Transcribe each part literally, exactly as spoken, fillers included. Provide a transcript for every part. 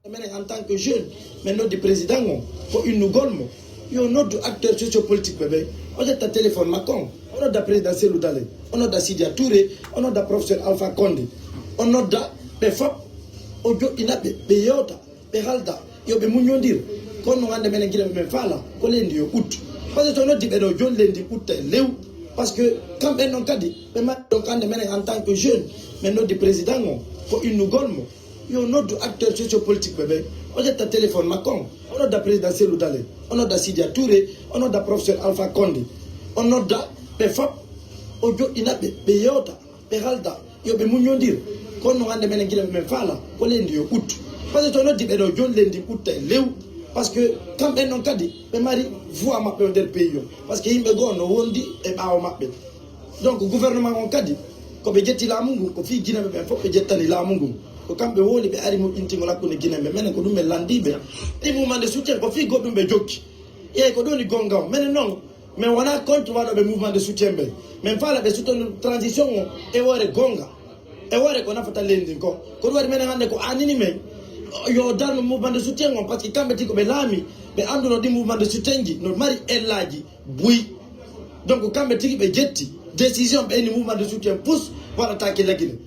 Menen, en tant que jeune, men noddi président on, ko innugol mo yo noddu acteur sociopolitique ɓe ɓen. O ƴetta téléphone makko on, o nodda président Cellou Dalein, o nodda Sidia Touré, o nodda professeur Alpha Condé, o nodda ɓe fop, o joɗɗina ɓe, ɓe yewta, ɓe halda, yo ɓe muññondir. Kono non hannde menen Gine ɓe men faala ko leydi yo ut. Parce que so noddi ɓe ɗo, jon leydi utta e lew. Parce que kamɓe non kadi ɓe mari. Donc hannde menen, en tant que jeune, men noddi président on, ko innugol mo yo noddu acteur sociopolitique ɓe ɓen. O ƴetta téléphone makko on, o nodda président Cellou Dalein, o nodda Sidia Touré, o nodda professeur Alpha Condé, o nodda ɓe fop, o joɗɗina ɓe, ɓe yewta, ɓe halda, yo ɓe muññondir. Kono non hannde menen Gine ɓe men faala ko leydi yo ut. Parce que so noddi ɓe ɗo, jon leydi utta e lew. Parce que kamɓe non kadi ɓe mari voix maɓɓe o nder pays o. Parce que yimɓe goo no wondi e ɓaawo maɓɓe. Donc gouvernement on kadi, ko ɓe ƴetti laamu ngun, ko fii Gineeɓe ɓen fof ɓe ƴettani laamu ngun. Ko kamɓe woni ɓe ari moƴƴintingol hakkunde Gineeɓe. Menen ko ɗum men landiiɓe. Ɗi mouvement de soutien ko fii goɗɗum ɓe jokki. Eey, ko ɗum woni gonga o. Menen non, men wonaa contre waɗooɓe mouvement de soutien ɓe. Men faala ɓe soutenir transition o e woore gonga. E woore ko nafata leydi ndin ko. Ko ɗum waɗi menen hannde ko anini men yo darnu mouvement de soutien on, parce que kamɓe tigi ko ɓe laami, ɓe annduno ɗi mouvement de soutien ji no mari ellaaji. Buy. Donc kamɓe tigi ɓe ƴetti décision, ɓe inni mouvement de soutien pousse waɗataake La Guinée.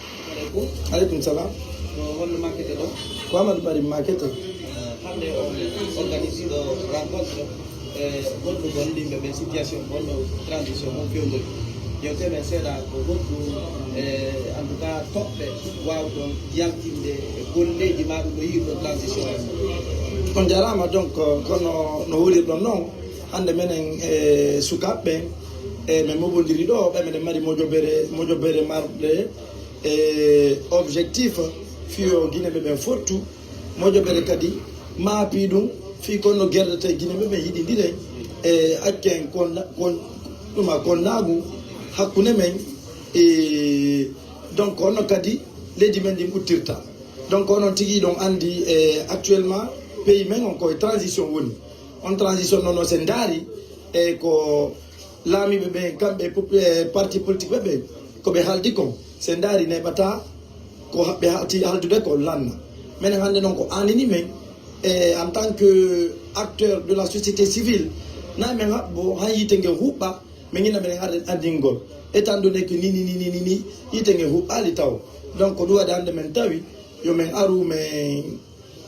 Aleykum salam. Ko honno makkete ɗo? Ko Amadou Bari makkete. Hannde on organise ɗo rencontre e goɗɗo gollidɓe ɓe situation honno transition on fewndori. Yewte men seeɗa ko goɗɗo e en tout cas toɓɓe waawɗon yaltinde e golleeji ma ɗum no yiirɗon transition on. On jaraama. Donc kono no wuurirɗon noon. Hannde menen e sukaaɓe ɓen, e men moɓondiri ɗo, ɓe meɗen mari mojobere, mojobere marɗe e objectif fii yo Gineeɓe ɓen fottu, mojobere kadi maapi ɗum fii kono gerdete Gineeɓe ɓen yiɗindire e accen kon, kon, ɗuma konnaagu hakkunde men e donc honno kadi leydi men ndin uttirta. Donc onon tigi ɗon anndi e actuellement pays men on ko e transition woni. On transition noon, no sen ndaari e ko laamiiɓe ɓen, kamɓe pop-, e parti politique ɓe ɓen, ko ɓe haaldi kon, sen ndaari neeɓataa ko ha-, ɓe haati haaldude ko lanna. Menen hannde noon ko anini men e en tant que acteur de la société civile, na men haɓɓo han yiite nge huɓɓa, men ina men arde anndingol. Étant donné que ni, ni, ni, ni, ni, ni, yiite nge huɓɓaali taw. Donc ko ɗum waɗi hannde men tawi yo men aru men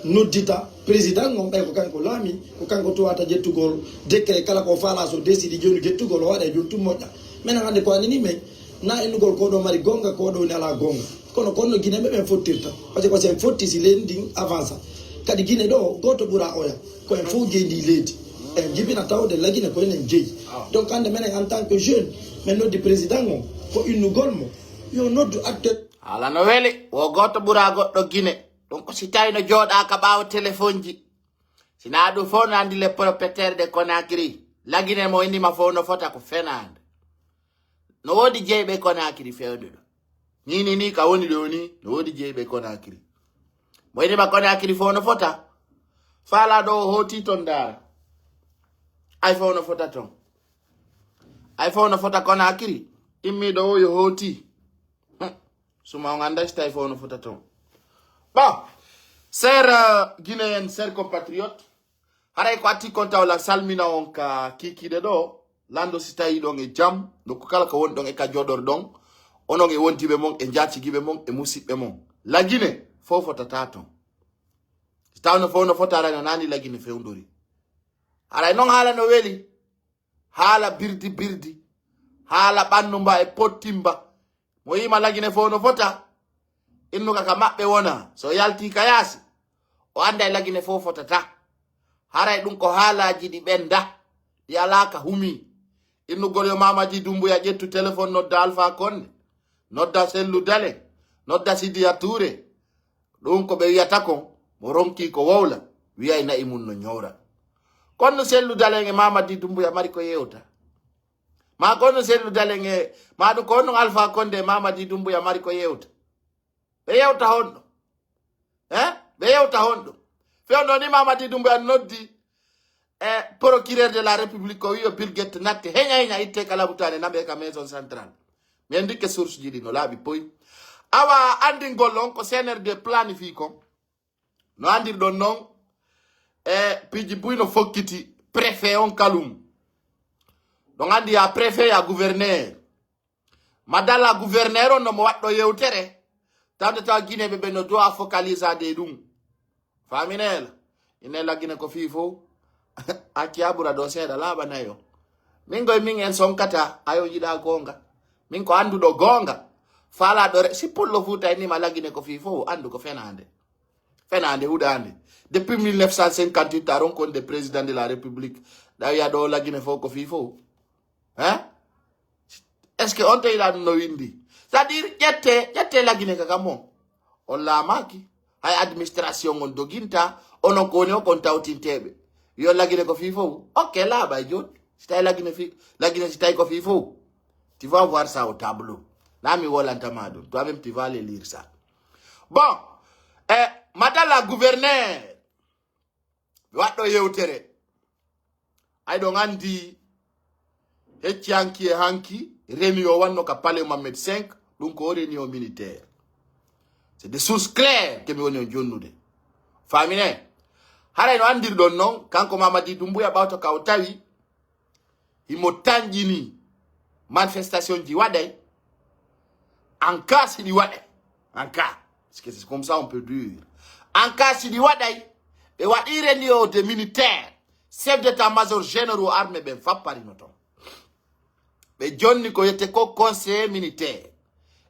noddita président on, ɓay ko kanko laami, ko kanko tawata ƴettugol décret kala ko faala so décidi jooni ƴettugol o waɗa e jooni tun moƴƴa. Menen hannde ko anini men, na innugol ko ɗo mari gonga, ko ɗo woni alaa gonga. Kono ko honno Gineeɓe ɓen fottirta. Parce que ko sen fotti si leydi ndin avansa. Kadi Gine ɗo, gooto ɓura oya. Ko en fof jeyi ndi leydi. En jibina tawde La Guinée ko enen jeyi. Donc hannde menen en tant que jeune, men noddi président on, ko innugol mo yo noddu acteur. Haala no weli, wo gooto ɓura goɗɗo Gine. Ɗum ko si tawi no jooɗaaka ɓaawo telefonji. Si na ɗum fof no anndi les propriétaires de Conakry. La Guinée mo innima fof no fota ko fenaande. No woodi jeyɓe Conakry fewndo ɗo. Ni, ni, ni ka woni ɗo ni, no woodi jeyɓe Conakry. Mo innima Conakry fof no fota. Faalaaɗo o hooti ton ndaara. Ay fof no fota ton. Ay fof no fota Conakry. Immiiɗo o yo hooti. Hmm. Suma on annday si tawi fof no fota ton. Bon, chers, euh, Guinéens, chers compatriotes, haray ko atti kon taw la salmina on ka kiikiiɗe ɗo, lanndo si tawi ɗon e jam, nokku kala ko woni ɗon e ka jooɗorɗon, onon e wondiiɓe mon, e njaatigiiɓe mon, e musiɓɓe mon. La Guinée, fof fotata ton. Si tawno fof no fota, haray no nani La Guinée fewndori. Haray non haala no weli. Haala birdi birdi. Haala ɓannumba e pottimba. Mo yima La Guinée fof no fota. Innuka ka maɓɓe wona. So yalti ka yaasi, o annday La Guinée fof fotata. Haray ɗum ko haalaaji ɗi ɓennda, ɗi alaa ka humii. Innugol yo Mamadi Doumbouya ƴettu téléphone nodda Alpha Condé, nodda Cellou Dalein, nodda Sidiya Touré. Ɗum ko ɓe wiyata kon, mo ronkii ko wowla, wiyay na'i mum no ñowra. Kono Cellou Dalein e Mamadi Doumbouya mari ko yewta. Ma kono Cellou Dalein e, ma ɗum ko honno Alpha Condé e Mamadi Doumbouya mari ko yewta. Ɓe yewta honɗo? Eh? Ɓe yewta honɗo? Fewndo ni Mamadi Doumbouya noddi e procureur de la République ko wiyo Bilgette natte heña heña itte ka labutaane naɓe ka maison centrale. Mi anndi ke source ji ɗi no laaɓi poy. Awa anndingol on ko C N R D planifié kon. No anndirɗon non, e piiji buy no fokkiti, préfet on kalum. Ɗon anndi ya préfet ya gouverneur. Madalla gouverneur on no mo waɗɗo yewtere. Tawde tawa Guinée ɓe ɓe no doit focaliser de ɗum. Faminel, ine laggine ko fii fow. Acci a ɓura ɗo seeɗa laaɓa nayo. Min goy min en sonkata, ayo yiɗa goonga. Min ko annduɗo goonga. Faala ɗo re-, si pullo fuuta en nima laggine ko fii fow, anndu ko fenaande. Fenaande huɗaande. Depuis mille neuf cent cinquante-huit, aron kon de président de la République. Ɗawiya ɗo laggine fow ko fii fow. Hein? Est-ce que on tawi ɗum no windi? C'est-à-dire, ƴette, ƴette lagine ka kam on. On laamaaki. Hay administration on doginta, onon ko woni on kon tawtinteeɓe. Yo lagine ko fii fof. Ok, laaɓa e jooni. Si tawi lagine fii, lagine si tawi ko fii fof. Tu vas voir ça au tableau. Na mi wolanta ma ɗum. Toi-même, tu vas aller lire ça. Bon, eh, madame la gouverneur, waɗɗo yewtere. Ay ɗon anndi hecci hanki e hanki, reni yo wanno ka palais Mohamed cinq, ɗum ko reni o militaire. C'est des sources claires ke mi woni on jonnude. Faamine? Haray no anndirɗon non, kanko Mamadi Doumbouya ɓawto ka o tawi, himo tanƴini manifestation ji waɗay, en cas si ɗi waɗay, en cas, parce que c'est comme ça on peut dire, en cas si ɗi waɗay, ɓe waɗi reni o de militaire, chef d'état-major généraux armée ɓen fappari no ton. Ɓe jonni ko yette ko conseiller militaire.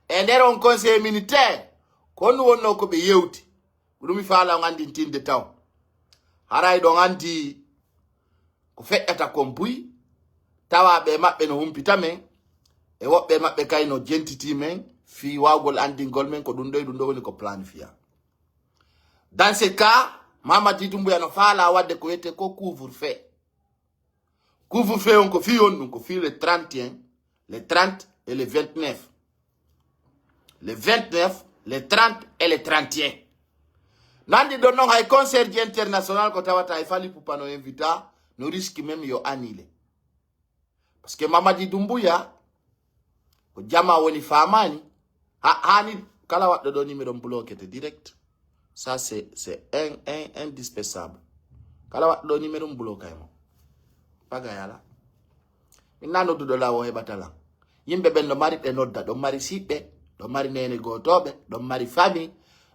E nder on conseiller militaire, ko honɗum wonno ko ɓe yewti? Ko ɗum mi faala on anndintinde taw. Haray ɗon anndi ko feƴƴata kon buy, tawa ɓe maɓɓe no humpita men, e woɓɓe maɓɓe kay no jentiti men, fii waawgol anndingol men ko ɗum ɗo e ɗum ɗo woni ko planifiya. Dans ce cas, Mamadi Doumbouya no faala waɗde ko wiyetee ko couvre-feu. Couvre-feu on ko fii on ɗum, ko fii le trente et un, le trente et le vingt-neuf. Le vingt-neuf, le trente et le trente et un. No anndi ɗon non hay concert ji international ko tawata e Fally Ipupa no invita, no risque même yo annulé. Parce que Mamadi Doumbouya, ko jama woni faamaani, ha, haani kala waɗɗo ɗo numéro bloqué te direct. Ça, c'est, c'est in-, in-, indispensable. Kala waɗɗo ɗo numéro bloqué mo. Bagay ala. Min na nodduɗo la o heɓata lan. Yimɓe ɓen ɗo mari ɓe nodda, ɗon mari siɓɓe, ɗon mari neene gootooɓe, ɗon mari famille,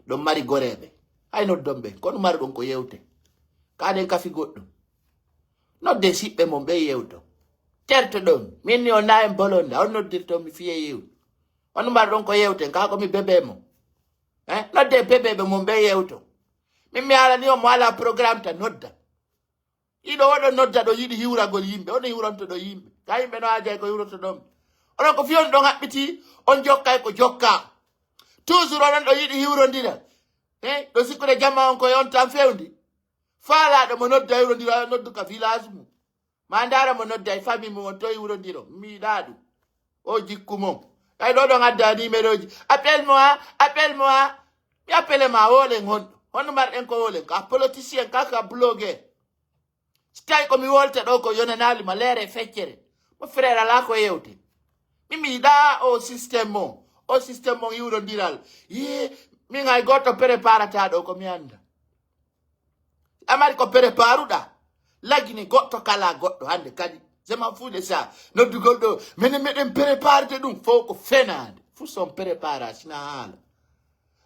ɗon mari goreeɓe. Hay noddon ɓe, kono mari ɗon ko yewte. Kaaɗen kafi goɗɗum. Nodde siɓɓe mon ɓe yewto. Terto ɗon, min ni on na en bolonda, on noddirto mi fiye yew. On mbar ɗon ko yewten, kaa ko mi bebe mon. Eh? Nodde bebeɓe mon ɓe yewto. Min mi alani on mo ala programme ta nodda. Iɗo oɗo nodda ɗo yiɗi hiwragol yimɓe, oɗo hiwranto ɗo yimɓe. Ka yimɓe no ajay ko hiwroto ɗon. Onon ko fiyon ɗon haɓɓiti, on jokkay ko jokka. Toujours onon ɗo yiɗi hiwrondira. Eh? Ɗo sikkude jamma on koye on tan fewndi. Faalaaɗo mo nodda hiwrondira, noddu ka village mum. Ma ndaara mo nodda e famille mum on to hiwrondiro. Mi yiɗaa ɗum. O jikku mon. Kay ɗo ɗon adda numéro ji. Appelle moi, appelle moi. Mi appelle ma woolen honɗo. Honno marɗen ko woolen? Ka politicien, ka, ka blogueur. Si tawi ko mi wolta ɗo ko yonanaali ma leere e feccere. Mo frère alaa ko yewte. Min mi yiɗaa o système mo. O système mo hiwrondiral. Yee, min hay gooto préparata ɗo ko mi annda. A mari ko préparuɗa. Lagine goɗɗo kala goɗɗo hannde kadi. Je m'en fous de ça. Noddugol ɗo, menen meɗen préparde ɗum. Fof ko fenaande. Fuu son prépara, sina haala.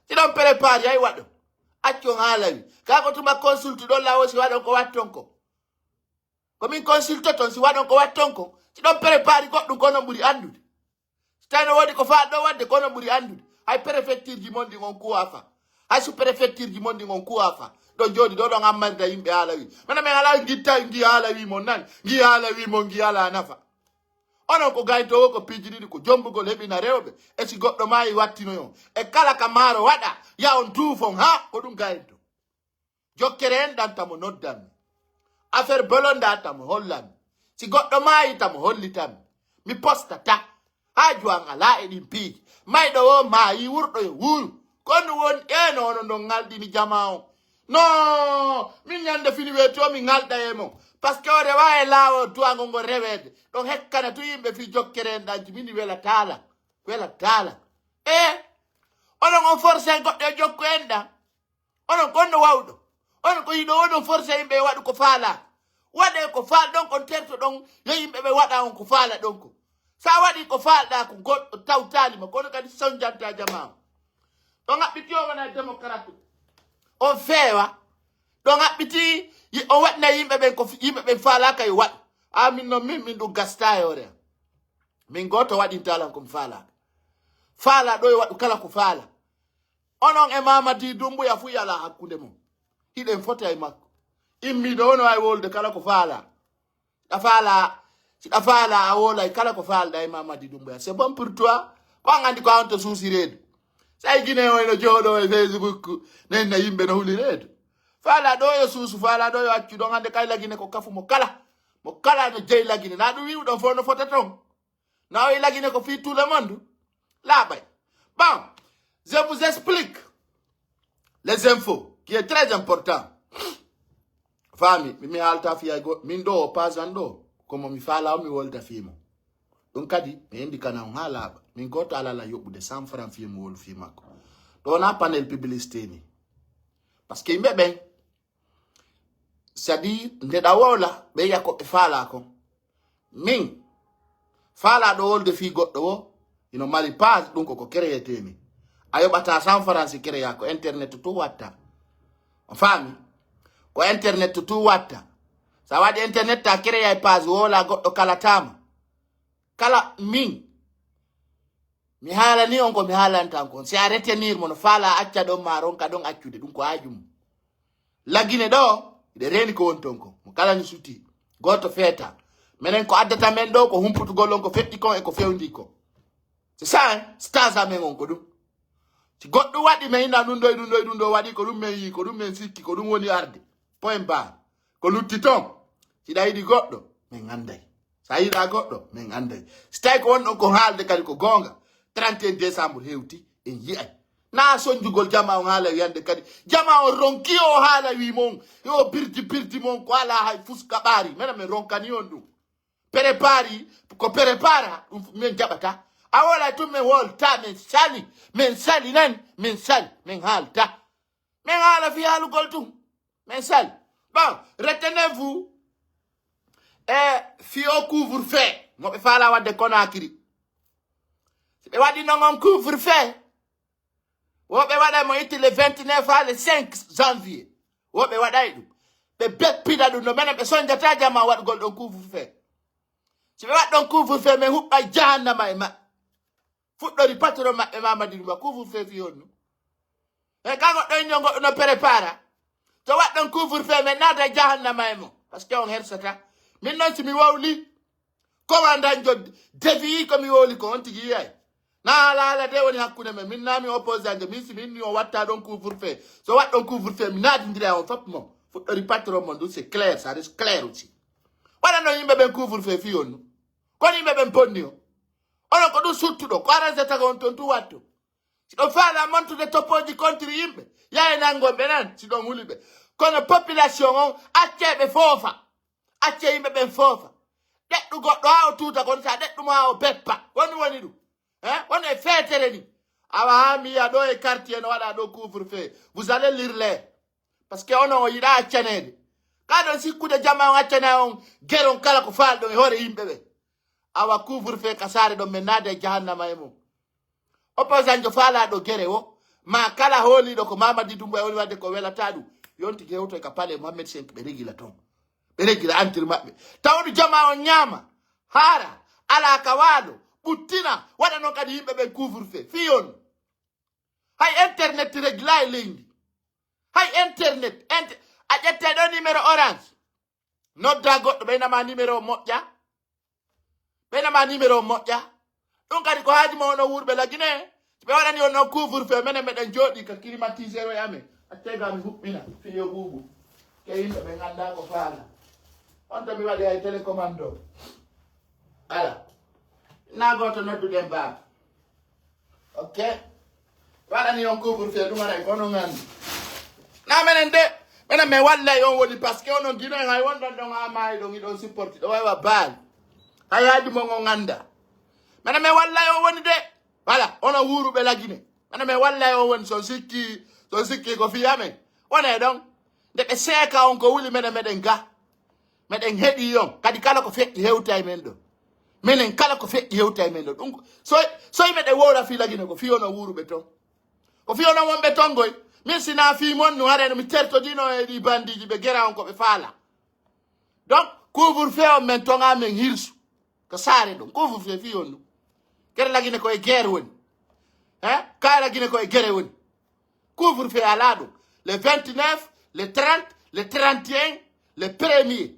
Si ɗon prépare, yay waɗo. Accon haala wi. Kaa ko tuma consulte ɗon lawo si waɗon ko watton ko. Ko min consulte ton si waɗon ko watton ko. Si ɗon prépare goɗɗum ko non ɓuri anndude. Si tawi no woodi ko faal ɗo waɗde ko non ɓuri anndude. Hay préfecture ji mon ɗin on kuwa fa. Hay sous préfecture ji mon ɗin on kuwa fa. Ɗon jooɗi ɗo ɗon ammarda yimɓe haala wi. Mana men alaa ngitta ngi haala wi mon nan. Ngi haala wi mon ngi alaa nafa. Onon ko gaytoowo ko piiji ɗiɗi ko jombugol heɓina rewɓe. E si goɗɗo maayi wattinoyon. E kala ka maaro waɗa. Ya on tuufon ha ko ɗum gayto. Jokkere en ɗan tamo noddanmi. Affaire bolonda tamo hollanmi. Si goɗɗo maayi tamo hollitanmi. Mi postata. Haaju an alaa e ɗin piiji. Mayɗo o maayi wurɗo yo wuuru. Kono won eno ono ndon ŋalɗini jama on. No, min ñande fini weeti o mi ŋalɗa e mon. Parce que o rewa e laawol duwangol ngol reweede. Ɗon hekkana tu yimɓe fii jokkere en ɗan jimini wela taala. Wela taala. E onon on forcé goɗɗo e jokku en ɗan. Onon kon no wawɗo. Onon ko yiɗo onon forsa yimɓe yo waɗu ko faalaa. Waɗee ko faal ɗon kon terto ɗon yo yimɓe ɓe waɗa on ko faala ɗon ko. Sa waɗi ko faalɗaa ko goɗɗo tawtaali ma kono kadi sonjanta jama on. Ɗon haɓɓiti o wona démocrate. On feewa. Ɗon haɓɓiti yi- on waɗina yimɓe ɓen ko fi- yimɓe ɓen faalaaka yo waɗu. A min non min min ɗum gasta e hoore am. Min gooto waɗinta lan ko mi faalaaka. Faala ɗo yo waɗu kala ko faala. Onon e Mamadi Dumbuya fu yala hakkunde mon. Hiɗen foti ay makko. Immiɗo ono ay wolde kala ko faala. Ɗa faala, si ɗa faala a wolay kala ko faalɗa e Mamadi Dumbuya. C'est bon pour toi. Ko an andi ko an to suusi reedu. Say Gine o eno jooɗo e Facebook. Nenna yimɓe no huli reedu. Faala ɗo yo suusu, faala ɗo yo accu ɗon hande kay lagine ko kafu mo kala. Mo kala no jeyi lagine. Na ɗum wi'uɗon fof no fota ton. Na o lagine ko fii tout le monde. Laaɓay. Bon, je vous explique les infos qui est très important. Faami, mi mi haalta fii ay go min ɗo o pasan ɗo. Komo mi faala o mi wolda fii mo. Ɗum kadi mi indi kana on haa laaɓa. Min gooto alala yoɓude cent francs fii mo wol fii makko. Ɗo wona panel publicité ni. Parce que yimɓe ɓen c'est-à-dire nde ɗa wowla ɓe yiya ko ɓe faalaa kon. Min faalaa ɗo wolde fii goɗɗo wo ino mari page ɗum koko kereyetee ni. A yoɓataa san faransi kereya ko internet tun watta. On faami? Ko internet tun watta. Sa waɗi internet ta kereyay page wowla goɗɗo kalataama. Kala min mi haalani on ko mi haalantan kon si a retenir mo no faala acca ɗon ma ronka ɗon accude ɗum ko haaju mum. Lagine ɗo iɗe reeni ko woni ton ko mo kala ni suti gooto feeta. Menen ko addata men ɗo ko humputugol on ko feƴƴi kon e ko fewndi kon. C'est ça hein? Stage amen on ko ɗum. Si goɗɗum waɗi men ina ɗum ɗo e ɗum ɗo e ɗum ɗo waɗi ko ɗum men yii ko ɗum men sikki ko ɗum woni arde. Point barre. Ko lutti ton. Si ɗa yiɗi goɗɗo men anday. Sa yiɗa goɗɗo men anday. Si tawi ko wonɗon ko haalde kadi ko goonga. Trente et un décembre hewti en yi'ay. Na sonjugol jama on haala wiyande kadi jama on ronki o haala wi mon yo birdi birdi mon ko ala hay fuska ɓaari mena men ronkani on ɗum. Prépari ko prépara ɗum men jaɓata a wola tun men wolta men sali men sali nan men sali men haalta. Men haala fi haalugol tun. Men sal. Bon, retenez-vous. E fii o couvre feu mo ɓe faala wadde Conakry. Si ɓe waɗi non on couvre feu. Wo ɓe waɗa mo itti le vingt-neuf haa le cinq janvier. Wo ɓe waɗay ɗum. Ɓe beppina ɗum no menen ɓe sonjata jama waɗugol ɗon couvre feu. Si ɓe waɗi ɗon couvre feu men huɓɓay jahannama e maɓɓe. Fuɗɗori patron maɓɓe mamadi ɗum wa couvre feu fi honno. E ka goɗɗo inni on goɗɗo no prépara to waɗɗon couvre feu men naata e jahannama e mo. Parce que on hersata min non si mi wowli commandant jo defi ko mi wowli ko on tigi yiyay. Na alaala de woni hakkunde men min nami opposant jo min si min ni o watta ɗon couvre feu. So waɗɗon couvre feu mi naatindira on fop mo fuɗɗori patron mon ɗum c'est clair ça reste clair aussi. Waɗa non yimɓe ɓen couvre feu fi honno. Kono yimɓe ɓen bonni o onon ko ɗum suttuɗo ko arrangé taga on ton tu watto. Si ɗon faala montude toppooji kontiri yimɓe yaye nangon ɓe nan si ɗon huli ɓe. Kono population on accee ɓe foofa. Accee yimɓe ɓen foofa. Ɗeɗɗu goɗɗo haa o tuuta kono sa ɗeɗɗu mo haa o beppa woni woni ɗum. Hein woni e feetere ni. Awa haa mi yiya ɗo e quartier no waɗa ɗo couvre feu vous allez lire l'air. Parce que onon o yiɗa accaneede. Ka ɗon sikkude jama on accana on geron kala ko faalɗon e hoore yimɓe ɓe. Awa couvre feu ka saare ɗon men naada e jahannama e mum. Opposant jo faalaɗo gere o ma kala hooliɗo ko mamadi dumbo e woni wadde ko welata ɗum. Yonti gewto e ka pale mohammed cinq ɓe regila ton. Ɓe regila antir maɓɓe. Tawɗo jama on ñaama haara ala ka waalo ɓuttina waɗa non kadi yimɓe ɓen couvre feu fii on. Hay internet regila e leydi. Hay internet ent a ƴette ɗo numéro orange. Nodda goɗɗo ɓeynama numéro moƴƴa. Ɓeynama numéro moƴƴa. Ɗum kadi ko haaju ma onon wuurɓe lagine. Si ɓe waɗani on non couvre feu menen meɗen jooɗi ka climatiseur e amen accega mi huɓɓina fiyo ɓuuɓu. Ke yimɓe ɓe ngannda ko faala. On to mi waɗi hay télécommande o. Ala na gooto nodduɗen baaba. Ok. Waɗani on couvre feu ɗum aray kono nganndi. Na menen de menen mi wallay on woni parce que onon gino en hay wonɗon ɗon ha maayi ɗon iɗon supporti ɗo waywa baali. Hay haaju mon on annda. Menen mi wallay on woni de. Wala onon wuuruɓe lagine. Menen mi wallay on woni so sikki so sikki ko fii amen. Wonee ɗon. Nde ɓe seeka on ko wuli menen meɗen ga. Meɗen heɗii on. Kadi kala ko feƴƴi hewta e men ɗon. Menen kala ko feƴƴi hewta e men ɗon. Ɗum ko, so, so meɗen wowla fii Lagine ko fii onon wuuruɓe ton. Ko fii onon wonɓe ton goy. Min si naa fii mon no haɗa no mi tertodino e ɗi bandiiji ɓe gera on ko ɓe faala. Donc, couvre-feu on men toŋa men hirsu. Ko saare ɗon. Couvre-feu fii on ɗum. Kere Lagine ko e guerre woni. Hein? Kala Lagine ko e guerre woni. Couvre-feu alaa ɗum. Le vingt-neuf, le trente, le trente et un, le premier.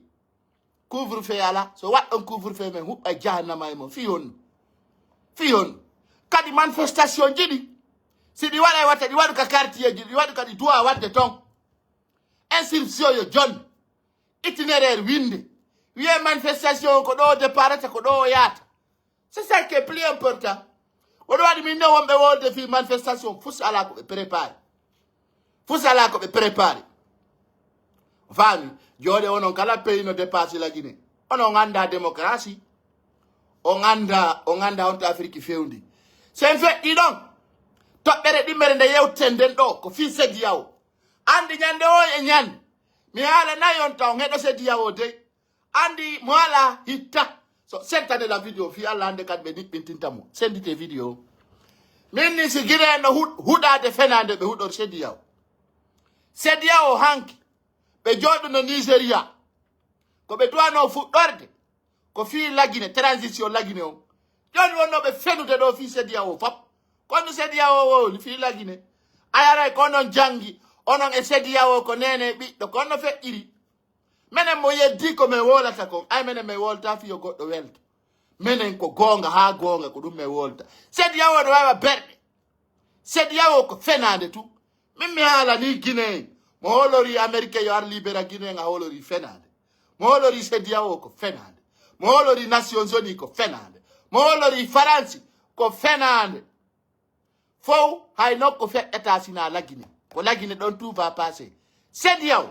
Couvre-feu alaa. So waɗɗon couvre-feu men huɓɓa e jahannama e mon. Fii on. Fii on. Kadi manifestation jiɗi. Si ɗi waɗa e wata, ɗi waɗu ka quartier ji, ɗi waɗu kadi duwa waɗde ton. Inscription yo jon. Itinéraire winde. Wiye manifestation ko ɗo o départata, ko ɗo o yaata. C'est ça qui est plus important. Ko ɗum waɗi min ne wonɓe wolde fii manifestation, fus alaa ko ɓe préparé. Fus alaa ko ɓe préparé. Faami? Jooɗe onon kala pays no dépassé la Guinée. Onon on anndaa démocratie. On anndaa, on anndaa on to Afiriki fewndi. Sen feƴƴi ɗon. Toɓɓere ɗimmere nde yewten nden ɗo, ko fii CEDEAO. Anndi ñande o e ñande. Mi haalanayi on taw, heɗo CEDEAO dey. Anndi mo alaa hitta. So sentane la vidéo fii Alla hannde kadi ɓe niɓɓintinta mo. Sendite vidéo. Min ni si Guinée no hu-, huɗaade fenaande ɓe huɗor CEDEAO. CEDEAO hanki. Ɓe jooɗuno Nigeria. Ko ɓe duwanoo fuɗɗorde. Ko fii Lagine, transition Lagine on. Jooni wonnoo ɓe fenude ɗo fii CEDEAO fop. Kono CEDEAO woni fii Lagine. A yaray ko onon janngi, onon e CEDEAO ko neene e ɓiɗɗo, ko honno feƴƴiri. Menen mo yeddii ko men wowlata kon, ay menen men wowlata fii yo goɗɗo welto. Menen ko goonga haa goonga ko ɗum men wowlata. CEDEAO no waawa berɗe. CEDEAO ko fenaande tun. Min mi haalanii Guinée en. Mo hoolorii Amérique yo ar libera Guinée en a hoolorii fenaande. Mo hoolorii CEDEAO ko fenaande. Mo hoolorii Nations Unies ko fenaande. Mo hoolorii Faransi ko fenaande. Fow hay nokku feƴƴataa sinaa Lagine. Ko Lagine ɗon tout va passer. CEDEAO.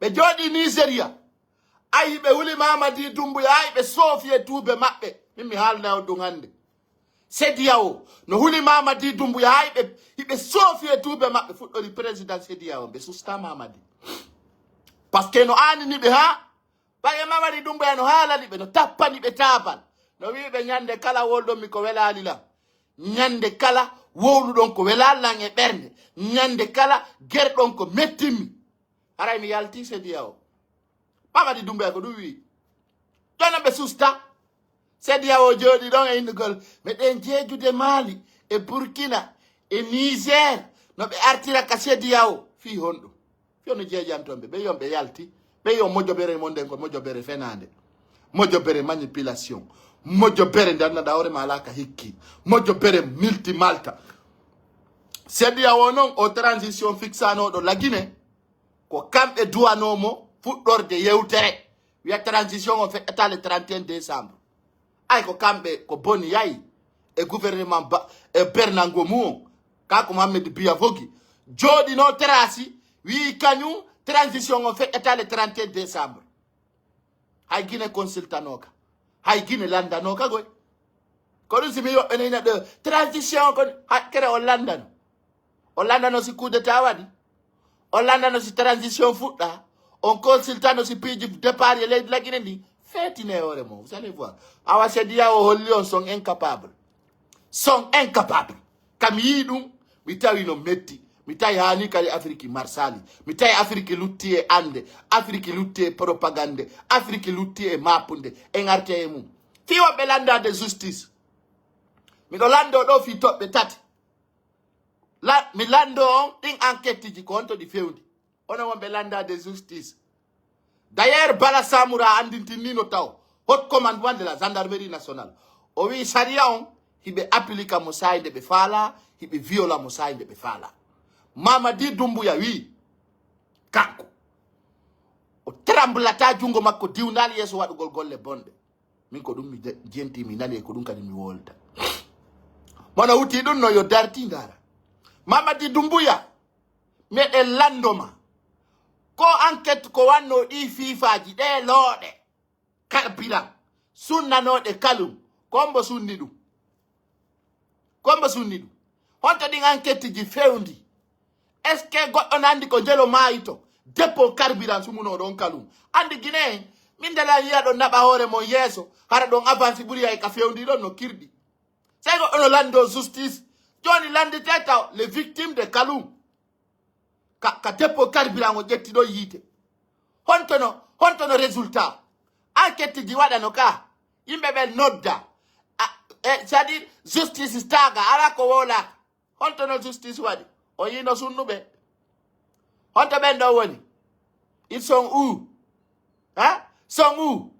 Ɓe jooɗii Nigeria. Ay, hiɓe huli Mamadi Doumbouya, ay, ɓe soofi e tuube maɓɓe. Min mi haalna on ɗum hannde. CEDEAO no huli Mamadi Doumbouya, ay, ɓe, hiɓe soofi e tuube maɓɓe. Fuɗɗori président CEDEAO, ɓe susta Mamadi. Parce que no aanini ɓe haa, ɓay e Mamadi Doumbouya no haalani ɓe, no tappani ɓe taabal. No wi'i ɓe ñande kala wolɗon mi ko welaali lan. Ñande kala wowluɗon ko welaali lan e ɓernde. Ñande kala gerɗon ko mettimmi. Haray mi yaltii CEDEAO. Mamadi Doumbouya ko ɗum wi'i. Jooni ɓe susta. CEDEAO jooɗi ɗon e innugol. Meɗen jeejude Mali, e Burkina, e Niger. No ɓe artira ka CEDEAO. Fii honɗum? Fii ono jeejanton ɓe. Ɓe yon ɓe yalti. Ɓe yon mojobere mon nden ko mojobere fenaande. Mojobere manipulation. Mojobere nde annada hoore ma alaa ka hikki. Mojobere multi malta. CEDEAO non o transition fixanooɗo Lagine. Ko kamɓe duwanoo mo fuɗɗorde yewtere, wi'a transition on feƴƴata le trente et un décembre. Ay ko kamɓe, ko Boni Yai e gouvernement ba, e Bernard Ngomou on, ka ko Mohamed Biya Vogi, jooɗinoo terasi, wi'i kañum transition on feƴƴata le trente et un décembre. Hay Gine consultanooka. Hay Gine landanooka goy. Ko ɗum si mi yoɓɓe ne ina ɗo transition kon, hakkere on landano. On landano si coup d'état waɗi. On landano si transition fuɗɗa. On consultano si piiji départ e leydi Lagine ndi. Feetine hoore mon. Vous allez voir. Awa CEDEAO holli on sont incapables. Sont incapables. Kam yii ɗum, mi tawi no metti. Mi tawi haani kadi Afiriki marsali. Mi tawi Afiriki lutti e annde. Afiriki lutti e propagande. Afiriki lutti e mapunde. En arte e mum. Fii woɓɓe lanndaade justice. Miɗo lanndoo ɗoo fii toɓɓe tati. La, mi lanndoo on ɗin enquêteji ko honto ɗi fewndi. Onon wonɓe lanndaade justice. D'ailleurs, Bala Samoura anndintinniino taw, haut commandement de la gendarmerie nationale. O wi'i sariya on, hiɓe appliquer mo saa'i nde ɓe faalaa, hiɓe violer mo saa'i nde ɓe faalaa. Mamadi Doumbouya wi'i, kanko, o tremblata junngo makko diwnaali yeeso waɗugol golle bonɗe. Min ko ɗum mi je-, jenti, mi nani e ko ɗum kadi mi wolda. Mono wuti ɗum no yo darti ndaara. Mamadi Doumbouya, meɗen lanndo ma. Ko enquête ko wanno ɗi fiifaaji ɗe looɗe. Carburant. Sunnanooɗe kalum. Kombo sunni ɗum. Kombo sunni ɗum. Honto ɗin enquête ji fewndi? Est-ce que goɗɗo no anndi ko njelo maayi to? Dépôt carburant sumunoo ɗon kalun. Anndi Guinéen, min nde lan yi'a ɗon naɓa hoore mon yeeso, hara ɗon avance ɓuri hay ka fewndi ɗon no kirɗi. Sey goɗɗo no lanndoo justice. Jooni lannditee taw les victimes de kalun. Ka, ka dépôt carburant o ƴetti ɗon yiite. Honto no, honto no résultat? Enquête ji waɗano ka. Yimɓe ɓen nodda. A, e, c'est-à-dire, justice taaga, alaa ko wowlaaka. Honto no justice waɗi? O yiino sunnuɓe. Honto ɓen ɗon woni? Ils sont où? Hein? Sont où?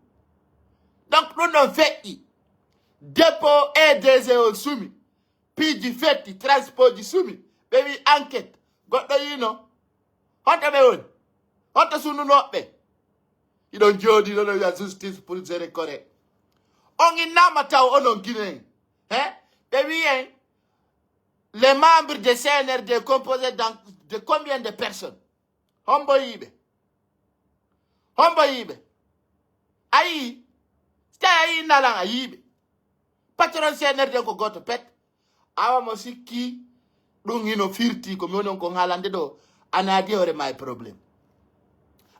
Donc, ɗum ɗon feƴƴi. Dépôt et D G o sumi. Piiji fetti, transport ji sumi. Ɓe wi enquête. Goɗɗo yiino. Honto ɓe woni? Honto sunnunooɓe ɓe? Hiɗon jooɗi ɗon, ɗon wi'a justice pour Zéro Corée. On innaama taw onon Guinéen. Hein? Ɓe wi en, les membres de C N R D composés dans, de combien de personnes? Hombo yiiɓe? Hombo yiiɓe? A yii? Si tawi a yii nalan a yiiɓe. Patron C N R D ko gooto pet. Awa mo sikki ɗum hino firti ko mi woni on kon haalande ɗo, ana adi hoore ma e problème.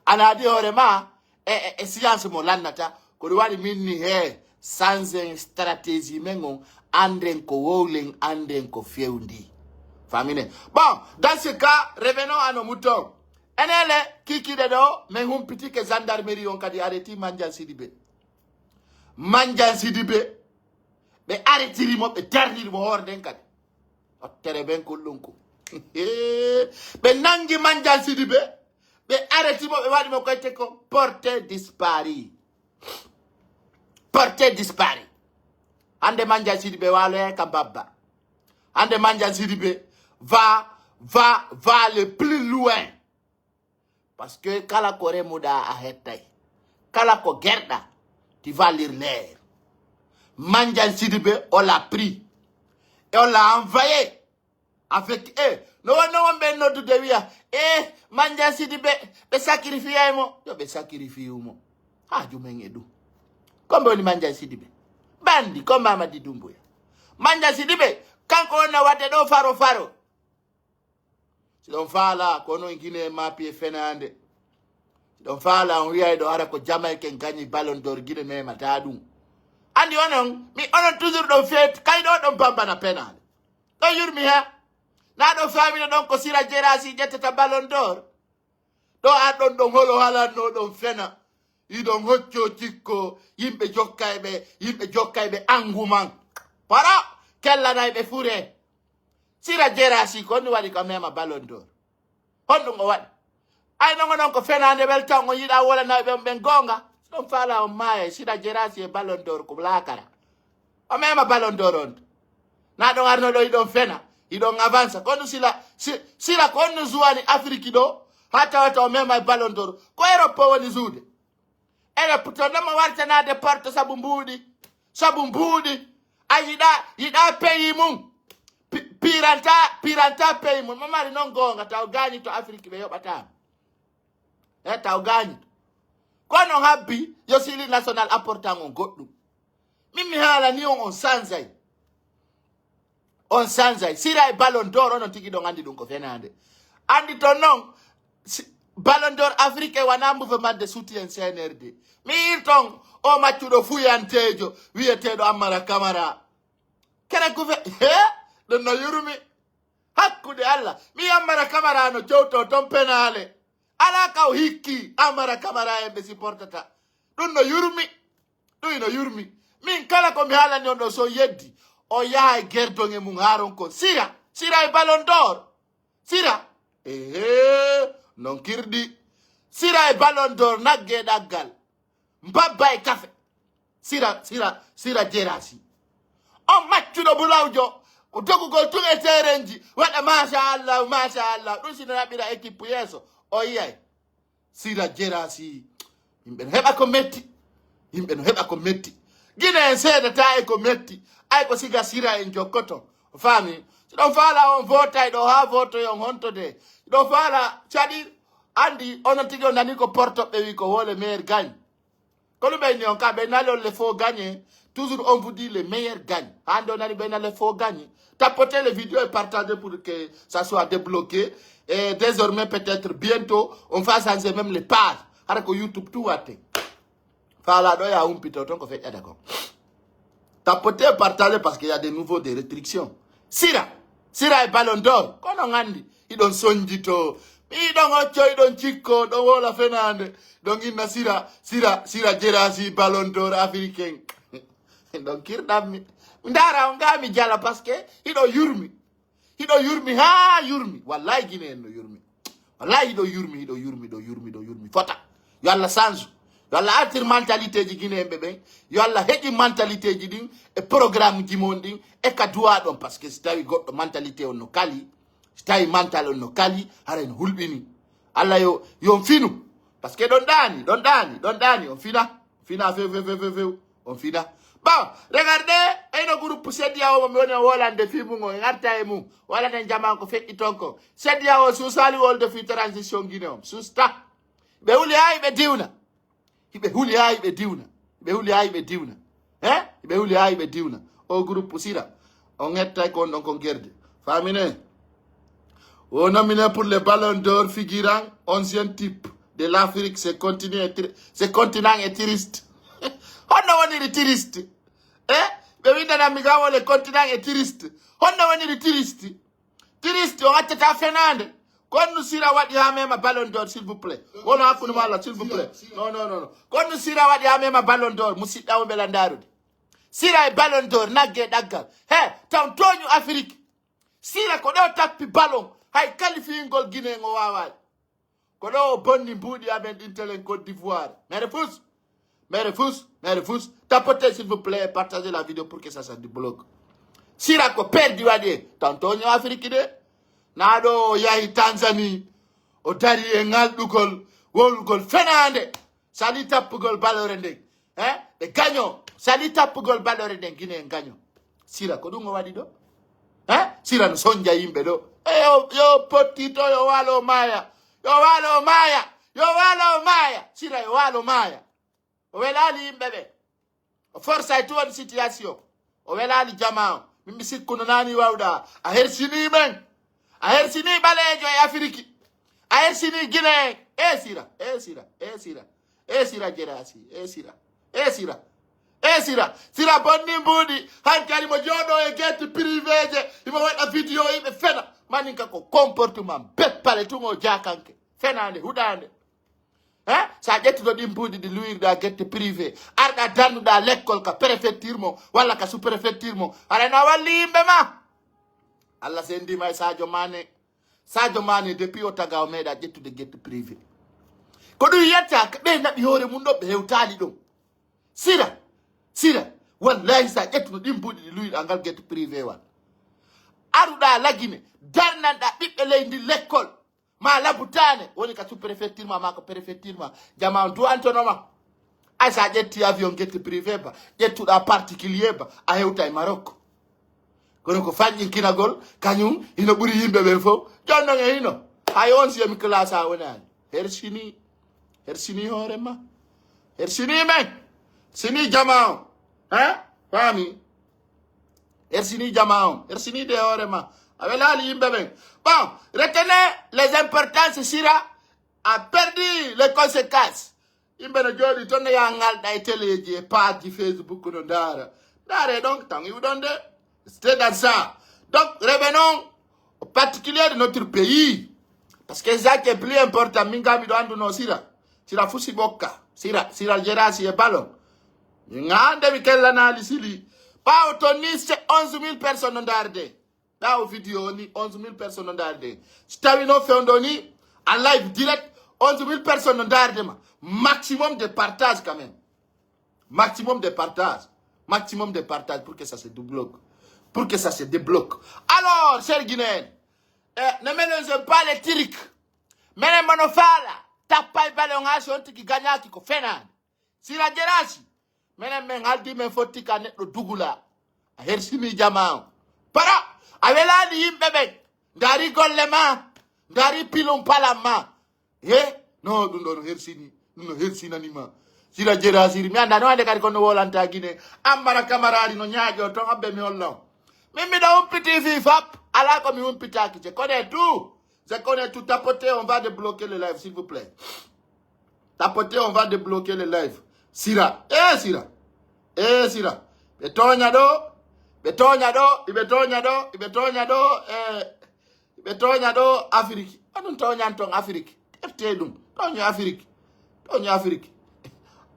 Ana adi hoore ma e, e, e science mo lannata. Ko ɗum waɗi min ni he sansen stratégie men on, annden ko wowlen, annden ko fewndi. Famine. Bon, dans ce cas, revenons à nos moutons. Enele kikiɗe ɗo, men humpitike gendarmerie on kadi arrêti Mandiang Sidibé. Mandiang Sidibé, ɓe arretiri mo, ɓe darniri mo hoore nden kadi. Ottere ben kullunku. Ɓe nangi Mandiang Sidibé, ɓe arreti mo, ɓe waɗi mo koyte ko porté disparu. Porté disparu. Hande Mandiang Sidibé waloyay ka mbabba. Hande Mandiang Sidibé va, va, va le plus loin. Parce que kala ko remuɗaa a hettay. Kala ko gerɗaa, tu vas lire l'air. Mandiang Sidibé, on l'a pris. Et on l'a envoyé avec eux. No wonno wonɓe noddude wiya, eh, Mandiang Sidibé, ɓe sacrifié mo. Yo ɓe sacrifié mo. Haaju men e ɗum. Ko mbe woni Mandiang Sidibé? Bandi, ko Mamadi Doumbouya. Mandiang Sidibé, kanko wonna wadde ɗo faro faro. Si ɗon faala, ko onon Guinée maapi e fenaande. Si ɗon faala, on wi'ay ɗo hara ko Jamaïcain gañi Ballon d'Or, Guinée memataa ɗum. Anndi onon, mi, onon toujours ɗon feet, kay ɗo ɗon bambana penaale. Ɗon yurmi ha? Na ɗon faamino ɗon ko Sira Jerasi ƴettata Ballon d'Or? Ɗo an ɗon ɗon holo halannoo ɗon fena. Iɗon hoccoo cikko, yimɓe jokkay ɓe, yimɓe jokkay ɓe anguman. Paro, kellanay ɓe fure. Sira Jerasi ko honɗum waɗi ka mema Ballon d'Or? Honɗum o waɗi? Ay non onon ko fenaande weltan on yiɗa wolana ɓen ɓen goonga. Si ɗon faala on maaya, Sira Jerasi e Ballon d'Or ko laakara. O mema Ballon d'Or on. Na ɗon arno ɗo iɗon fena, iɗon avansa. Kono sila, si, sila ko honɗum zuwani Afiriki ɗo, haa tawata o mema e Ballon d'Or. Ko Europe o woni zuude. Ene puto nomo wartanaade porte sabu mbuuɗi. Sabu mbuuɗi. A yiɗa, yiɗa peyi mum. Pi-, piranta, piranta peyi mum. Mo mari non goonga taw gaañi to Afiriki ɓe yoɓataa. E taw gaañi to. Kono habbi yo sili national apportan on goɗɗum. Min mi haalani on on sanzay. On sanzay. Sira e Ballon d'Or, onon tigi ɗon anndi ɗum ko fenaande. Anndi ton non, si, Ballon d'Or Afrique wona mouvement de soutien C N R D. Mi yii ton o maccuɗo fuyanteejo wiyeteeɗo Ammara Camara. Kene kufe, he? Ɗum no yurmi. Hakkunde Allah. Mi Ammara Camara no cowto ton penaale. Alaa ka o hikki, Ammara Camara en ɓe supportata. Ɗum no yurmi. Ɗum ino yurmi. Min kala ko mi haalani on ɗo so yeddi, o yaha e gerdon e mum haaron kon. Sira, Sira e Ballon d'Or. Sira. Ehe, non kirɗi. Sira e Ballon d'Or, nagge e ɗaggal. Mbabba e kafe. Sira, Sira, Sira Jerasi. On maccuɗo bulawjo, ko dogugol tun e terenji, waɗa machallah, machallah. Ɗum sina naɓira équipe yeeso, o yiyay. Sira Jerasi. Yimɓe no heɓa ko metti. Yimɓe no heɓa ko metti. Gine en seedataa e ko metti. Ay ko siga Sira en jokkoto. O faami? Si ɗon faala on vootay ɗo haa vootoy on honto de. Si ɗon faala caɗi, anndi onon tigi on nani ko porto ɓe wi ko wole maire gagne. Ko ɗum ɓe inni on ka ɓe nali on le faux gagné. Toujours, on vous dit les meilleurs gagnent. Hande on nani ɓe nale fo gagne. Tapotez les vidéos et partagez pour que ça soit débloqué. Et désormais, peut-être bientôt, on va changer même les pages. Hara ko YouTube tout watte. Fala ɗo ya humpito ton ko feƴƴata kon. Tapotez, partagez parce qu'il y a des nouveaux, des restrictions. Sira, Sira e Ballon d'Or. Kono ngandi, iɗon sonjito. Iɗon occo, iɗon cikko, ɗon wola fenande. Ɗon inna Sira, Sira, Sira Jerasi Ballon d'Or africain. Ɗon kirɗammi. Mi ndara on ga mi jala parce que hiɗo yurmi. Hiɗo yurmi haa yurmi. Wallahi Gine en no yurmi. Wallahi hiɗo yurmi, hiɗo yurmi, hiɗo yurmi, hiɗo yurmi. Fota. Yo Allah sansu. Yo Allah artir mentalité ji Gine en ɓe ɓen. Yo Allah heƴi mentalité ji ɗin e programme ji mon ɗin e ka duwa ɗon. Parce que si tawi goɗɗo mentalité on no kali, si tawi mental on no kali, haray no hulɓini. Allah yo, yo on finu. Parce que ɗon ɗaani, ɗon ɗaani, ɗon ɗaani, on fina. Fina few, few, few, few, few. On fina. Bon, regardez, eno groupe Sedia o mo woni o wolande fi mum o, en arta e mum. Wala den jaman ko feƴƴi ton ko. Sedia o susali wol de fi transition Guinée on. Susta. Ɓe huli haa ɓe diwna. Hiɓe huli haa ɓe diwna. Ɓe huli haa ɓe diwna. Hein? Ɓe huli haa ɓe diwna. O groupe Sira. On hettay ko on ɗon kon gerde. Famine. Au nominé pour le Ballon d'Or figurant, onzième type de l'Afrique, ce continent est tri-, ce continent est triste. Honno woniri triste? Eh? Ɓe windanammi gam o le continent est triste. Honno woniri triste? Triste, on accata fenande. Konnu Sira waɗi ha mema Ballon d'Or, s'il vous plaît. Wono hakkunde mo Allah, s'il vous plaît. Non, non, non, non. Konnu Sira waɗi ha mema Ballon d'Or, musiɗɗa o mbela ndarude. Sira e Ballon d'Or, nagge e ɗaggal. He, taw tooñu Afiriki. Sira ko ɗo tappi ballon, hay kalifingol Guinée ngo waawani. Ko ɗo o bonni mbuuɗi amen ɗin telen Côte d'Ivoire. Mere fus, mere fus, mere fus. Tapotez s'il vous plaît, partagez la vidéo pour que ça se débloque. Sira ko perdi waɗi e tan tooño Afiriki de. Naa ɗo o yahi Tanzanie, o dari e ŋalɗugol, wowlugol fenaande. Sali tappugol balore nden. Eh? Ɓe gaño. Sali tappugol balore nden, Gine en gaño. Sira, ko ɗum o waɗi ɗo? Eh? Sira no sonja yimɓe ɗo. E yo, yo pottito, yo walo maaya. Yo walo maaya. Yo walo maaya. Sira, yo walo maaya. O welaali yimɓe ɓe. O forsay tout woni situation. O welaali jamaa o. Min mi sikkuno naani wawɗa. A hersinii men. A hersinii ɓaleejo e Afiriki. A hersinii Gine en. E Sira, e Sira, e Sira, e Sira Jerasi, e Sira, e Sira, e Sira. Sira bonni mbuuɗi. Hankali mo jooɗo e gette privé je. Imo waɗa vidéo iɓe fena. Maninka ko comportement beppale tun o jaakanke. Fenaande, huɗaande. Hein? Sa ƴettuɗo ɗin mbuuɗi ɗi luwirɗa gette privé, arɗa darnuɗa lekkol ka préfecture mo, walla ka sous-préfecture mo, haray no a walli yimɓe ma. Allah sendima e Sadio Mané. Sadio Mané, depuis o taga o meeɗa ƴettude gette privé. Ko ɗum yetta, ɓe naɓi hoore mum ɗo, ɓe hewtaali ɗum. Sira, Sira, wallahi sa ƴettuno ɗin mbuuɗi ɗi luwirɗa ngal gette privé wal. Aruɗa Lagine, darnanɗa ɓiɓɓe leydi lekkol. Ma labutaane, woni ka sous-préfecture ma, ma ko préfecture ma. Jama on du'antono ma. Ay sa ƴetti avion gette privé ba, ƴettuɗa particulier ba, a hewta e Maroc. Kono ko fanƴinkinagol, kañum hino ɓuri yimɓe ɓen fof. Jon non e hino. Hay onzième classe a wonaani. Hersini. Hersini hoore ma. Hersini men. Sini jama on. Hein? Faami? Hersini jama on. Hersini de hoore ma. A welaali yimɓe ɓen. Bon, retenez les importances, Sira a perdu les conséquences. Yimɓe no jooɗi ton no yaa ngalɗa e teleeji e page Facebook no ndaara. Ndaare ɗon, tan iwɗon de. C'était dans ça. Donc, revenons au particulier de notre pays. Parce que ça qui est plus important, min ga miɗo anduno Sira. Sira fusi ɓokka. Sira, Sira jerasi e ballon. Min ga hande mi kellanaali Sili. Ɓaawo ton ni, c'est onze mille personnes no ndaarde. Ɓaawo vidéo ni, onze mille personnes no ndaarde. Si tawi no fewndo ni, en live direct, onze mille personnes no ndaarde ma. Maximum de partage quand même. Maximum de partage. Maximum de partage pour que ça se débloque. Pour que ça se débloque. Alors, chers Guinéens, eh, ne mélangez pas les trucs. Menen mono faala, tappay ballon haa si on tigi gañaaki ko fenaande. Sira jerasi, menen men haldi men fotti ka neɗɗo dugula. A hersini jama on. Para, a welaani yimɓe ɓen. Ndaari golle ma, ndaari pilum palam ma. He, no, ɗum ɗo no hersini, ɗum no hersinani ma. Sira Jera Siri, mi anndaa no hannde kadi kono wolanta Gine. Ammara Kamaraari no ñaaƴoo ton, abbe mi holla on. Min miɗo humpiti fii fap, alaa ko mi humpitaaki. Je connais tout. Je connais tout. Tapotez, on va débloquer le live, s'il vous plaît. Tapotez, on va débloquer le live. Sira, eh Sira, eh Sira. Ɓe tooña ɗo, ɓe tooña ɗo, ɓe tooña ɗo, ɓe tooña ɗo, eh. Ɓe tooña ɗo Afiriki. Onon tooñan ton Afiriki. Ƴeftee ɗum. Tooñu Afiriki. Tooñu Afiriki.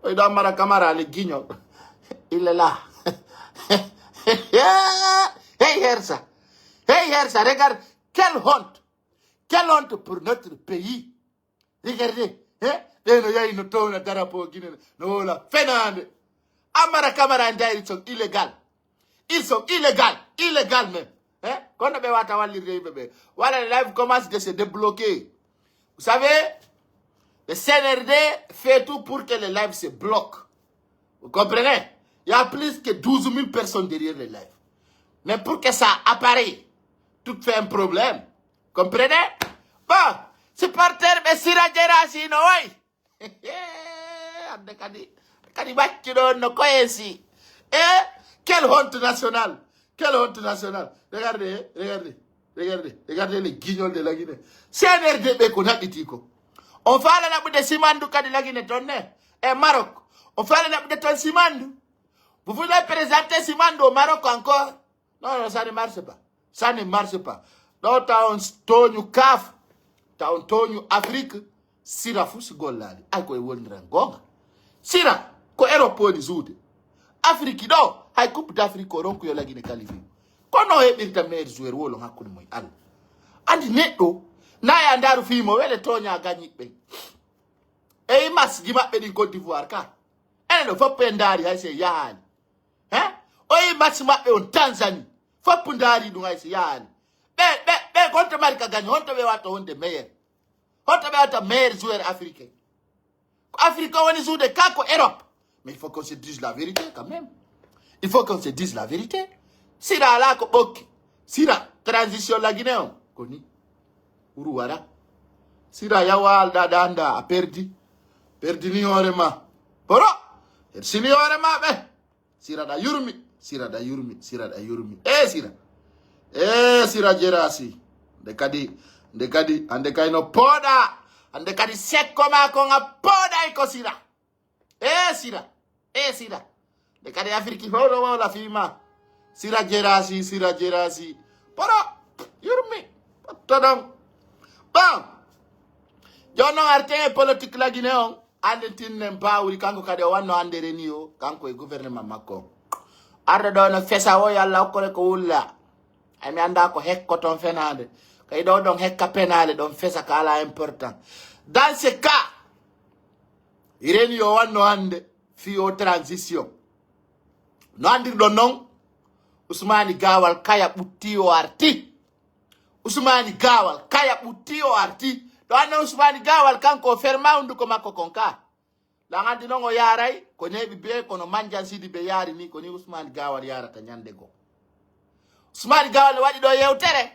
Oy ɗo Ammara Kamara, le guignol. Il est là. Hey, Hersa. Hey, Hersa, regarde. Quelle honte. Quelle honte pour notre pays. Regardez, hein? Ɓe no yahi no towna drapeau Guinée, no wola fenaande. Ammara Kamara and Jaay, ils sont illégaux. Ils sont illégaux, illégaux même. Hein? Kono ɓe wata wallirde yimɓe ɓe. Voilà, le live commence de se débloquer. Vous savez, le C N R D fait tout pour que le live se bloque. Vous comprenez? Il y a plus que douze mille personnes derrière le live. Mais pour que ça apparaît, tout fait un problème. Comprenez? Bon, supporter ɓe Sira Jera Siri no woy. Hannde kadi, kadi waccuɗo on no koyensi. Eh, quelle honte nationale. Quelle honte nationale. Regardez, eh, regardez, regardez, regardez les guignols de la Guinée. C N R D ɓe ko naɓɓiti ko. On faala naɓude Simandu kadi la Guinée ton ne. E Maroc. On faala naɓude ton Simandu. Vous voulez présenter Simandu au Maroc encore? Non, non, ça ne marche pas. Ça ne marche pas. Ɗo tawon tooñu kaaf, tawon tooñu Afrik, Sira fu si gollaali. Ay ko e wondiran goonga. Sira, ko Europe woni suude. Afrik ɗo, hay Coupe d'Afrique o ronku yo la Guinée qualifié. Kono o heɓirta meilleur joueur wolon hakkunde mo e Allah. Andi neɗɗo, na ya ndaaru fii mo wele tooña gañiɓɓe. E i match ji maɓɓe ɗin Côte d'Ivoire ka. Enen ɗo fof en ndaari hay si en yahaali. Hein? O yi match maɓɓe on Tanzanie. Fof ndaari ɗum hay si yahaali. Ɓe, ɓe, ɓe honto mari ka gaño, honto ɓe watta wonde meilleur. Honto ɓe watta meilleur joueur africain. Ko Afrique woni suude ka ko Europe. Mais il faut qu'on se dise la vérité quand même. Il faut qu'on se dise la vérité. Sira alaa ko ɓokki. Sira transition la Guinée on. Ko ni. Uru wara. Sira yawa alɗa ɗa anda a perdi. Perdi ni hoore ma. Poro. Hersini hoore ma ɓe. Sira ɗa yurmi. Sira ɗa yurmi. Sira ɗa yurmi. E Sira. E Sira Jerasi. Nde kadi, nde kadi, ande kay no pooɗa. Ande kadi sekko ma kon a pooɗay ko Sira. E Sira. E Sira. Nde kadi Afirki fow ɗo wowla fii ma. Sira Jerasi, Sira Jerasi. Poro. Yurmi. Todon. Bon. Jooni non arten e politique la Guinée on. Annden tinnen Bawuri, kanko kadi o wanno hannde reni o, kanko e gouvernement makko on. Arɗo ɗo no fesa o, yo Allah hokkore ko wulla. Ay, mi anndaa ko hekkoton fenaande. Kay ɗo ɗon hekka penaale, ɗon fesa ka alaa important. Dans ce cas, reni o wanno hannde fii o transition. No anndirɗon non, Usmani Gawal Kaya ɓutti o arti. Usmani Gawal Kaya ɓutti o arti. Ɗo anna Usmani Gawal kanko o ferma hunduko makko kon ka. Ɗan anndi non o yaaray, ko neeɓi bee, kono Manjan Sidi ɓe yaari ni, ko ni Usmani Gawal yaarata ñannde goo. Usmani Gawal no waɗi ɗo yewtere.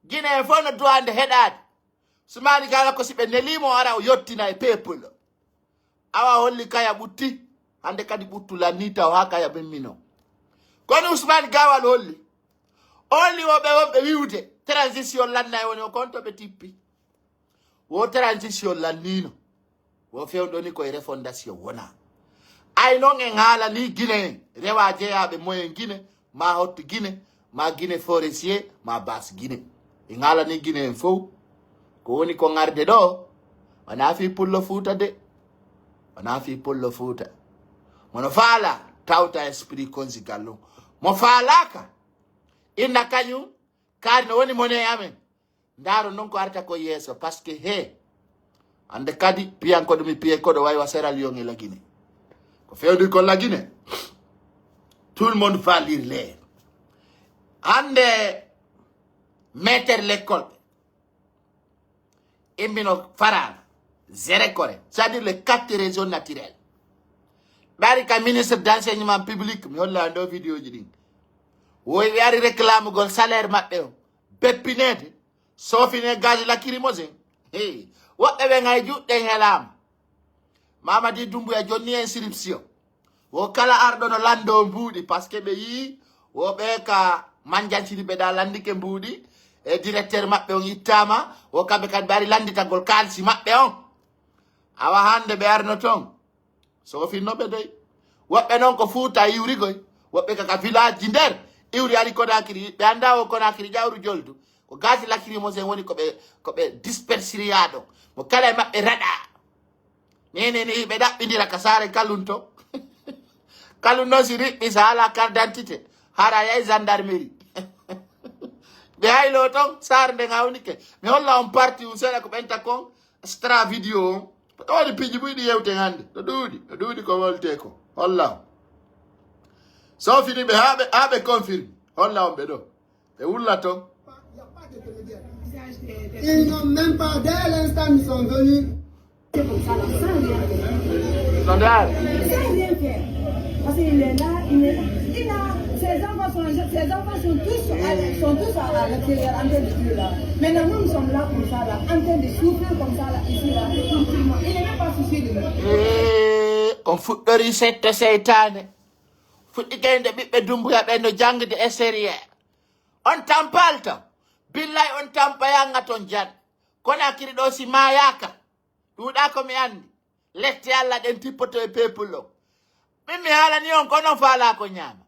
Gine en fof no duwande heɗaade. Usmani Gawal ko si ɓe nelii mo o ara o yottina e peuple. Awa holli Kaya ɓutti. Hannde kadi ɓuttu lannii taw haa Kaya ɓemmino. Kono Usmani Gawal holli. Holli wo ɓe wonɓe wi'ude transition lannay woni o konto ɓe tippi. Wo transition lanniino. Wo fewndo ni koye refondation wona. Ay non en haalanii Gine en, rewa jeyaaɓe moyen Gine, ma Hotto Gine, ma Gine Forestier, ma Basse Gine. En haalanii Gine en fow. Ko woni ko ŋarde ɗo, wonaa fii pullo Fuuta de. Wonaa fii pullo Fuuta. Mo no faala, tawta esprit conjugal ɗum. Mo faalaaka, inna kañum, kaari no woni mone amen. Ndaaro non ko arta ko yeeso, parce que he, hannde kadi piyan ko ɗum mi piye koɗo waywa Sierra Leone e la Guinée. Ko fewndi ko la Guinée. Tout le monde va lire l'air. Hannde maître l'école immino Farana, Zérékoré, c'est-à-dire les quatre régions naturelles. Ɓe ari ka ministre d'enseignement public, mi holla ndo vidéo ji ɗin. Woy ɓe ari réclamugol salaire maɓɓe o. Beppineede, soofine gaz lacrymogène. Hey, woɓɓe ɓen hay juuɗe ɗen helaama. Mamadi Doumbouya jonni instruction. Wo kala arɗo no lanndoo mbuuɗi, parce que ɓe yi'i wo ɓe ka manjansiri ɓe ɗa lanndike mbuuɗi, e directeur maɓɓe on ittaama, wo kamɓe kadi ɓe ari lannditagol kaalisi maɓɓe on. Awa hannde ɓe arno ton. Soofinno ɓe dey. Woɓɓe non ko Fuuta iwrigoy, woɓɓe ka, ka village ji nder, iwri ari Konakiri, ɓe annda wo Konakiri ƴawru joldu. Ko gaz lacrymogène woni ko ɓe, ko ɓe dispersiri yaa ɗon. Mo kala e maɓɓe raɗa. Ni, ni, ni, ɓe ɗaɓɓindira ka saare Kalun to. Kalun non si riɓɓi sa ala carte d'identité, hara yahi gendarmerie. Ɓe hayloo ton, saare nden hawnike. Mi holla on parti un seeɗa ko ɓenta kon, extra vidéo on. Ko ɗo waɗi piiji buy ɗi yewten hannde. No ɗuuɗi, no ɗuuɗi ko woltee ko. Holla on. So fini ɓe haa ɓe, haa ɓe confirme. Holla on ɓe ɗo. Ɓe wulla ton. Ils n'ont même pas, dès l'instant ils sont venus. C'est comme ça, là, sans rien faire. Standard. Sans rien faire. Parce qu'il est là, il est là. Il a, ses enfants sont, ses enfants sont tous à, sont tous à, à l'extérieur en train de jouer là. Maintenant, nous, nous sommes là comme ça, là, en train de souffrir comme ça, là, ici, là, tranquillement. Il n'est même pas soucié de nous. Eh, on fuɗɗori setto seytaane. Fuɗɗike nde ɓiɓɓe Dumbuya ɓen no jangde extérieur. On tampalto. Billahi on tampayanŋa ton jan. Konakiri ɗo si maayaaka. Ɗuuɗa ko mi anndi. Lette Alla ɗen tippoto e peuple on. Min mi haalani on, kono faalaa ko ñaama.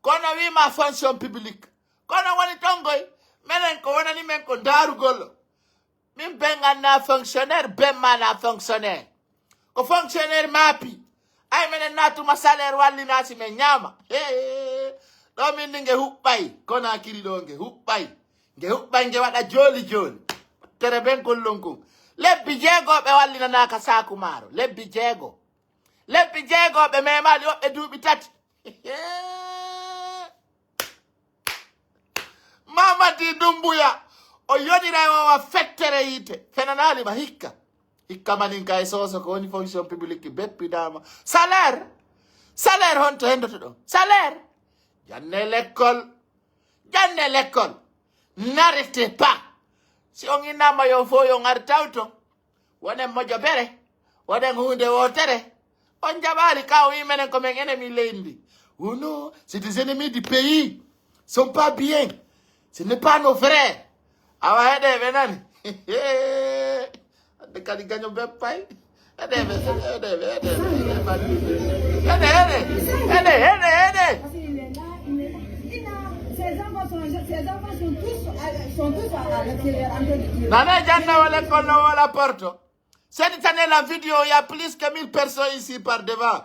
Kono wiima fonction publique. Kono woni ton goy. Menen ko wonani men ko ndaarugol. Min ben annaa fonctionnaire, ben maanaa fonctionnaire. Ko fonctionnaire maapi. Ay, menen naatuma salaire wallinaasi men ñaama. Hee. Ɗo min ni nge huɓɓay. Konakiri ɗo nge huɓɓay. Nge huɓɓay nge waɗa jooli jooli. Tere ben kollon kon. Lebbi jeego ɓe wallinanaaka saaku maaro. Lebbi jeego. Lebbi jeego ɓe memaali woɓɓe duuɓi tati. Mamadi Dumbuya, o yonira e wawa fettere yiite. Fenanaali ma hikka. Hikka manin ka e soso ko woni fonction publique beppidama. Salaire. Salaire honto hendoto ɗon? Salaire. Janne l'école. Janne l'école. N'arrêtez pas. Si on innama yo fo yo ngar tawto. Wonen mojobere, wonen huunde wootere. On jaɓaali ka o wi'i menen ko men ennemi leydi ndi. Oh non, c'est des ennemis du pays. Sont pas bien. Ce n'est pas nos frères. Awa heɗe ɓe nani. Ande kadi gaño beppay. Heɗe ɓe, heɗe ɓe, heɗe ɓe, heɗe ɓe. Heɗe, heɗe, heɗe, heɗe, heɗe. Parce qu'il est là, il est là. Il a, ses enfants sont, ses enfants sont tous, euh, sont tous à, à l'extérieur en train de jouer. Nane janna wala kono wala porto. Cette année, la vidéo, il y a plus que mille personnes ici par devant.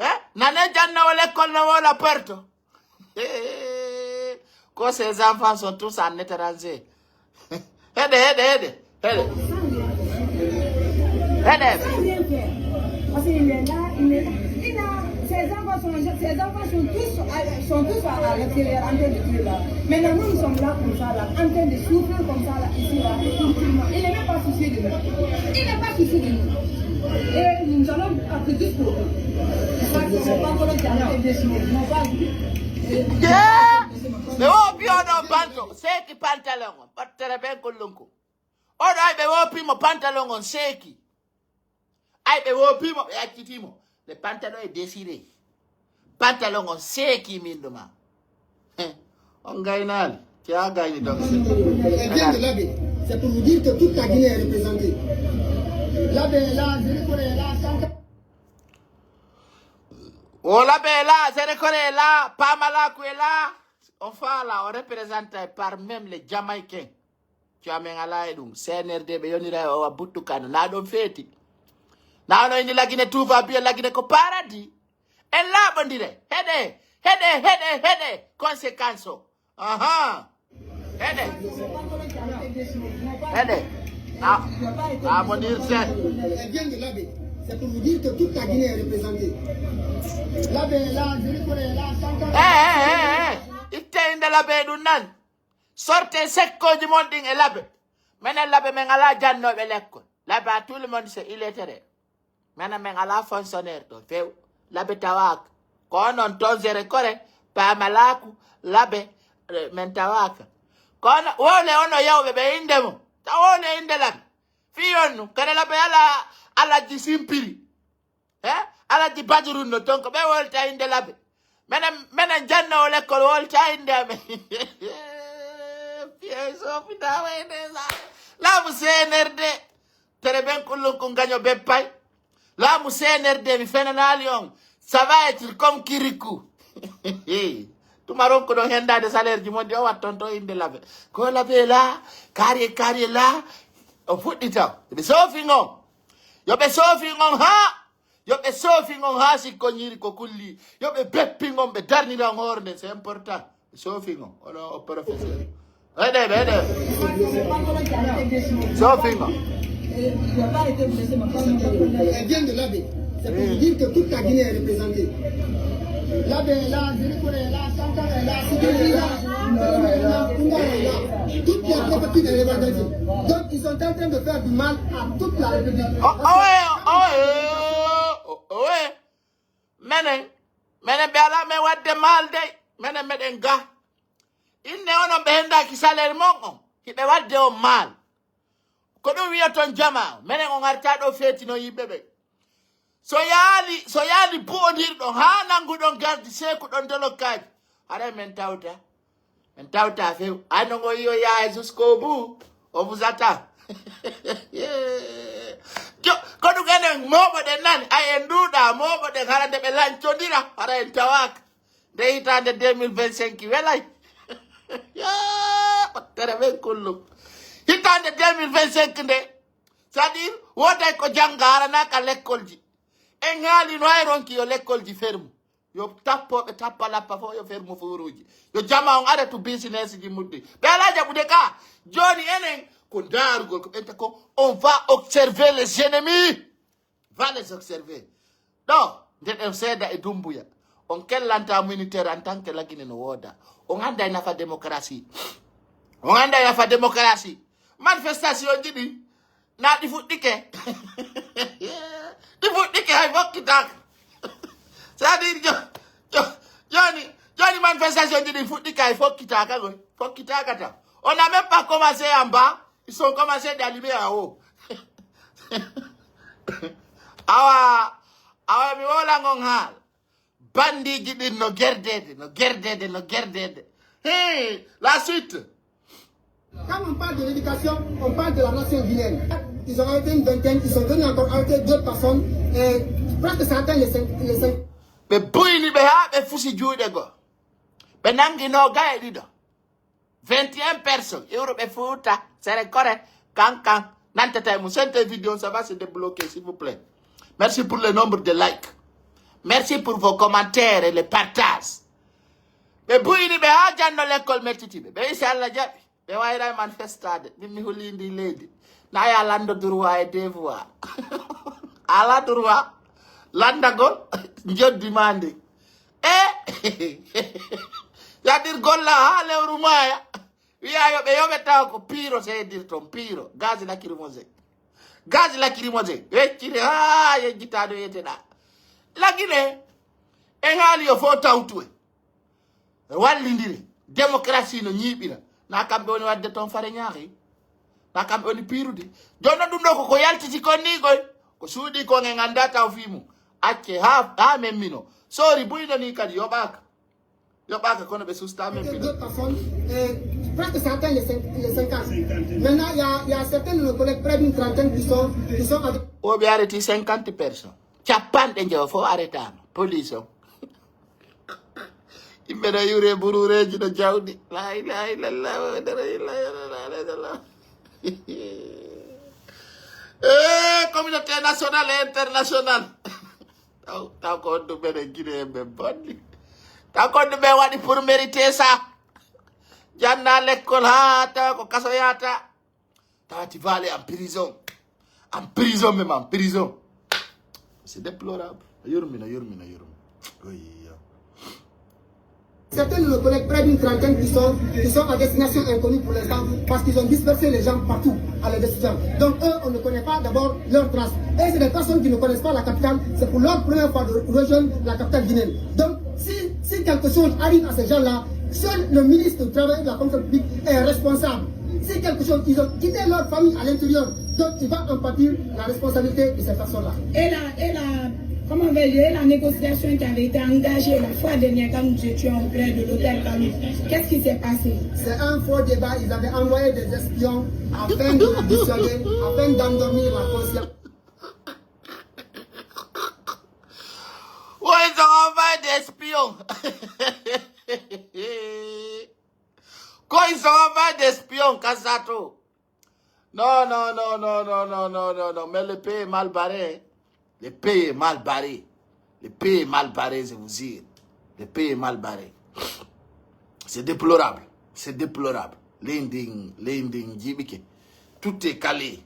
Hein? Nane janna wala kono wala porto. Ko ces enfants sont tous en étranger. Heɗe, heɗe, heɗe, heɗe. Heɗe. Parce qu'il est là, il est là. Il a, ses enfants sont, ses enfants sont tous, à- sont tous à, à l'extérieur en train de jouer là. Maintenant, nous, nous sommes là comme ça, là, en train de souffrir comme ça, là, ici, là, tranquillement. Il n'est même pas soucié de nous. Il n'est pas soucié de nous. Et nous allons être jusqu'au bout. C'est ça, c'est mon pantalon qui a été dessiné. Mon père, eh, Yeah! Mais oh, bien, non, pantalon. C'est qui pantalon? Pas très bien, Colonco. Oɗo ay ɓe woopiimo pantalon on seeki. Ay ɓe woopiimo, ɓe accitii mo. Le pantalon est déchiré. Pantalon on seeki min ɗuma. Heh, on gaynaali. Ci a gayni donc. Elle vient de Labé. C'est pour vous dire que toute la Guinée est représentée. Labé est là, Zérékoré est là, Sanka- O Labé est là, Zérékoré est là, Pamalaku est là. On fait là, on représente par même les Jamaïcains. Ci amen alaa e ɗum. C N R D ɓe yonira e owa buttu kano. Na ɗon feeti. Na ono indi Lagine tuufa biye Lagine ko paradis. En laaɓondire. Heɗe, heɗe, heɗe, heɗe. Conséquence o. Aha. Heɗe. Heɗe. A, a monirte. Elle vient de Labé. C'est pour vous dire que toute la Guinée est représentée. Labé est là, Zérékoré est là, Sanka- Eh, eh, eh, eh. Itte inde Labé ɗum nan. Sortee sekkooji mon ɗin e Labe. Menen Labe, men alaa jannooɓe lekkol. Labe, à tout le monde, c'est illettré. Menen, men alaa fonctionnaire ɗon few. Labe tawaaka. Ko onon ton Zérékoré, Paamalaaku, Labe, eh, men tawaaka. Ko ono, wowle ono yawɓe ɓe innde mo. Ta wowle innde Labe. Fii on nu, kadi Labe alaa Alhaji Simpiri. He? Alaji Badurun no ton ko ɓe wolta innde Labe. Menen, menen jannoowo lekkol wolta innde amen. Piye soofi daawa e nde sa. Laamu C N R D. Tere ben kullun kun gaño beppay. Laamu C N R D mi fenanaali on. Ça va être comme Kirikou. Tuma ronko ɗon hendaade salaire ji mon ɗi o watton to innde Labe. Ko Labe la, kariye, kariye la. O fuɗɗita. Ɓe soofi ngon. Yo ɓe soofi ngon ha. Yo ɓe soofi ngon haa sikko ñiiri ko kulli. Yo ɓe beppi ngon, ɓe darnira on hoore nden, c'est important. Ɓe soofi ngon, ono o professeur. Eɗe, eɗe. Soofi ngon. Elle vient de Labé. C'est pour vous dire que toute la Guinée est représentée. Labé est là, Zirikure est là, Sankara est là, Sikiri est là, Kungara est là. Toute la préfecture est représentée. Donc, ils sont en train de faire du mal à toute la République. Oh, oh, ouais, oh, eh, oh, oh, ouais. Menen, menen ɓe alaa men waɗde maal dey. Menen meɗen ga. Inne onon ɓe hendaaki salaire mon on. Hiɓe waɗde on maal. Ko ɗum wiyoton jamaa. Menen on artaa ɗo feetino yimɓe ɓe. So yaali, so yaali bu'ondirɗon haa nannguɗon gardi seekuɗon dolokkaaji. Haray men tawta. Men tawta few. Ay no ngo yiyo yahay jusqu'au bout. On vous attend. Jo, ko ɗum enen mooɓoɗen nani. Ay en nduuɗa mooɓoɗen hara nde ɓe lancondira. Hara en tawaaka. Nde hitaande deux mille vingt-cinq welay. Yaa, ɓattere ɓen kullum. Hitaande deux mille vingt-cinq nde. C'est-à-dire, wooday ko jannga hara naa ka lekkolji. En haali no hay ronki yo lekkolji fermu. Yo tappooɓe tappa lappa fof yo fermu fuuruuji. Yo jama on aratu business ji muddi. Ɓe alaa jaɓude ka. Jooni enen ko ndaarugol ko ɓenta ko on va observer les ennemis. Va les observer. Ɗo, nde ɗen seeda e Dumbuya. On kellanta militaire en tant que Lagine no wooda. On annday nafa démocratie. On annday nafa démocratie. Manifestation ji ɗi. Naa ɗi fuɗɗike. Ɗi fuɗɗike hay fokkitaaka. C'est-à-dire jo, jo, jooni, jooni manifestation ji ɗi fuɗɗike hay fokkitaaka koy. Fokkitaaka tan. On n'a même pas commencé en bas. Ils sont commencés d'allumer en haut. Awa, awa mi woola ngon haal. Bandiiji ɗin no gerdeede, no gerdeede, no gerdeede. Hey, la suite. Quand on parle de l'éducation, on parle de la nation guinéenne. Ils ont arrêté une vingtaine, ils sont venus encore arrêter d'autres personnes, et presque ça atteint les cinq, les cinq. Ɓe buyni ɓe haa ɓe fusi juuɗe goo. Ɓe nangi noogay e ɗiɗo. Vingt et un personnes, iwruɓe Fuuta, Sere Kore, Kankan, nantata e mum. Sente vidéo, ça va se débloquer, s'il vous plaît. Merci pour le nombre de likes. Merci pour vos commentaires et les partages. Ɓe buyni ɓe haa janno lekkol mettiti ɓe. Ɓe isi Allah jaɓi. Ɓe wayray man festaade. Min mi hulii ndi leydi. Na ya lando droit e devoir. Ala droit. Landagol. Njoddi ma ndi. E yadir golla haa lewru maaya. Wiya yo ɓe yoɓe tawa ko piiro seedirton, piiro. Gaz lacrymogène. Gaz lacrymogène. Wecciri haa yejjitaa ɗo yeteɗaa. Lagine. En haali yo fof tawtu en. Wallindire. Démocratie no ñiiɓira. Na kamɓe woni waɗde toon fare ñaaxi. Na kamɓe woni piirude. Jooni noon ɗum ɗo ko ko yaltiti kon nii koy. Ko suuɗii kon en anndaa taw fii mum. Acce haa, haa men mino. Soori buyno nii kadi yoɓaaka. Yoɓaaka kono ɓe sustaa men mino. D'autres personnes, euh, presque ça atteint les cinq, les cinquante. Maintenant, il y a, il y a certains de nos collègues, près d'une trentaine qui sont, qui sont avec. O ɓe areti cinquante personnes. Cappanɗe njoyo fof aretaama. Police on. Yimɓe no iwre buruureeji no jawɗi. La ilaha illallah, Muhammadu rasulullah, sallallahu alaihi wasallam. Eh, communauté nationale et internationale. Taw, taw ko on ɗum ɓen e Guinée ɓe bonni. Taw ko on ɗum ɓe waɗi pour mériter ça. Janna lekkol haa taw ko kaso yaata. Tawa tu vas aller en prison. En prison même, en prison. C'est déplorable. Yurmina, yurmina, yurmina. Oui. Certains de nos collègues, près d'une trentaine, qui sont, qui sont à destination inconnue pour l'instant, parce qu'ils ont dispersé les gens partout à leur destination. Donc eux, on ne connaît pas d'abord leurs traces. Et c'est des personnes qui ne connaissent pas la capitale, c'est pour leur première fois de rejoindre la capitale guinéenne. Donc si, si quelque chose arrive à ces gens-là, seul le ministre du Travail et de la Fonction publique est responsable. Si quelque chose, ils ont quitté leur famille à l'intérieur, donc il va en pâtir la responsabilité de ces personnes-là. Et la, et la, Comment veut dire la négociation qui avait été engagée la fois dernière quand nous étions auprès de l'hôtel Kaloum? Qu'est-ce qui s'est passé? C'est un faux débat. Ils avaient envoyé des espions afin de nous dissuader, afin d'endormir la conscience. Ouais, ils ont envoyé des espions. Quand ils ont envoyé des espions, Kasato. Non, non, non, non, non, non, non, non, non. Mais le pays est mal barré. Le pays est mal barré. Le pays est mal barré, je vous jure. Le pays est mal barré. C'est déplorable. C'est déplorable. Leydi ndin, leydi ndin jiiɓike. Tout est calé.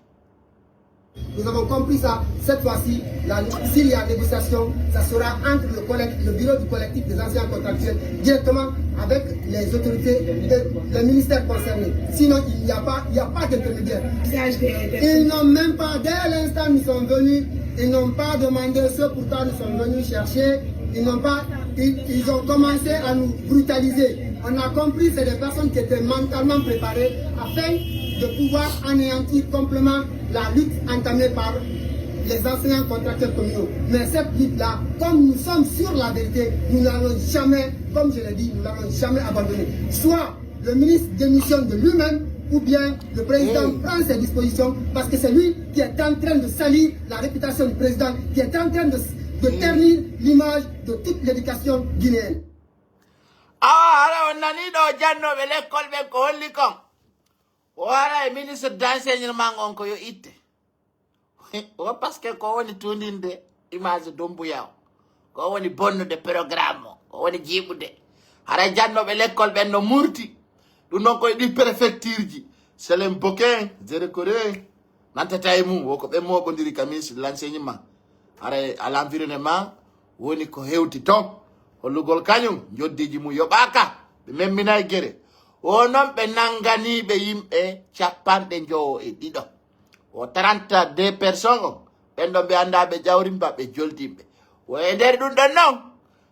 Nous avons compris ça. Cette fois-ci, la, s'il y a négociation, ça sera entre le, collectif, le bureau du collectif des anciens contractuels directement avec les autorités, de, les ministères concernés. Sinon, il n'y a pas, il n'y a pas d'intermédiaire. Ils n'ont même pas, dès l'instant où nous sommes venus, ils n'ont pas demandé ce pourquoi nous sommes venus chercher. Ils n'ont pas, ils, ils ont commencé à nous brutaliser. On a compris, c'est des personnes qui étaient mentalement préparées afin de pouvoir anéantir complètement la lutte entamée par les enseignants contractuels communaux. Mais cette lutte-là, comme nous sommes sur la vérité, nous n'allons jamais, comme je l'ai dit, nous n'allons jamais abandonner. Soit le ministre démissionne de lui-même, ou bien le président prend ses dispositions, parce que c'est lui qui est en train de salir la réputation du président, qui est en train de, de ternir l'image de toute l'éducation guinéenne. Awa, hara on nanii ɗoo jannooɓe lekkol ɓen ko holli kon? O hara e ministre d'enseignement on ko yo itte. O parce que ko woni tuundinde image Dumbuya o. Ko woni bonnude programme o. Ko woni jiiɓude. Haray jannooɓe lekkol ɓen no murti. Ɗum noon koye ɗi préfecture ji. Selen Boken, Zérékoré, nantata e mum. Wo ko ɓe mooɓondiri ka ministre de l'enseignement. Haray à l'environnement woni ko hewti ton. Hollugol kañum, njoddiiji mum yoɓaaka. Ɓe memminay gere. O noon ɓe nanganiiɓe yimɓe capanɗe njowo e ɗiɗo. O trente-deux personnes on, ɓen ɗon ɓe anndaa ɓe jawrimɓe, ɓe joldimɓe. Wo e nder ɗum ɗon non,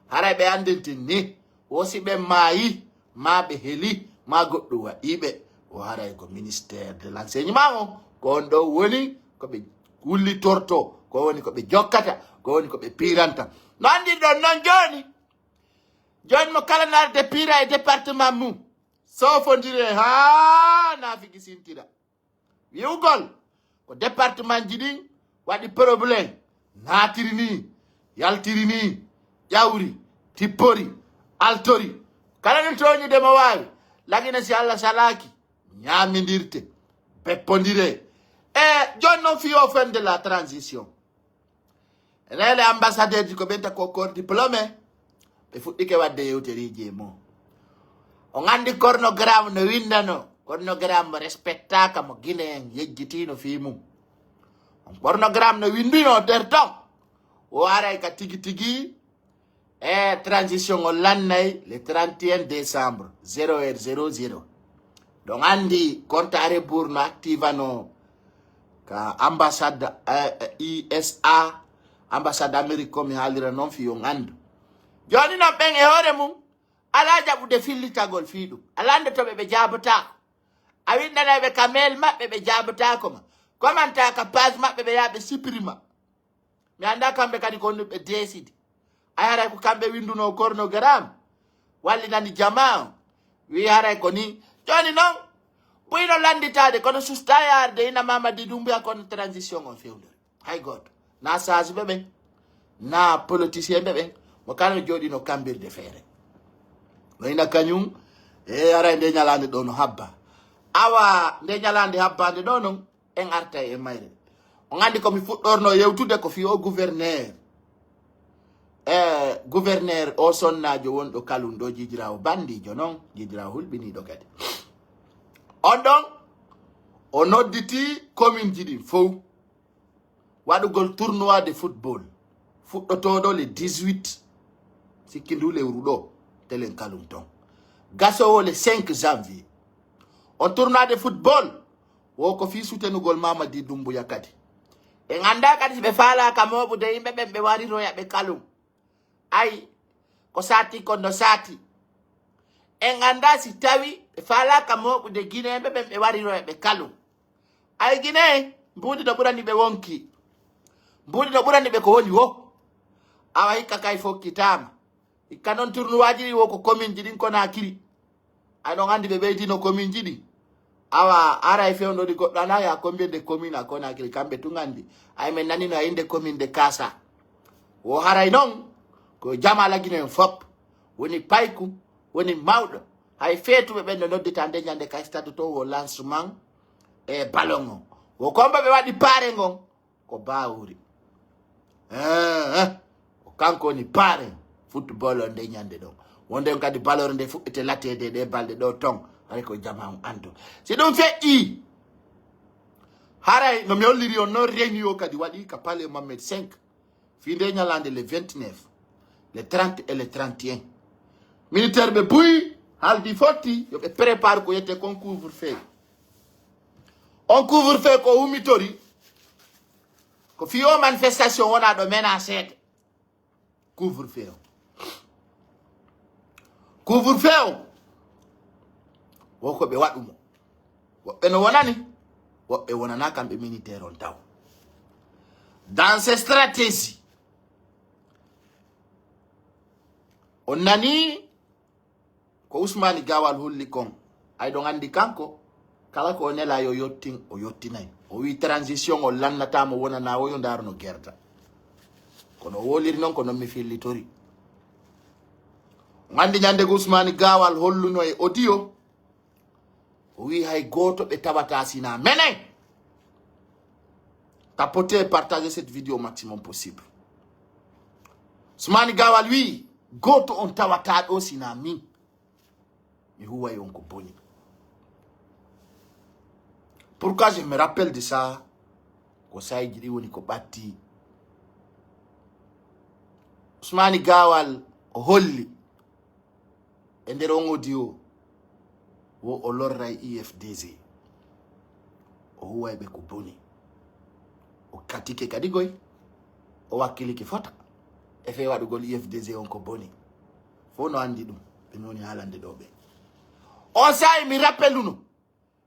haray ɓe anndintin ni, wo si ɓe maayi, maa ɓe heli, maa goɗɗum waɗiiɓe. O haray ko ministère de l'enseignement on, ko on ɗon woni ko ɓe wullitorto, ko woni ko ɓe jokkata, ko woni ko ɓe piiranta. No anndirɗon non jooni, jooni mo kala naata piira e département mum, soofondire haa naafigi sintira. Wi'ugol ko département ji ɗin waɗi problème, naatiri nii, yaltiri nii, ƴawri, tippori, altori. Kala no tooñude mo waawi, lagina si Allah salaaki, ñaamindirte, beppondire. E jooni non fii o fin de la transition. Enen e ambassadeur ji ko ɓen ta ko corps diplômé, ɓe fuɗɗike waɗde yewtereeji e mum. On anndi chronogramme no winndano, chronogramme mo respectaaka, mo Guinée en yejjitiino fii mum. On chronogramme no winndino nder ton. O aray ka tigi tigi e transition o lannay le trente et un décembre, zéro heure zéro zéro. Ɗon anndi compte à rebours no activano ka ambassade eh, U S A, ambassade Amérique ko mi haalira non fii on anndu. Jooni non ɓen e hoore mum alaa jaɓude fillitagol fii ɗum. Alaa nde to ɓe ɓe jaabotaako. A winndanay ɓe ka mail maɓɓe ɓe jaabotaako ma. Commentaire ka page maɓɓe ɓe yaa ɓe supprima. Mi anndaa kamɓe kadi ko honɗum ɓe deesidi. Ay haray ko kamɓe winndunoo chronogramme. Wallinani jamaa on. Wi'i haray ko nii. Jooni non, buyno lannditaade, kono sustaa yaarde ina Mamadi Doumbouya kono transition on fewndori. Hay gooto. Naa saasuɓe ɓen, naa politicien ɓe ɓen, mo kala no jooɗii no kammbirde feere. No ina kañum, e haray nde ñalaande ɗoo no habba. Awa, nde ñalaande habbaande ɗoo non, en artay e mayre. On anndi ko mi fuɗɗornoo yewtude ko fii o gouverneur. E gouverneur o sonnaajo wonɗo Kalum ɗoo, jiijiraawo banndiijo non, jiijiraawo hulɓiniiɗo kadi. On ɗon, o nodditii commune ji ɗin fow waɗugol tournoi de football fuɗɗotooɗo le dix-huit sikki ndu lewru ɗoo, telen Kalum ton. Gasoowo le cinq janvier. On tournoi de football wo ko fii sutenugol Mamadi Doumbouya kadi. En anndaa kadi si ɓe faalaaka mooɓude yimɓe ɓen ɓe wariroya ɓe Kalum. Ay, ko saati kon no saati. En anndaa si tawi ɓe faalaaka mooɓude Gineeɓe ɓen ɓe wariroya ɓe Kalum. Ay Ginee, mbuuɗi no ɓurani ɓe wonki. Mbuuɗi no ɓurani ɓe ko woni wo. Awa hikka kay fokkitaama. Hikka non turnuwaaji ɗin wo ko kominji ɗin Konaakiri. Ay ɗon anndi ɓe ɓeydino kominji ɗin. Awa haray fewndo ɗi goɗɗo ana ya combien de commune à Konaakiri kamɓe tun anndi. Ay men nanino ay innde commune de Kaasa. Wo haray non ko jama lagino en fop. Woni payku, woni mawɗo. Hay feetuɓe ɓen no noddita nde ñande kay stade to wo lancement e ballon on. Wo combat ɓe waɗi paare ngon. Ko Bawuri. Eh, eh. Ko kanko woni paare football on nde ñande ɗon. Wonde on kadi ballon nde fuɗɗete lateede ɗe balɗe ɗo ton. Hay ko jama on andu. Si ɗum feƴƴi, haray no mi holliri on non, réunion kadi waɗi ka palais Mohamed cinq. Fii nde ñalaande le vingt-neuf, le trente et le trente et un. Militaire ɓe buy, haaldi fotti, yo ɓe prépare ko yette kon couvre-feu. On couvre-feu ko humitori, ko fii o manifestation wona ɗo menaceede. Couvre-feu o. Couvre-feu o. Wo ko ɓe waɗu mo. Woɓɓe no wonani, woɓɓe wonana kamɓe militaire on taw. Dans ces stratégies, on nani ko Usmani Gawal holli kon. Ay ɗon anndi kanko, kala ko o nela yo yottin, o yottinay. O wi'i transition o lannata mo wonana o yo ndaaruno gerta. Kono o woliri non ko non mi fillitori. On anndi ñande ko Usmani Gawal holluno e audio, o wi'i hay gooto ɓe tawata sina menen. Tapotez et partagez cette vidéo au maximum possible. Usmani Gawal wi'i gooto on tawata ɗo sina min. Mi huway on ko boni. Pourquoi je me rappelle de ça? Ko sayji ɗi woni ko ɓatti. Usmani Gawal o holli e nder on audio wo o lorray U F D G. O huway ɓe ko boni. O katike kadi goy. O wakkilike fota. E fee waɗugol U F D G on ko boni. Fow no anndi ɗum. Ɓe mi woni haalande ɗo ɓe. On saa'i mi rappeluno.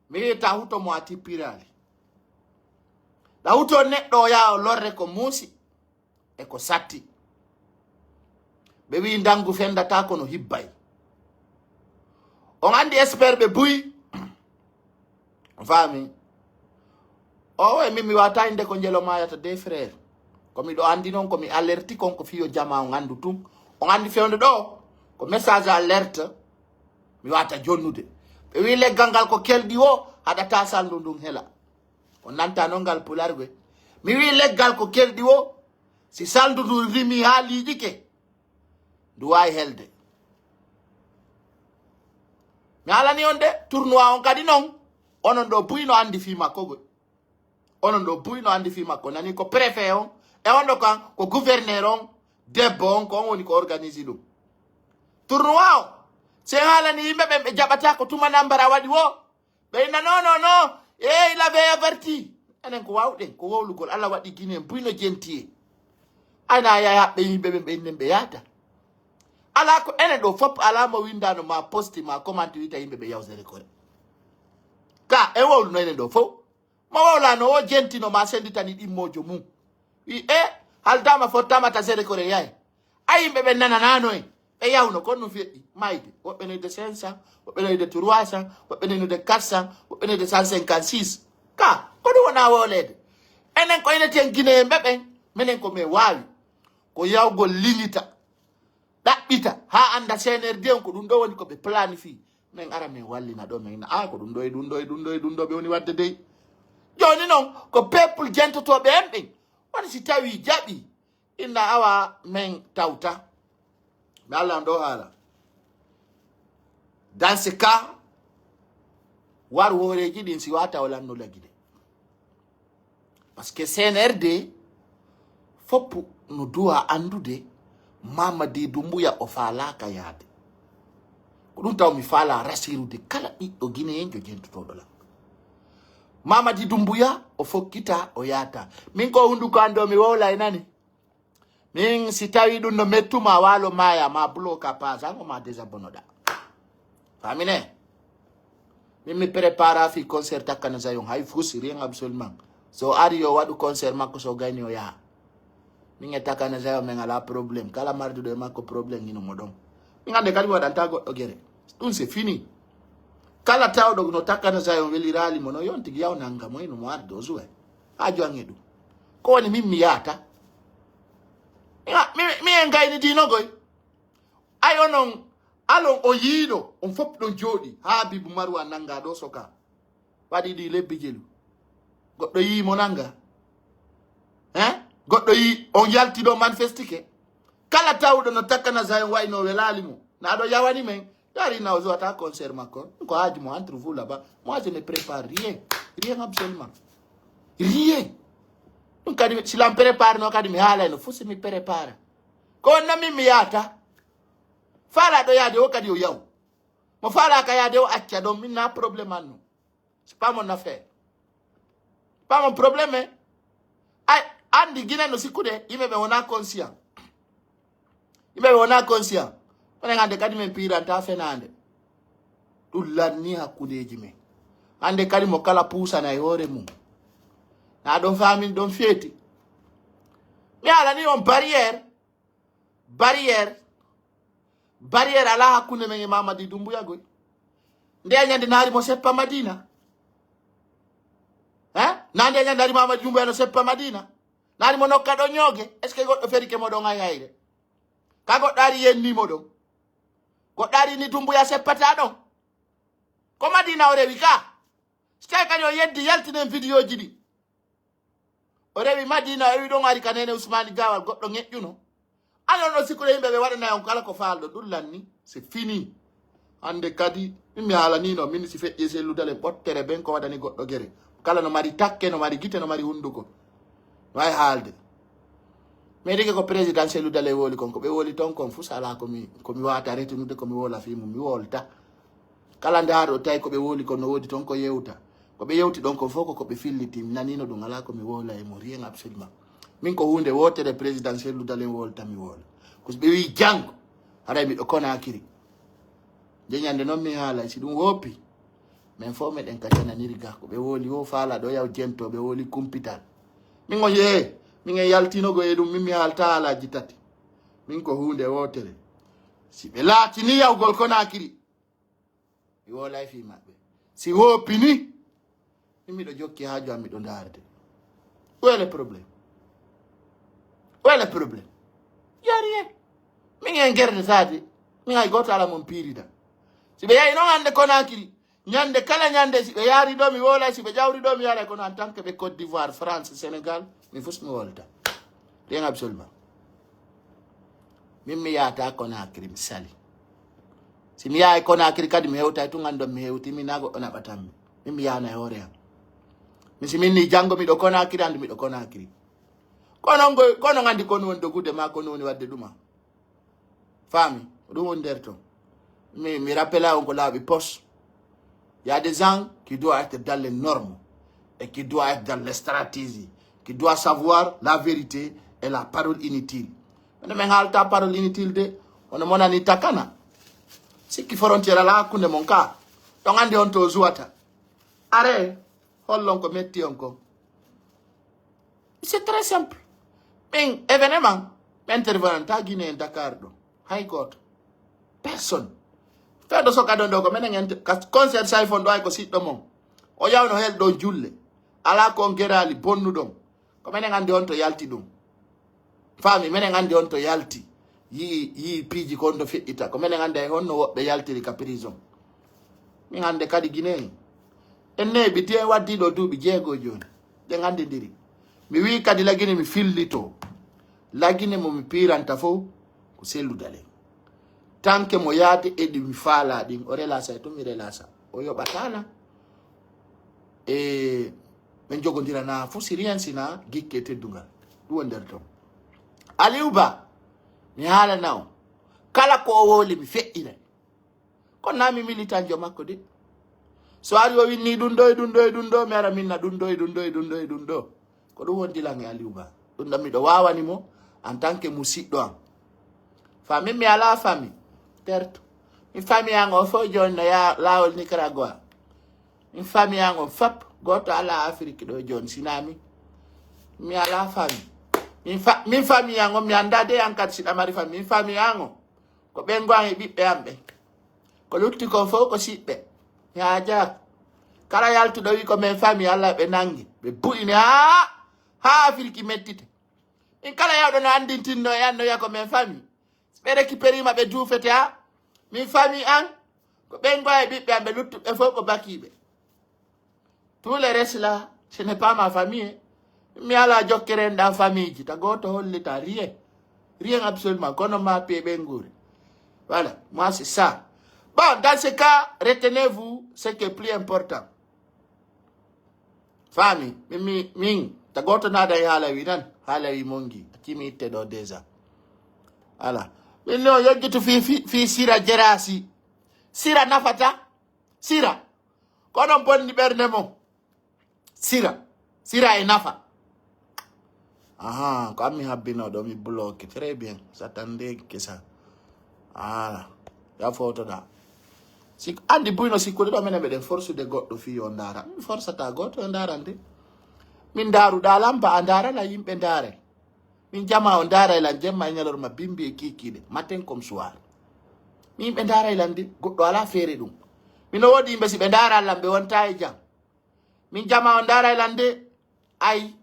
Mi wi'i ta huto mo a tippiraali. Ɗa huto neɗɗo o yaha o lorre ko muusi e ko satti. Ɓe wi'i ndangu fendata kono hibbay. On anndi expert ɓe buy. On faami? O e min mi wata innde ko njelo maayata de frère. Ko miɗo anndi non ko mi alerti kon ko fiyo jama on anndu tun. On anndi fewndo ɗo ko message alerte. Mi wata jonnude. Ɓe wi'i leggal ngal ko kelɗi wo haɗata salndu ndun hela. On nanta non ngal pulargue. Mi wi'i leggal ko kelɗi wo si salndu ndun rimi haa liiƴike. Ndu waawi helde. Mi haalani on de, tournoi on kadi non, onon ɗo buy no anndi fii makko goy. Onon ɗo buy no anndi fii makko. Nani ko préfet on, e on ɗo kan ko gouverneur on, debbo on, ko on woni ko organise ɗum. Tournoi o, si en haalani yimɓe ɓen ɓe jaɓata ko tuma nambara waɗi wo, ɓe inna non, non, non, eh, il avait averti. Enen ko wawɗen, ko wowlugol. Alla waɗi Guinée buy no jenti e. Ana yaay haɓɓe yimɓe ɓen ɓe innen ɓe yaata. Ala ko enen ɗo fop, ala mo windano ma posti ma commenti wita yimɓe ɓe yawsere kore. Ka e wowluno enen ɗo fow. Mo wowlano o jentino ma senditani ɗimmojo mum. Wi e, haldama fottama ta sere kore yaay. A yimɓe ɓen nananano en. Ɓe yawno kon no feƴƴi mayde. Woɓɓe noyde cinq cents, woɓɓe noyde trois cents, woɓɓe noyde quatre cents, woɓɓe noyde cent cinquante-six. Ka, ko ɗum wona wooleede. Enen ko enen ten Guinéen ɓe ɓen, minen ko men waawi. Ko yawgol liñita, ɗaɓɓita, haa annda C N R D on ko ɗum ɗo woni ko ɓe planifi. Men ara men wallina ɗo, men ina, a, ko ɗum ɗo e ɗum ɗo e ɗum ɗo e ɗum ɗo ɓe woni waɗde dey. Jooni non, ko peuple jentotooɓe en ɓen. Woni si tawi jaɓi, inna awa men tawta. Mi Alla on ɗo haala. Dans ce cas, war hooreeji ɗin si wata o lanno lagide. Parce que C N R D fof no duwa anndude Mamadi Doumbouya o faalaaka yaade. Ko ɗum taw mi faala rasirude kala ɓiɗɗo Guinéen jo jentotooɗo lan. Mamadi Doumbouya o fokkita o yaata. Min ko hunduko an ɗo mi wowla e nani. Min si tawi ɗum no mettuma walo maya ma bloka pasango ma désabonnoɗa. Famine. Min mi prépara fi concert takkana Zayon hay fusi rien absolument. So ari yo waɗu concert makko so gayni o yaha. Min e Takana Zion men alaa problème. Kala marduɗo e makko problème hino mo ɗon. Min hannde kadi mi waɗanta goɗɗo gere. Ɗum c'est fini. Kala tawɗo no Takana Zion weliraali mo no yontigi yaw nanga mo hino mo ardo zuwe. Haaju an e ɗum. Ko woni min mi yaata. Mi, mi, mi en gaynitiino goy. Ay onon, alon o yiiɗo, on fof ɗon jooɗi. Haa Bibu Maruwa nanga ɗo soka. Waɗi ɗi lebbi jelu. Goɗɗo yii mo nanga. Hein? Goɗɗo yii on yalti ɗo manifestike. Kala tawɗo no Takana Zion wayno welaali mo. Na ɗo yawani men. Yari na o jouata concert makko. Ko haaju mo entre vous là-bas. Moi, je ne prépare rien. Rien absolument. Rien. Ɗum kadi, si lan prépare no kadi mi haalay no fof si mi prépare. Ko wonna min mi yaata. Faala ɗo yaade o kadi o yaw. Mo faala ka yaade o acca ɗon min na problème an no. C'est pas mon affaire. Pas mon problème, hein. Ay, andi Guinée no sikkude, yimɓe ɓe wona conscient. Yimɓe ɓe wona conscient. Kono hannde kadi min piiranta fenaande. Ɗum lanni hakkundeeji men. Hannde kadi mo kala puusana e hoore mum. Na ɗon faamin ɗon feeti. Mi alani on barrière. Barrière. Barrière alaa hakkunde men e Mamadi Doumbouya goy. Nde ñande naari mo seppa Madina. Hein? Na nde ñande ari Mamadi Doumbouya no seppa Madina. Naari mo nokka ɗo ñooge. Est-ce que goɗɗo ferike mo ɗon hay hayre? Ka goɗɗo ari yenni mo ɗon. Goɗɗo ari ni Doumbouya seppata ɗon. Ko Madina o rewi ka. Si tawi kadi o yeddi yaltinen vidéoji ɗi. O rewi Madina, o rewi ɗon, ari ka Nene Usmani Gawal, goɗɗo ŋeƴƴuno. Anon ɗon sikkude yimɓe ɓe waɗanay on kala ko faalɗo, ɗum lanni, c'est fini. Hannde kadi, min mi haalaniino, min si feƴƴi e Cellou Dalein ɓottere ben ko waɗani goɗɗo gere. Kala no mari takke, no mari gite, no mari hunnduko. No waawi haalde. Mais deke ko président Cellou Dalein wowli kon, ko ɓe wowli ton kon fuu, so alaa ko mi, ko mi waata retinude, ko mi wowla fii mum, mi wowlta. Kala ndaarɗo tawi ko ɓe wowli kon no woodi ton ko yewta. Ko ɓe yewti ɗon kon fof ko ko ɓe filliti. Mi naniino ɗum, alaa ko mi wowla e mum, rien absolument. Min ko huunde wootere président Cellou Dalein wowlta mi wowla. Ko si ɓe wi'i janngo, haray miɗo Conakry. Nde ñande non mi haalay, si ɗum woppi, men fof meɗen ka jananiri ga. Ko ɓe wowli wo faala ɗo yaw jento, ɓe wowli kumpital. Min on yee, min en yaltinogo e ɗum, min mi haalta haalaaji tati. Min ko huunde wootere. Si ɓe laatini yawgol Conakry, mi wowlay fii maɓɓe. Si woopini, min miɗo jokki haaju am, miɗo ndaarde. Où est le problème? Où est le problème? Y a rien. Min en gerde taade. Min hay gooto alaa mon piirida. Si ɓe yahi non hannde Conakry, ñande kala ñande, si ɓe yaari ɗo, mi wowlay, si ɓe ƴawri ɗo, mi yaray, kono en tant que ɓe Côte d'Ivoire, France, Sénégal, min fof mi wowlata. Rien absolument. Min mi yaata Conakry, mi sali. Si mi yahay Conakry kadi, mi hewtay tun, anndon mi hewti, mi na goɗɗo naɓatammi. Min mi yaana e hoore am. Mi si min ni janngo miɗo Conakry, anndu miɗo Conakry. Kono ngo-, kono nganndi kono woni dogude ma, kono woni waɗde ɗuma. Faami? Ko ɗum woni nder ton. Mi, mi rappela on ko laaɓi pos. Il y a des gens qui doivent être dans les normes et qui doivent être dans les stratégies, qui doivent savoir la vérité et la parole inutile. Mene men haalta parole inutile de, ono monani takana. Sikki frontière alaa hakkunde mon ka. Ton anndi on to zuwata. Are, hollon ko metti on ko. C'est très simple. Min événement, mi intervenanta Guinée e Dakar ɗo. Hay gooto. Personne. Feddo so kadon ɗo ko menen ent-, ka concert Sayfon ɗo ay ko siɗɗo mon. O yawno hel ɗon julle. Alaa ko on geraali bonnuɗon. Ko menen anndi on to yalti ɗum. Faami, menen anndi on to yalti. Yi'i, yi'i piiji ko on to feƴƴita. Ko menen anndi hay honno woɓɓe yaltiri ka prison. Min hannde kadi Guinée. En neeɓi, te en waddii ɗo duuɓi jeego jooni. Ɗen anndindiri. Mi wi'i kadi Lagine mi fillito. Lagine mo mi piiranta fof ko Cellou Dalein. Tanke mo yaade e ɗi mi faalaa ɗin, o relasa e to mi relasa. O yoɓataa lan. E ɓen jogondirana fof si rien sina gikke e teddungal. Ɗum woni nder ton. Aliou Ba, mi haalana on. Kala ko o wowli mi feƴƴinay. Kono naa mi militanjo makko de. So ari o winni ɗum ɗo e ɗum ɗo e ɗum ɗo, mi ara minna ɗum ɗo e ɗum ɗo e ɗum ɗo e ɗum ɗo. Ko ɗum wondi lan e Aliou Ba. Ɗum ɗo miɗo waawani mo en tant que musiɗɗo am. Fa min mi alaa fami. Terto. Mi fami an o fof jooni no yaa laawol Nicaragua. Min fami an on fap, gooto alaa Afiriki ɗo jooni, sinaa min. Mi alaa fami. Min fa-, min famille an on, mi anndaa de an kadi si ɗa mari famille. Min famille an on, ko ɓen goo an e ɓiɓɓe an ɓen. Ko lutti kon fow ko siɓɓe. Mi haajaaka. Kala yaltuɗo wi ko men famille, Alla ɓe nangi. Ɓe bu'ini haa, haa Afirki mettite. Min kala yawɗo no anndintinno e an no wi'a ko men famille. Si ɓe récupérima ɓe duufete haa. Min famille an, ko ɓen goo e ɓiɓɓe an ɓe luttuɓe fow ko bakiiɓe. Tout le reste là, ce n'est pas ma famille. Mi alaa jokkere en ɗan famille ji, ta gooto hollita rien. Rien absolument, kono ma pee ɓe nguuri. Voilà, moi c'est ça. Bon, dans ce cas, retenez-vous ce qui est plus important. Faami, min, mi, min, ta gooto naada e haala wi nan, haala wi mongi, a timi itte ɗo déjà. Voilà. Min no yoggitu fi, fi, fi sira jerasi. Sira nafata. Sira. Ko onon bonni ɓernde mon. Sira. Sira e nafa. Aha, ko an mi habbino ɗo, mi bloqué. Très bien. S'attendez que ça. Voilà. Ya fotoɗa. Si, andi buyno sikkude ɗo, menen meɗen forsude goɗɗo fii yo ndaara. Mi forsata goɗɗo yo ndaarande. Min ndaaruɗa lan ba a ndaara lan yimɓe ndaare. Min jama o ndaara lan jemma e ñalorma bimbi e kiikiiɗe. Matin comme soir. Min yimɓe ndaara lan de. Goɗɗo alaa feere ɗum. Mino woodi yimɓe si ɓe ndaara lan ɓe wonta e jam. Min jama on ndaara lan de. Ay.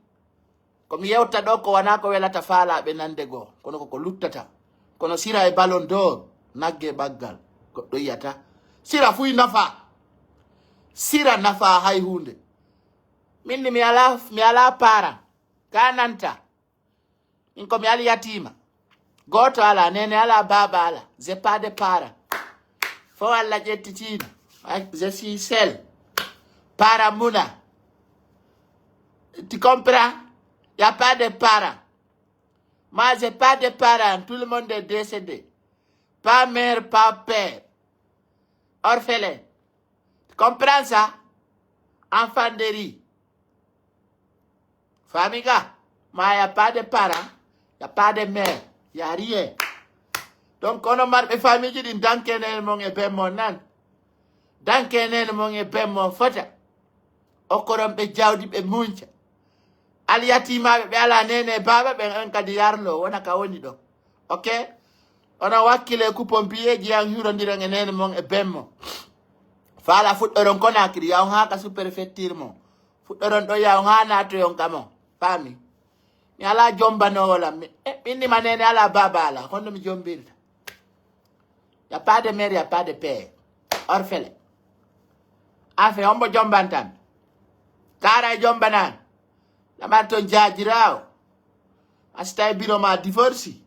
Ko mi yewta ɗo ko wanaa ko welata faalaaɓe nande goo. Kono ko ko luttata. Kono sira e Ballon d'Or, nagge ɓaggal. Goɗɗo yiyata. Sira fuy nafa. Sira nafa hay huunde. Min ni mi alaa, mi alaa parent. Ka nanta. Min ko mi ali yatiima. Gooto alaa, neene alaa, baaba alaa. J'ai pas de parent. Fo Alla ƴettitiino. Ay, je suis seul. Para muna. Tu comprends? Y a pas de parent. Moi, j'ai pas de parent. Tout le monde est décédé. Pas mère, pas père. Orphelin. Tu comprends ça? Enfant de rue. Famille ga, ma y a pas de parent, y a pas de mère, y a rien. Donc, kono marɓe famille ji ɗin, danke nene mon e ben mon nan. Danke nene mon e ben mon fota. Okkoron ɓe jawdi ɓe munca. Alyatimaaɓe ɓe alaa nene e baaba ɓen, en kadi yarlo, wona ka woni ɗo. Ok? Onon wakkile coupon piyeeji an hirondiron e nene mon e ben mon. Faala fuɗɗoron Conakry, yawon haa ka sous-préfecture mon. Fuɗɗoron ɗo yawon haa naatoyon ka mon. Faami? Mi alaa jombanoowo lan. Mi, eh, min ni ma nene alaa baaba alaa. Kono mi jombirta. Y a pas de mère, y a pas de père. Orphelin. Afe, hombo jombantan? Kara e jombanan. Lamar ton jaajiraawo. A si tawi biro ma divorce.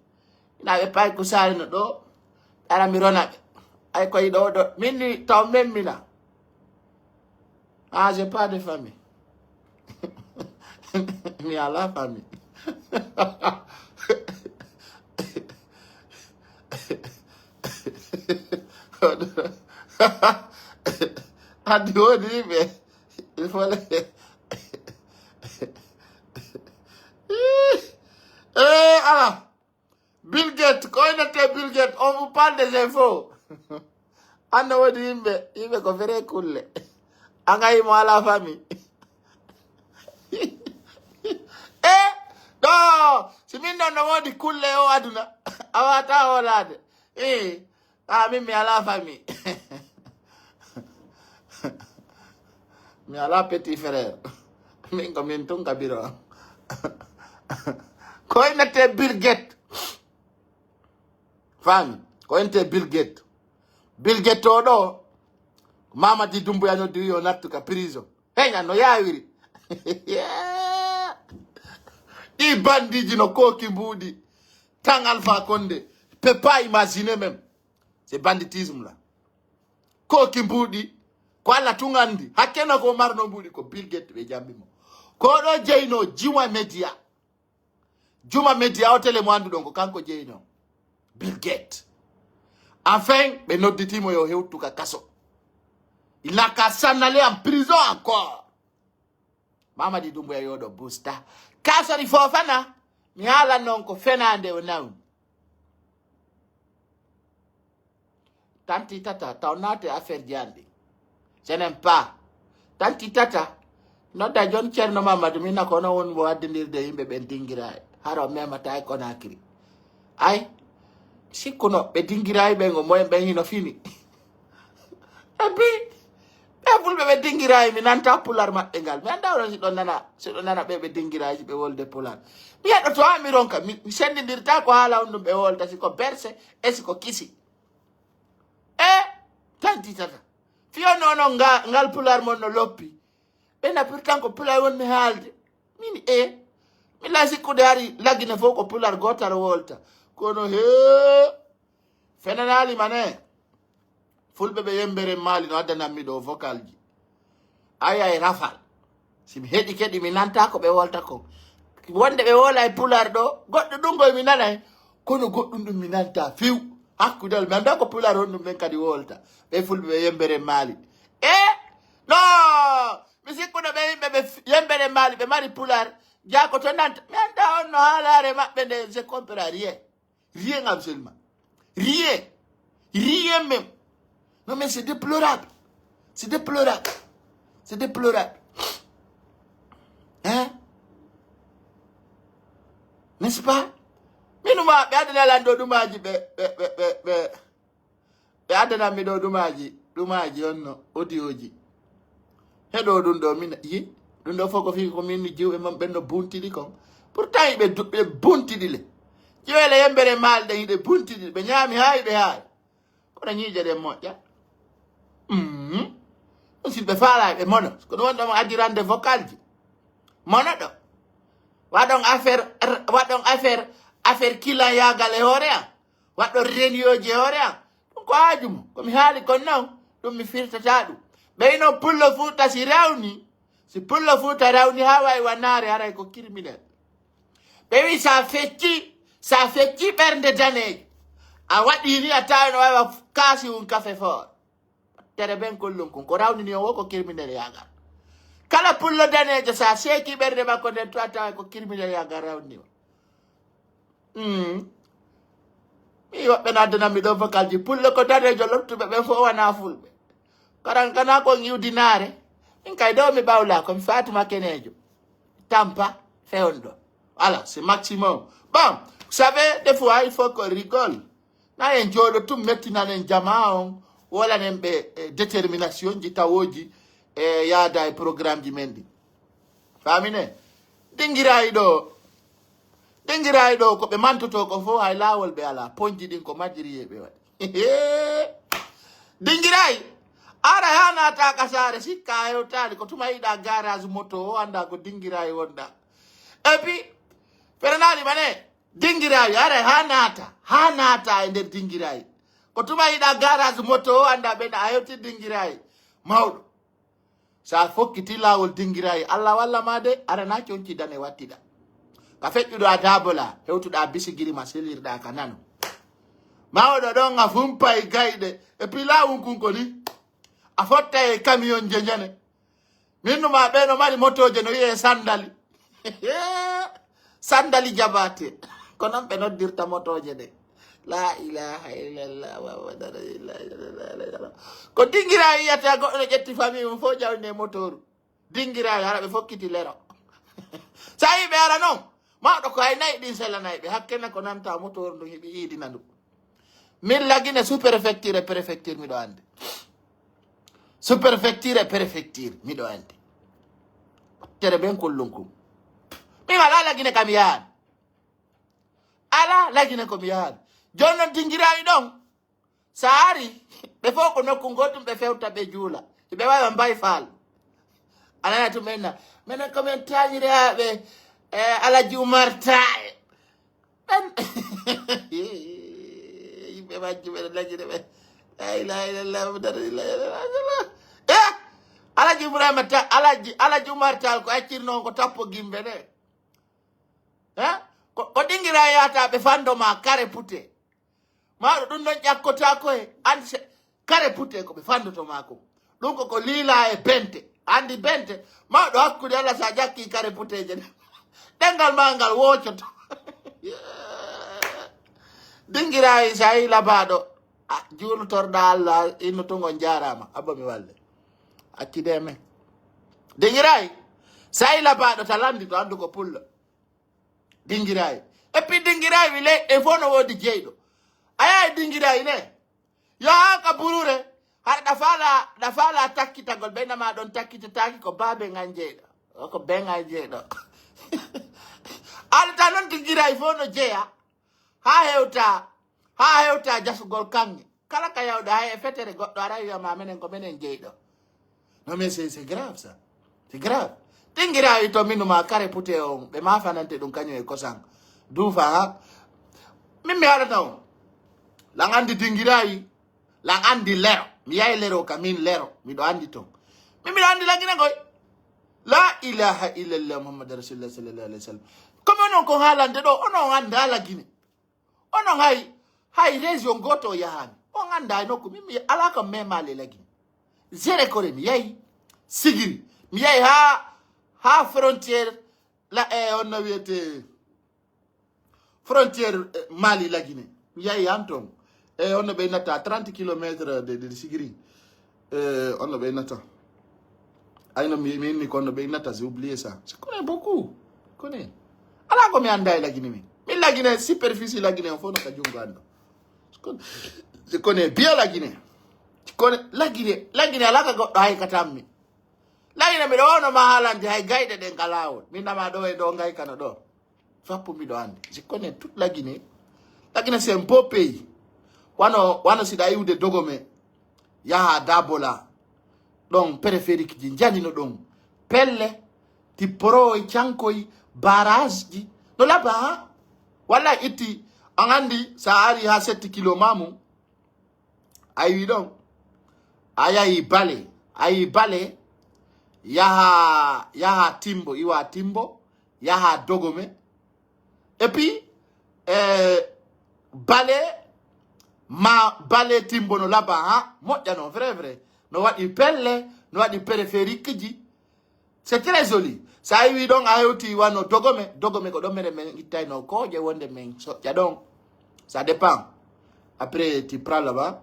Ina ɓe pay ko saari no ɗo. Ara mi rona ɓe. Ay ko yiɗo ɗo. Min ni taw men mina. Ah, j'ai pas de famille. Mi alaa famille. Andi woni yimɓe. Il faut les... Eh, ala. Bill Gates, ko innete Bill Gates, on vous parle des infos. Anno woni yimɓe, yimɓe ko fere kulle. An a yimo ala famille. Eh, ɗo, si min non no woodi kulle o aduna, a wata hoolaade. Eh, ah, min mi ala famille. Mi ala petit frère. Min ko min tun ka biro. Ko innete Bill Gates. Faami? Ko innete Bill Gates. Bill Gates o ɗo, Mamadi Doumbouya noddi wi o nattu ka prison. Hey, no yaawiri. Ɗi bandiji no kooki mbuuɗi. Tan Alpha Condé. Peut pas imaginer même. C'est banditisme là. Kooki mbuuɗi. Ko Alla tun andi. Hakkeno ko marno mbuuɗi ko Bill Gates ɓe jambi mo. Ko ɗo jeyno Juma Media. Juma Media o télé mo annduɗon ko kanko jeyno Bill Gates. Enfin, ɓe nodditi mo yo hewtu ka kaso. Il n'a qu'à s'en aller en prison encore. Mamadi Doumbouya yoɗo busta. Kasori Fofana, mi haalan non ko fenaande o nawni. Tanti Tata, taw naate affaire ji an ɗi. Je n'aime pas. Tanti Tata, nodda jon Ceerno Mamadu, min na ko onon woni mo waddindirde yimɓe ɓen dingira e Hara o memataa e Konakiri. Ay, sikkuno ɓe Dingiraayi ɓen, o moyen ɓen hino fini. E bi, ɓe fulɓe ɓe Dingiraayi, mi nanta pular maɓɓe ngal. Mi anndaa onon si ɗon nana, si ɗon nana ɓe ɓe Dingiraayi, si ɓe wolde pular. Mi heɗoto, haa mi ronka, mi, mi senndindirtaa ko haala on ɗum ɓe wolda, si ko berse e si ko kisi. E, tanti tata. Fiyo nono nga, ngal pular mon no loppi. Ɓe na pourtant ko pular won mi haalde. Min e, mi la sikkude hari Lagine fof ko pular gootal wolta. Kono he, fenanaali ma ne. Fulɓe ɓe Yembere Maali no addanammi ɗo vocalji. Ay, ay, rafal. Si mi heɗi kadi, mi nanta ko ɓe wolta kon. Wonde ɓe wola e pular ɗo, goɗɗo ɗum koy mi nanay, kono goɗɗum ɗum mi nanta few. Hakkudal, mi annda ko pular on ɗum ɓen kadi wolta. Ɓe fulɓe ɓe Yembere Maali. E, no, mi sikkuno ɓe yimɓe ɓe f-, Yembere Maali, ɓe mari pular. Jaa ko to nanta, mi annda on no haalaare maɓɓe nde, je comprends rien. Rien absolument. Rien. Rien même. Non, mais c'est déplorable. C'est déplorable. C'est déplorable. Hein? N'est-ce pas? Minuma, ɓe adana lan ɗo ɗumaji, ɓe, ɓe, ɓe, ɓe, ɓe, ɓe adana mi ɗo ɗumaji, ɗumaji on no, audioji. Heɗo ɗum ɗo, min yi, ɗum ɗo fof ko fii ko min jiwɓe mon ɓen no buntiɗi kon. Pourtant hiɓe du-, ɓe buntiɗi le. Jiwele Yembere Maali ɗen hiɓe buntiɗi, ɓe ñaami haa hiɓe haari. Kono ñiiƴe ɗen moƴƴa. Mhm. Ɗum si ɓe faalaa ɓe mono. Ko ɗum woni ɗo mo addirande vocalji. Mono ɗo. Waɗon affaire, waɗon affaire, affaire kilan yaagal e hoore am. Waɗon reniyooji e hoore am. Ɗum ko haaju mo. Ko mi haali kon non, ɗum mi firtataa ɗum. Ɓe ino pullo Fuuta si rawni, si pullo Fuuta rawni haa wayi wannaare, haray ko criminel. Ɓe wi sa fecci, sa fecci ɓernde daneejo, a waɗi ni a tawi no wawa kaasi un kafe foor. Tere ben kollum kun, ko rawnini on wo ko criminel yaagal. Kala pullo daneejo, sa seeki ɓernde makko nden, to a tawa ko criminel yaagal rawnini on. Mm. Mi woɓɓe no addanammi ɗo vocalji, pullo ko daneejo lottuɓe ɓen fof wona fulɓe. Karan kana kon iwdinaare. Min kay ɗo mi ɓawla, ko mi Fatuma Kenejo. Tampa, fewndo. Voilà, c'est maximum. Bon, vous savez, des fois, il faut qu'on rigole. Na en jooɗo tun mettinan en jamaa on, wolanen ɓe, eh, détermination ji tawooji, eh, yaada e programme ji men ɗi. Faamine? Dingiraayi ɗo, dingiraayi ɗo, ko ɓe mantotoo ko fof, hay laawol ɓe alaa. Ponji ɗin ko majjiriyee ɓe waɗi. Dingiraayi, ara haa naata ka saare, sikka a hewtaali, ko tuma yiɗa garage moto o, annda ko Dingiraayi wonɗa. Et puis, ferenaali ma ne, Dingiraayi, ara haa naata, haa naata e nder Dingiraayi. Ko tuma yiɗa garage moto o, annda ɓen a hewti Dingiraayi. Mawɗo. Sa fokkiti laawol Dingiraayi, Allah walla ma de, arana conci dane wattiɗa. Ka feƴƴuɗo a dabola, hewtuɗa bisigiri ma selirɗa ka nano. Mawɗo ɗon a fumpay gayɗe, e pi laawun kun ko ni. A fotta e camion jenjene. Min numa ɓe no mari motooje no wi'e sandali. Sandali jabaate. Ko non ɓe noddirta motooje ɗe. La ilaha illallah, Muhammadu Rasulullah, sallallahu alaihi wasallam. Ko Dingiraayi yiyata goɗɗo no ƴetti famille mum fof jawni e motooru. Dingiraayi hara ɓe fokkiti lero. Sa yi ɓe ara non, mawɗo ko hay nayi ɗin selanay ɓe. Hakkene ko nanta motooru ndun hiɓe iidina ndu. Min Lagine sous-préfecture e préfecture miɗo andi. Sous-préfecture e préfecture miɗo andi. Tere ben kullun kun. Min ala Lagine kam yahan. Ala Lagine ko mi yahan. Jooni non Dingiraayi ɗon. Sa ari, ɓe fof ko nokku gotum ɓe fewta ɓe juula. Ɓe wawa mbay faal. Alana to men na. Menen ko men tañiraaɓe, eh, Alaji Umar Taal. Ɓen, yimɓe majji ɓe Lagine ɓe. La ilaha illallah, Muhammadu Rasulullah, sallallahu alaihi wasallam. Eh, Alaji Ibrahima Ta-, Alaji, Alaji Umar Taal ko accirno on ko tappo gimbe de. Eh? Ko, ko Dingiraayi yahata ɓe fando ma kare pute. Mawɗo ɗum ɗon ƴakkotaako e, andi se, kare pute ko ɓe fandoto ma ko. Ɗum ko, ko liila e bente. Andi bente, mawɗo hakkunde Allah sa ƴakki kare puteje ɗen. Ɗengal ma ngal woocoto. Dingiraayi sa yi labaaɗo, a, juulotorɗa Allah, inno tun on jaaraama. Abba mi walle. Accide men. Dingiraayi, sa yi labaaɗo ta landi to andu ko pullo. Dingiraay. Et puis Dingiraay wi ley e fof no woodi jeyɗo. A yahay Dingiraay ne. Yo haa ka burure. Hara ɗa faala, ɗa faala takkitagol. Ɓe nama ɗon takkitataaki ko baabe ngan jeyɗo. O ko be ngan jeyɗo. Alta noon Dingiraay fof no jeya. Haa hewta, haa hewta jasugol kaŋŋe. Kala ka yawɗa hay e fetere goɗɗo ara wiya ma menen ko menen jeyɗo. Non mais c'est c'est grave ça. C'est grave. Dingiraay to minu ma kare pute on ɓe ma fanante ɗum kañum e kosan. Duufa ha. Min mi haɗata on. Lan andi Dingiraay. Lan andi lero. Mi yahi lero ka min lero. Miɗo andi ton. Min miɗo andi Lagine koy. La ilaha illallah Muhammad Rasulullah sallallahu alaihi wasallam. Comme onon ko haalande ɗo, onon anda Lagine. Onon hay, hay région gooto o yahaani. On anndaa e nokku. Min mi alaa kam memaali e Lagine. Zéro kore mi yahi. Sigiri. Mi yahi haa, haa frontière, la, e honno wiyetee, frontière, eh, Mali Lagine. Mi yahi han ton. E honno ɓe natta trente kilomètres de, de Sigiri. Eh, honno ɓe natta. Ay no mi, mi inni kon no ɓe innata, j'ai oublié ça. Je connais beaucoup. Je connais. Alaa ko mi anndaa e Lagine min. Min Lagine, superficie Lagine on fof no ka junngo an ɗo. Je connais, je connais bien Lagine. Je connais Lagine, Lagine alaa ka goɗɗo haykata mi. Lagine miɗo wowno ma haalande hay gayɗe ɗen ka laawol. Min nama ɗo e ɗo ngaykano ɗo. Fappu miɗo andi. Je connais toute la Guinée. La Guinée, c'est un beau pays. Wano, wano si ɗa iwde Dogome, yaha Dabola. Ɗon périphérique ji njani no ɗon. Pelle, tipporoy, cankoy, barrage ji. No laba, ha? Walla itti, an andi, sa ari ha setti kilo mamu, a iwi ɗon. A yahi Bale. A yi Bale, yaha, yaha Timbo, iwa Timbo, yaha Dogome. Et puis, eh, Bale, ma Bale Timbo no laba, ha? Moƴƴa no, vrai, vrai. No waɗi pelle, no waɗi périphérique ji. C'est très joli. Sa iwi ɗon, a hewti wano Dogome. Dogome ko ɗon menen men ittayno kooƴe wonde men soƴƴa ɗon. Ça dépend. Après, tu prends là-bas.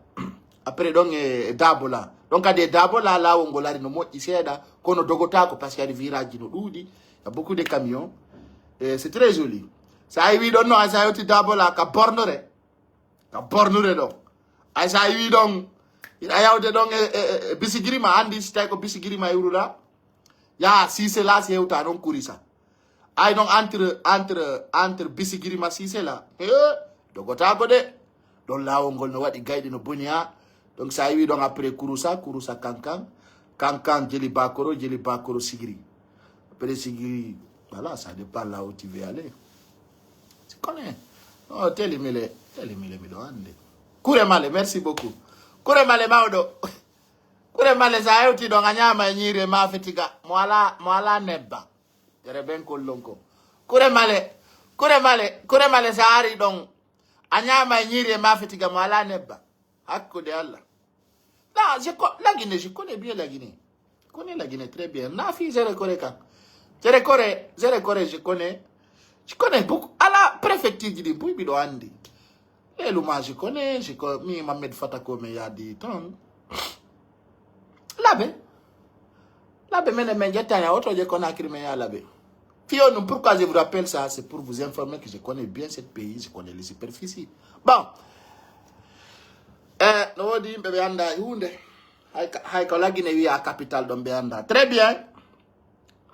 Après, ɗon e, e Dabola. Ɗon kadi e Dabola, laawol ngol ari no moƴƴi seeɗa, kono dogotaako parce que ari virage ji no ɗuuɗi. Il y a beaucoup de camions. Et c'est très joli. Sa iwi ɗon no, a sa hewti Dabola, ka bornore. Ka bornure ɗon. Ay sa iwi ɗon, hiɗa yawde ɗon e, e, e, e Bisigirima, andi si tawi ko Bisigirima iwruɗa. Yaha Sisela si hewta ɗon Kurisa. Ay ɗon entre, entre, entre Bisigirima Sisela. He, dogotaako de. Ɗon laawol ngol no waɗi gayɗi no boni ha. Donc sa iwi ɗon après Kurusa, Kurusa Kankan. Kankan jeli Bakoro, jeli Bakoro Sigiri. Après Sigiri, voilà, ça dépend là où tu veux aller. Si kone. No, teli mile, teli mile miɗo andi. Kure Male, merci beaucoup. Kure Male mawɗo. Kure Male sa hewti ɗon a ñaama e ñiiri e maafe tiga. Mo ala, mo ala nebba. Tere ben kollon ko. Kure Male, Kure Male, Kure Male sa ari ɗon. A ñaama e ñiiri e maafe tiga mo ala nebba. Hakkunde Allah. Là, je co-, la Guinée, je connais bien la Guinée. Je connais la Guinée très bien. Nafi, je reconnais quand. Je reconnais, je reconnais, je connais. Je connais beaucoup. À la préfecture, je dis, oui, mais andi. Et Luma, je connais, je connais, mi Mohamed Fatako, mais il y a des temps. Labe. Labe, mene, men, jetta, ya, oto, je connais, mais il y a Labe. Fio, non, pourquoi je vous rappelle ça? C'est pour vous informer que je connais bien ce pays, je connais les superficies. Bon. Eh, no woodi yimɓe ɓe anndaa e huunde. Hay ka, hay ko Lagine wiya capital ɗon ɓe anndaa. Très bien.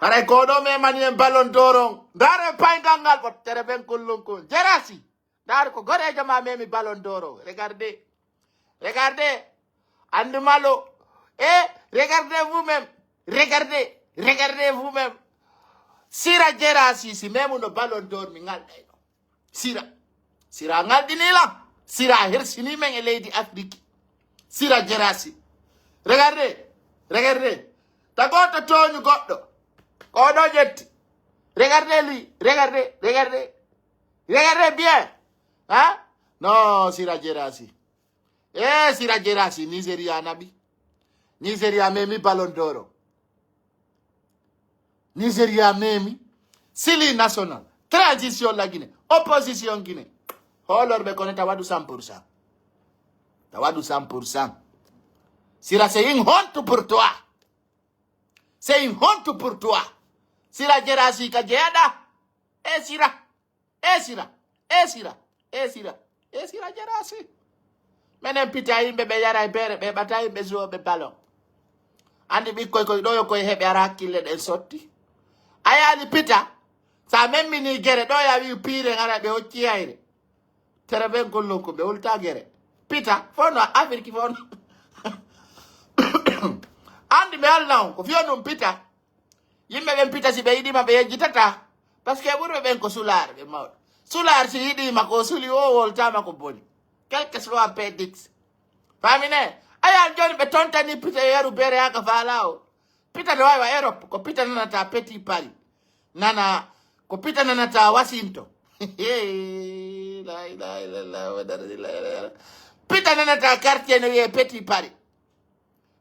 Haray ko ɗo memani en Ballon d'Or on. Ndaare payngal ngal, ko tere ben kollon kon. Jerasi. Ndaare ko goreejo ma memi Ballon d'Or on. Regardez. Regardez. Andu Malo. Eh, regardez vous-même. Regardez. Regardez vous-même. Sira Jerasi si memuno Ballon d'Or mi ngal ɗayno. Sira. Sira ngalɗini lan. Sira hersini men e leydi Afiriki. Sira Jerasi. Regardez. Regardez. Tagoto tooñu goɗɗo. Ko ɗo ƴetti. Regardez lui. Regardez. Regardez. Regardez bien. Hein? Non, Sira Jerasi. Eh, Sira Jerasi, Nigeria naɓi. Nigeria memi Ballon d'Or. Nigeria memi. Sili national. Transition la Guinée. Opposition Guinée. Holor ɓe kono tawaɗu cent pour cent. Tawaɗu cent pour cent. Sira, c'est une honte pour toi. C'est une honte pour toi. Sira Jerasi ka jeyaɗa. Eh, Sira. E Sira, e Sira, e Sira, e Sira Jaraasi. Menen pita yimɓe ɓe yara e beere, ɓe ɓata yimɓe suwooɓe ballon. Anndi ɓikkoy koy ɗo yo koy heɓe ara hakkille ɗen sotti. A yaali pita, sa memmini gere ɗo ya wi'u piire ngara ɓe hocci hayre. Tere ɓen gollon ko ɓe wolta gere. Pita, fof no Afirki fof no. Anndi mi alna on, ko fiyo ɗum pita. Yimɓe ɓen pita si ɓe yiɗima ɓe yejjitata. Parce que ɓurɓe ɓen ko sulaare ɓe mawɗo. Sulaar si yiɗima ko suli o woltama ko boni. Quel que soit P D X. Famine, ayan joni ɓe tontani pita e yaru bere haka faala o. Pita no wawi wa Europe, ko pita nanata Petit Paris. Nana, ko pita nanata Washington. La ilaha illallah, Muhammadu Rasulullah. Pita nanata quartier no wiye Petit Paris.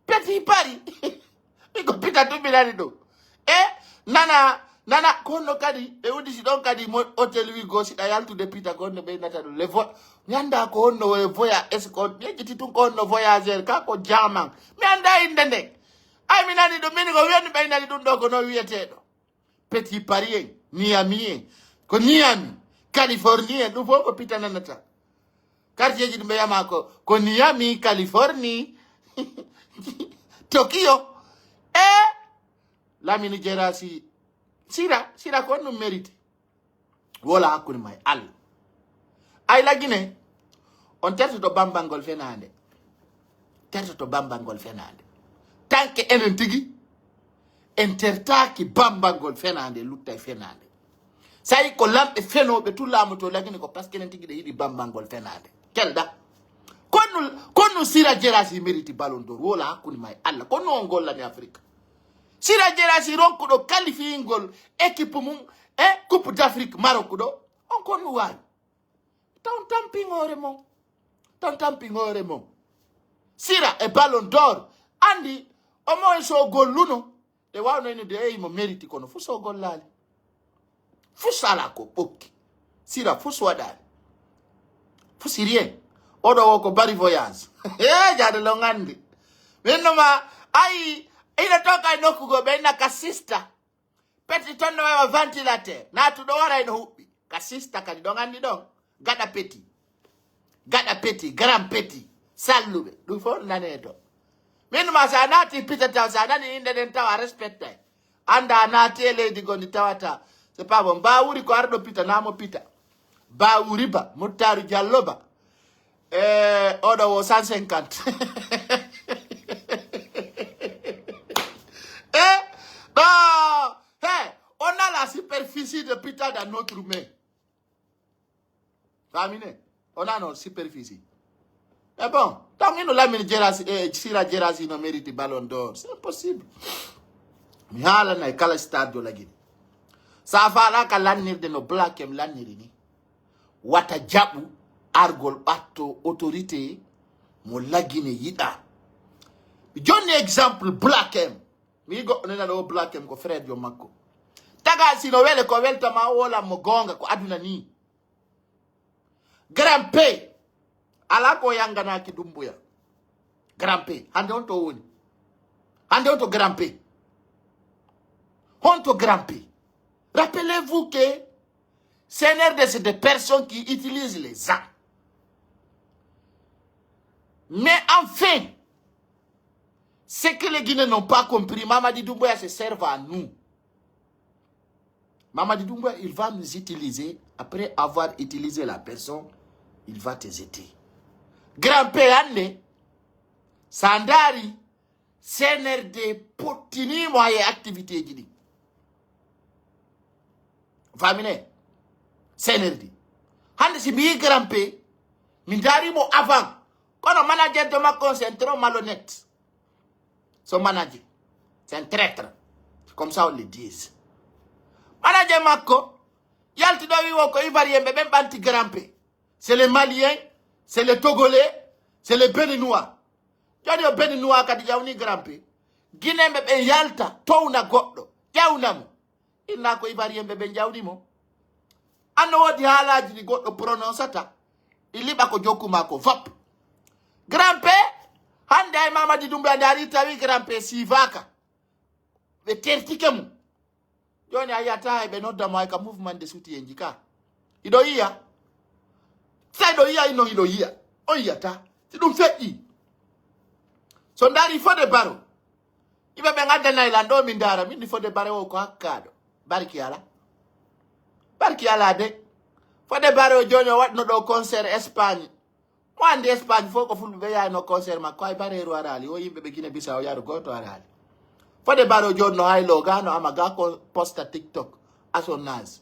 Petit Paris. Iko pita tumbinani ɗum. E, nana, nana, ko honno kadi, ɓe udditi ɗon kadi mo hôtel wigo siɗa yaltude pita ko honno ɓe innata ɗum. Le vo-, mi annda ko honno e voya, est-ce que on, mi yejjiti tun ko honno voyageur, ka ko jaman. Mi annda innde nden. Ay, mi nani ɗum, min ko wiyani ɓe nani ɗum ɗo ko non wiyeteeɗo. Petit Paris en, Miami en, ko Miami, Californie en, ɗum fof ko pita nanata. Quartier ji ɗum ɓe yama ko, ko Miami, Californie, Tokyo. E Lamine Jerasi, Sira, Sira ko on ɗum mérite. Wola hakkunde ma e Allah. Ay lagine, on tertoto bambangol fenaande. Tertoto bambangol fenaande. Tanke enen tigi, en tertaaki bambangol fenaande, luttay fenaande. Sayi ko lamɓe fenooɓe tun laamoto lagine ko parce que enen tigi ɗe yiɗi bambangol fenaande. Kelda. Konnu, konnu Sira Jerasi mérite Ballon d'Or. Wola hakkunde ma e Allah. Konnu on gollani Afrique. Sira Jerasi ronkuɗo kalifiyingol équipe mum e Coupe d'Afrique Maroc ɗo. On konnu waawi. Taw tampin hoore mon. Taw tampin hoore mon. Sira e Ballon d'Or. Anndi, o mo e so golluno. Ɗe wawno ene de eyi mo mérite kono fus o gollaali. Fus ala ko ɓokki. Sira fus waɗaali. Fus rien. Oɗo o ko bari voyage. E jaade lo ngandi. Min no ma ayi ina toka e nokku go ɓe ina ka sista. Peti ton no wawa ventilateur. Naatu ɗo wara ino huɓɓi. Ka sista kadi ɗon anndi ɗon. Gaɗa peti. Gaɗa peti, grand peti. Salluɓe. Ɗum fof nane to. Min ma sa naati pita taw sa nani innde ɗen taw a respectay. Annda a naati e leydi gondi tawata. C'est pas bon. Bawuri ko arɗo pita, namo pita. Bawuri ba, Muttaru Jallo ba. E oɗo wo cent cinquante. E ɗo, he, on a la superficie de pita dans notre main. Famine, on a no superficie. E bon, donc ino Lamine Jerasi, eh, Sira Jerasi no mérite Ballon d'Or. C'est impossible. Mi haalanay kala stade lagine. Sa faalaka lannirde no Black M lanniri ni. Wata jaɓu argol ɓatto autorité mo lagine yiɗa. Mi jonni exemple Black M. Mi goɗɗo nena ɗo Black M ko frère jo makko. Taga sino wele ko weltama o wolan mo goonga ko aduna ni. Grand P. Ala ko yanganaki Dumbuya. Grand P. Hande on to woni. Hande on to Grand P. Honto Grand P. Rappelez-vous que C N R D, c'est des personnes qui utilisent les gens. Mais enfin, ce que les Guinéens n'ont pas compris, Mamadi Doumbouya se servent à nous. Mamadi Doumbouya, il va nous utiliser. Après avoir utilisé la personne, il va te jeter. Grand P, Anne, Sandari, C N R D pottinimo hay e activité ji ɗi. Famine, C N R D. Hande si mbiyi Grand P, mi ndaarimo avant. Kono manager de makko, c'est un trop malhonnête. Son manager, c'est un traître. C'est comme ça on le dit. Manager makko, yalti ɗo wi wo ko Ivoirien ɓe ɓen ɓanti Grand P. C'est les Maliens, c'est les Togolais, c'est les Béninois. Joni o Béninois kadi ƴawni Grand P. Guinéen ɓe ɓen yalta, towna goɗɗo, ƴawna mo. Inna ko Ivoirien ɓe ɓen ƴawni mo. Anno woodi haalaaji ɗi goɗɗo prononcata, ɗi liɓa ko jokku ma ko fop. Grand P, hande ay Mamadi Doumbouya ndaari tawi Grand P siivaaka. Ɓe tertike mo. Joni a yiyata hay ɓe nodda mo hay ka mouvement de soutien ji ka. Hiɗo yiya? Sa hiɗo yiya, non hiɗo yiya. On yiyata. Si ɗum feƴƴi. So ndaari fode baro. Yimɓe ɓen addanay lan ɗo min ndaara, min ni fode bare o ko hakkaaɗo. Barki ala. Barki ala de. Fode bare o jooni o waɗno ɗo concert Espagne. Mo andi Espagne fof ko fulɓe ɓe yayno concert makko, hay bareeru araali. O yimɓe ɓe Guinée Bissau yaru gooto araali. Fode bare o jooni no hay loga no ama ga ko posta TikTok à son âge.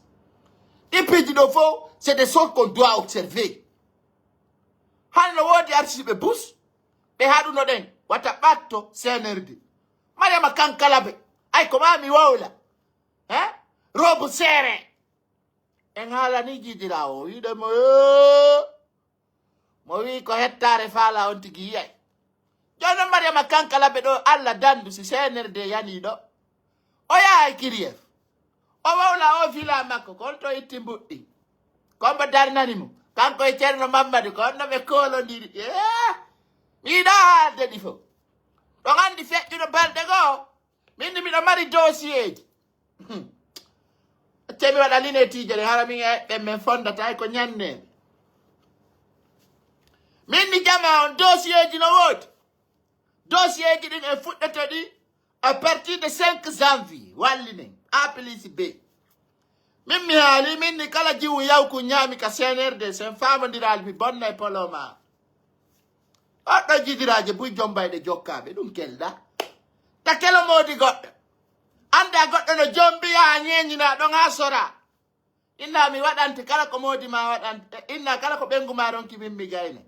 Ɗi piiji ɗo fof, c'est des choses qu'on doit observer. Hano no woodi artiste ɓe bus, ɓe haɗuno ɗen, wata ɓatto C N R D. Mariama Kankalabe, ay ko maa mi wowla. Hein? Robe serré. En haalani jiidiraawo, o wiɗo mo, "Yoo." Mo wi ko hettaare faala on tigi yiyay. Jooni non Mariama Kankalabe ɗo Alla dandu si C N R D yanii ɗo. O yahay Kiriyef. O wowla o fila makko, ko on to itti mbuɗɗi. Ko on mbo darnani mo. Kanko e Ceerno Mammadu, ko on no ɓe koolondiri. Eh, mi yiɗaa haalde ɗi fof. Ɗon anndi feƴƴuno balɗe goo. Min ni miɗo mari dossier ji. Hmm. Acce mi waɗa linetiije ɗe, hara min e ɓen men fondata e ko ñanneede. Min ni jama on dossier ji no woodi. Dossier ji ɗin en fuɗɗoto ɗi à partir de cinq janvier. Wallinen. A plus B. Min mi haali, min ni kala jiwu yawku ñaami ka C N R D, sen faamondiraali mi bonna e polo ma. Oɗɗo jidiraaje buy jombayɗe jokkaaɓe, ɗum kelɗa. Ta kelo moodi goɗɗo. Annda goɗɗo no jombi yaa ñeeñina ɗon haa sora. Inna mi waɗante kala ko moodi ma waɗante, inna kala ko ɓengu ma ronki min mi gayna.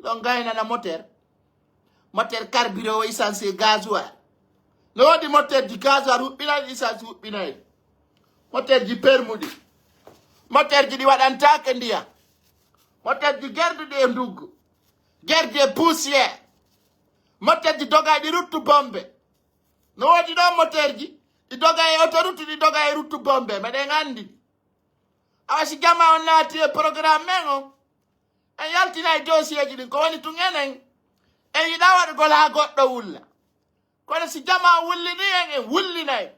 Ɗon gaynana moteur. Moteur carburant o essence e gasoil. No woodi moteur ji gasoil huɓɓinay, essence huɓɓinay. Moteur ji permuɗi. Moteur ji ɗi waɗantaake ndiyam. Moteur ji gerduɗi e nduggu. Gerdi e poussière. Moteur ji dogayɗi ruttu bombe. No woodi ɗon moteur ji, ɗi doga e autoroute, ɗi doga e ruttu bombe. Meɗen anndi. Awa si jama on naati e programme men on, en yaltinay dossier ji ɗin. Ko woni tun enen, en yiɗaa waɗugol haa goɗɗo wulla. Kono si jama on wullini en, en wullinay.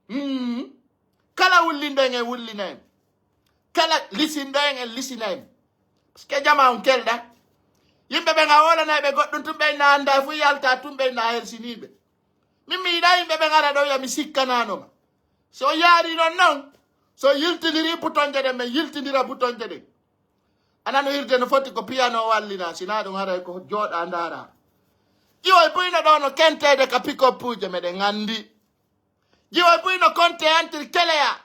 Hmm. Kala wullindo en, en wullinay. Kala lisindo en, en lisinay. Parce que jama on kelɗa. Yimɓe ɓen a wolanay ɓe goɗɗum tun ɓe na annda fu yalta tun ɓe na helsiniiɓe. Min mi yiɗaa yimɓe ɓen ara ɗo wi'a mi sikkanano ma. So yaari non non, so yiltindiri butonje ɗen, men yiltindira butonje ɗen. Anano hirde no foti ko piano wallina, sina ɗum haray ko jooɗa ndaara. Ƴiwoy buyno ɗo no kenteede ka pick-up-uuje meɗen anndi. Ƴiwoy buyno konte entre keleya,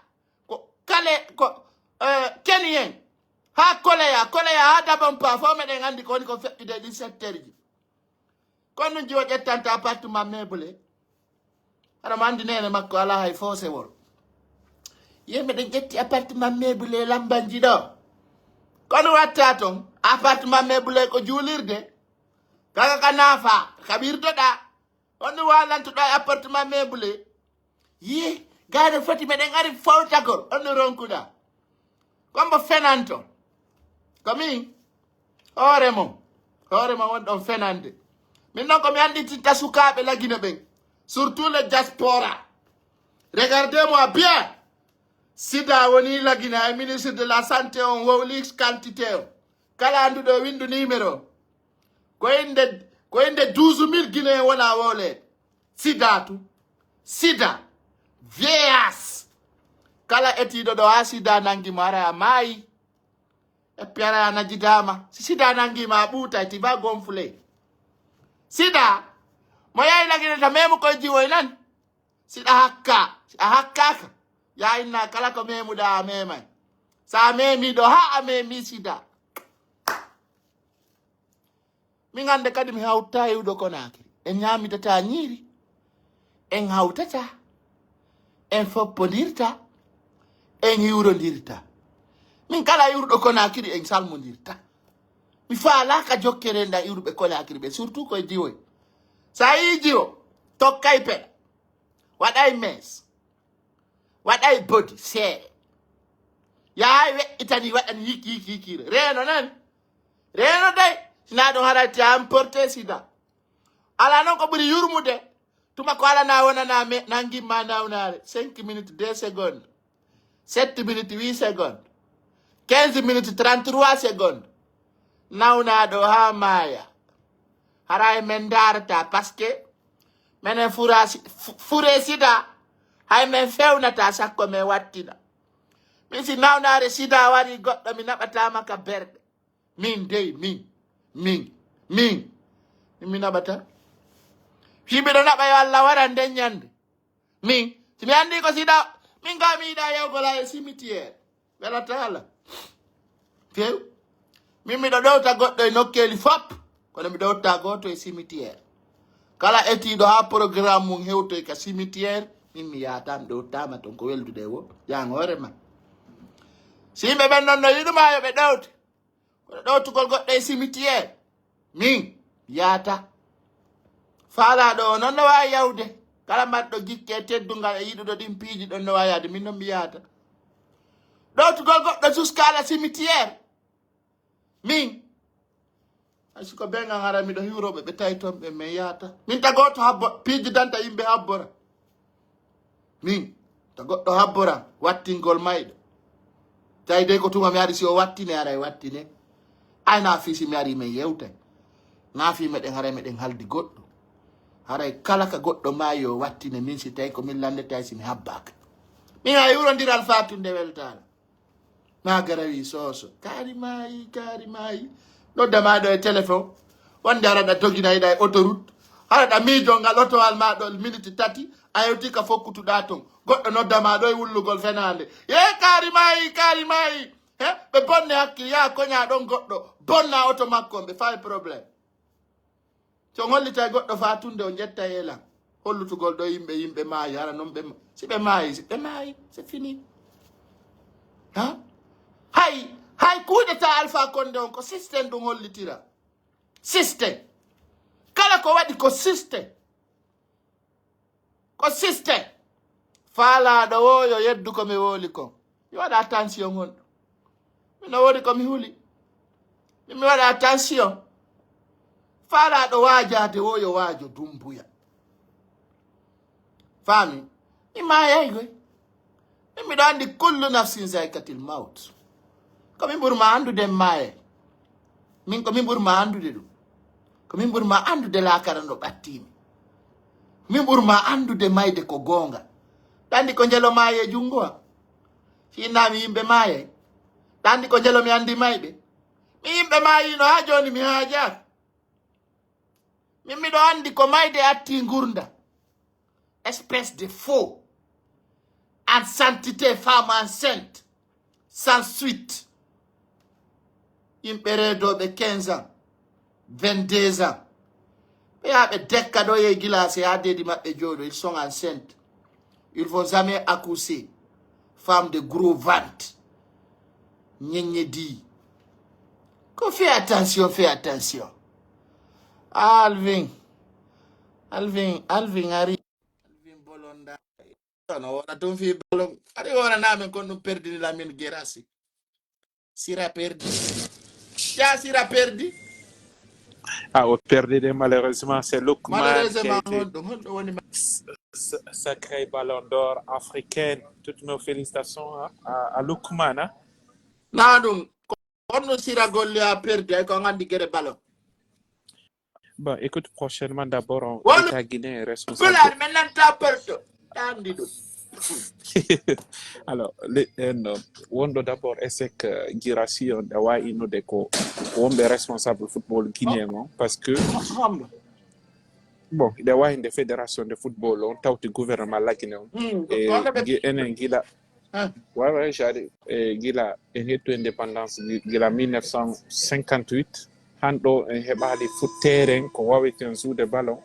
ko kale, ko, eh, kenien, haa koleya, koleya haa dabon pa, fof meɗen anndi ko woni ko feƴƴude e ɗin secteur ji. Kono ɗum jiwo ƴettanta appartement meublé. Hara mo anndi neene makko alaa hay foosewol. Ye meɗen ƴetti appartement meublé lambanji ɗo. Kono watta ton, appartement meublé ko juulirde. Kaga ka naafa, ka wirdoɗa. On ɗum walantuɗa e appartement meublé. Yi, gaano foti meɗen ari fawtagol, on ɗum ronkuɗa. Ko mbo fenanto. Ko min, hoore mon. Hoore mon won ɗon fenande. Min non ko mi anndititta sukaaɓe Lagine ɓen. Surtout le diaspora. Regardez-moi bien. Sida woni Lagine, ay ministre de la santé on wowli quantité on. Kala annduɗo o winndu numéro. Ko innde, ko innde douze mille Guinéen wona wowleede. Sida tu. Sida. V I H. Kala etiiɗo ɗo haa sida nangi mo ara a maayi. Et puis ara a najidaama. Si sida nangi ma a ɓuutay, tu vas gonfler. Sida. Mo yahi Lagine ta memu koye jiwoy nan. Si ɗa hakka, si a hakkaaka, yaa inna kala ko memuɗaa a memay. So a memi ɗo, haa a memi sida. Min hannde kadi mi hawtaa e huɗo Konaakiri. En ñaamitataa ñiiri. En hawtataa. En foppondirta. En hiwrondirta. Min kala iwruɗo Konaakiri en salmondirta. Mi faalaaka jokkere nda iwruɓe Konaakiri ɓe, surtout koye jiwoy. So a yii jiwo, tokkay peɗa. Waɗay mees. Waɗay bodi, seeɗa. Yahay weƴƴitani, waɗani yiki, yiki, yikiire. Reeno nan. Reeno dey. Sinaa ɗum haray te a emporté sida. Alaa non ko ɓuri yurmude. Tuma ko alana wonana me, nangin ma nawnaare. Cinq minutes, deux secondes. Sept minutes, huit secondes. Quinze minutes, trente-trois secondes. Nawnaaɗo haa maaya. Haray men ndaarata, parce que menen fura si-, fu-, fure sida, hay men fewnata sakko men wattina. Min si nawnaare sida wari goɗɗo, mi naɓataama ka berɗe. Min dey, min, min, min, min mi naɓata. Fii miɗo naɓa yo Allah waran nden ñande. Min, si mi anndi ko sida, min gaa mi yiɗa yawgol e cimetière. Welataa la. Few. Min miɗo ɗowta goɗɗo e nokkeeli fop, kono mi ɗowta gooto e cimetière. Kala etiiɗo haa programme mum hewtoy ka cimetière, min mi yaata, mi ɗowtaama ton ko weldude e wo, jaan hoore ma. Si yimɓe ɓen non no yiɗumaa yo ɓe ɗowte, kono ɗowtugol goɗɗo e cimetière, min, yaata. Faalaaɗo o non no waawi yawde. Kala marɗo gikke e teddungal e yiɗuɗo ɗin piiji ɗon no waawi yaade. Min non mi yaata. Ɗowtugol goɗɗo jusqu'à la cimetière. Min. Hay si ko ɓen an hara miɗo hiwroɓe ɓe tawi ton ɓe men yaata. Min ta goɗɗo habbo, piiji danta yimɓe habbora. Min, to goɗɗo habboran wattingol mayɗo. Tawi dey ko tuma mi ari si o wattine, aray wattine. Ay na fii si mi ari men yewtay. Na fii meɗen haray meɗen haldi goɗɗo. Haray kala ka goɗɗo maayi o wattine min si tawi ko min lannde tawi si mi habbaaka. Min ay wurondiral fatunde weltaala. Maa garawi soso. Kaari maayi, kaari maayi. Nodda maa ɗo e téléphone. Wonde hara ɗa doginayɗa e autoroute. Hara ɗa miijol ngal otowal maa ɗo miniti tati. A hewti ka fokkutuɗaa ton. Goɗɗo nodda maa ɗo e wullugol fenaande. Yee kaari maayi, kaari maayi. He? Ɓe bonne hakkil, yaa koñaa ɗon goɗɗo. Bonna oto makko, ɓe fay problème. Si on hollitay goɗɗo faa tunde, on ƴettay elan. Hollutugol ɗo yimɓe, yimɓe maayi, hara non ɓe ma-, si ɓe maayi, si ɓe maayi, c'est fini. Ha? Hay, hay coup d'État Alpha Condé on ko système ɗum hollitira. Système. Kala ko waɗi ko système. Ko système. Faalaaɗo woo yo yeddu ko mi wowli kon. Mi waɗa tension honɗum? Miɗo woodi ko mi huli. Mi, mi waɗa tension. Faalaaɗo waajaade woo yo waajo Dumbuya. Faami? Mi maayay koy. Min miɗo anndi kullu nafsin zayqatil mawt. Ko min ɓuri ma anndude mi maayay. Min ko min ɓuri ma anndude ɗum. Ko min ɓuri ma anndude laakara no ɓattiimi. Min ɓuri ma anndude mayde ko goonga. Ɗa anndi ko njelo maayi e junngo am? Si innaa mi yimɓe maayay. Ɗa anndi ko njelo mi anndi mayɓe? Mi yimɓe maayiino haa jooni mi haajaaka. Min miɗo anndi ko mayde atti ngurnda. Espèce de faux. Enceinte, femme enceinte. Sans suite. Yimɓe reedooɓe quinze ans, vingt-deux ans. Ɓe yaha ɓe dekka ɗo e gilaasi haa deedi maɓɓe jooɗo, ils sont enceintes. Ils vont jamais accoucher. Femme de gros ventre. Ñeññe di. Ko fais attention, fais attention. Alvin. Alvin, Alvin ari. Alvin bolonda. No wona tun fii balon. Ari wona namen kon ɗum perdini Lamine Guirassy. Sira perdi. Ya Sira perdi. Ah, o perdi de, malheureusement, c'est Lookman qui a été sacré Ballon d'Or africaine. Toutes nos félicitations à, à, à Lookman, hein. Na ɗum. Kono Sira golle a perdi, ay ko an anndi gere ballon. Bon, écoute, prochainement, d'abord, on État guinéen est responsable. Pulaar, maintenant, t'as perdu. T'as dit. Alors, le, euh, non. Wonɗo d'abord, est-ce que Guirassy on, ɗa waawi innude ko, ko wonɓe responsable football guinéen on, parce que, bon, ɗa waawi nde fédération de football on, tawti gouvernement la Guinée on. E enen gila, ouais, ouais, j'arrive. E gila, en hettu indépendance, gi-, gila mille neuf cent cinquante-huit, han ɗo en heɓaali foot terrain, ko waweten jouer ballon.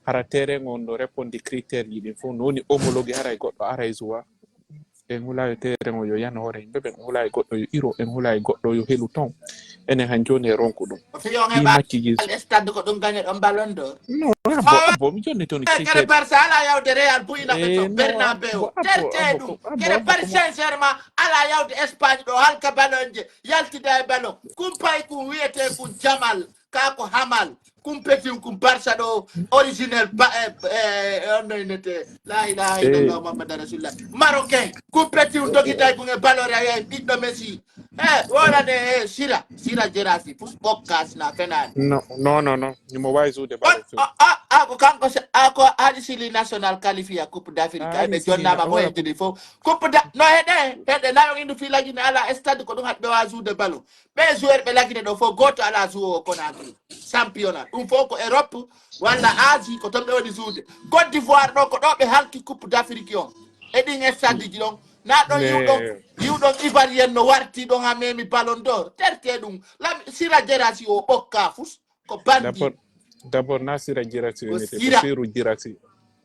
Hara terrain on no répondi critère ji ɗin fof, no woni homologué, haray goɗɗo aray joua. En hulayo terrain o yo yan hoore yimɓe ɓen, en hulayo goɗɗo yo iro, en hulayo goɗɗo yo helu ton. Enen han joni e ronku ɗum. Ɗi match ji. Stade ko ɗum gagne ɗon ballon d'or. Non, abo, abo, mi jonni ton critère. Kere Barça ala yawde Real buyina ɓe to Bernabeu. Terte ɗum. Kere Paris Saint-Germain ala yawde Espagne ɗo halka ballon je, yaltida e ballon. Kumpay kun wiyete kun Jamal, ka ko Hamal. Kumpetin kum Barça ɗo, original ba, eh, eh, on no innete. La ilaha illallah Muhammad Rasulullah. Marocain, kumpetin dogitay kun e ballon, a yaay ɓiɗɗo Messi. Eh, wonane, eh, Sira, Sira Jerasi, pus ɓokkas na fenaani. No, no, no, no. Himo waawi suude ballon. Ah, ah, ah, ko kanko se, ah, ko haali Sili national qualifié Coupe d'Afrique. Ay, ɓe jonnaama mo e jeli fof. Coupe da, no heɗe, heɗe, nayon indu fi lagine ala stade ko ɗum haɗi ɓe waawi suude ballon. Ɓee joueur ɓe lagine ɗo fof, gooto alaa joueur o Conakry. Championnat. Ɗum fof ko Europe walla Asie, ko ton ɓe woni suude. Côte d'Ivoire ɗo, ko ɗo ɓe halki Coupe d'Afrique on. E ɗin stade ji ɗon. Na ɗon yiwɗon, yiwɗon Ivoirien no warti ɗon ha memi Ballon d'Or. Terte ɗum. Lam, Sira Jerasi o ɓokka fus. Ko bandi. D'abord, d'abord, na Sira Jerasi o innete, ko Sira. Seru Jerasi.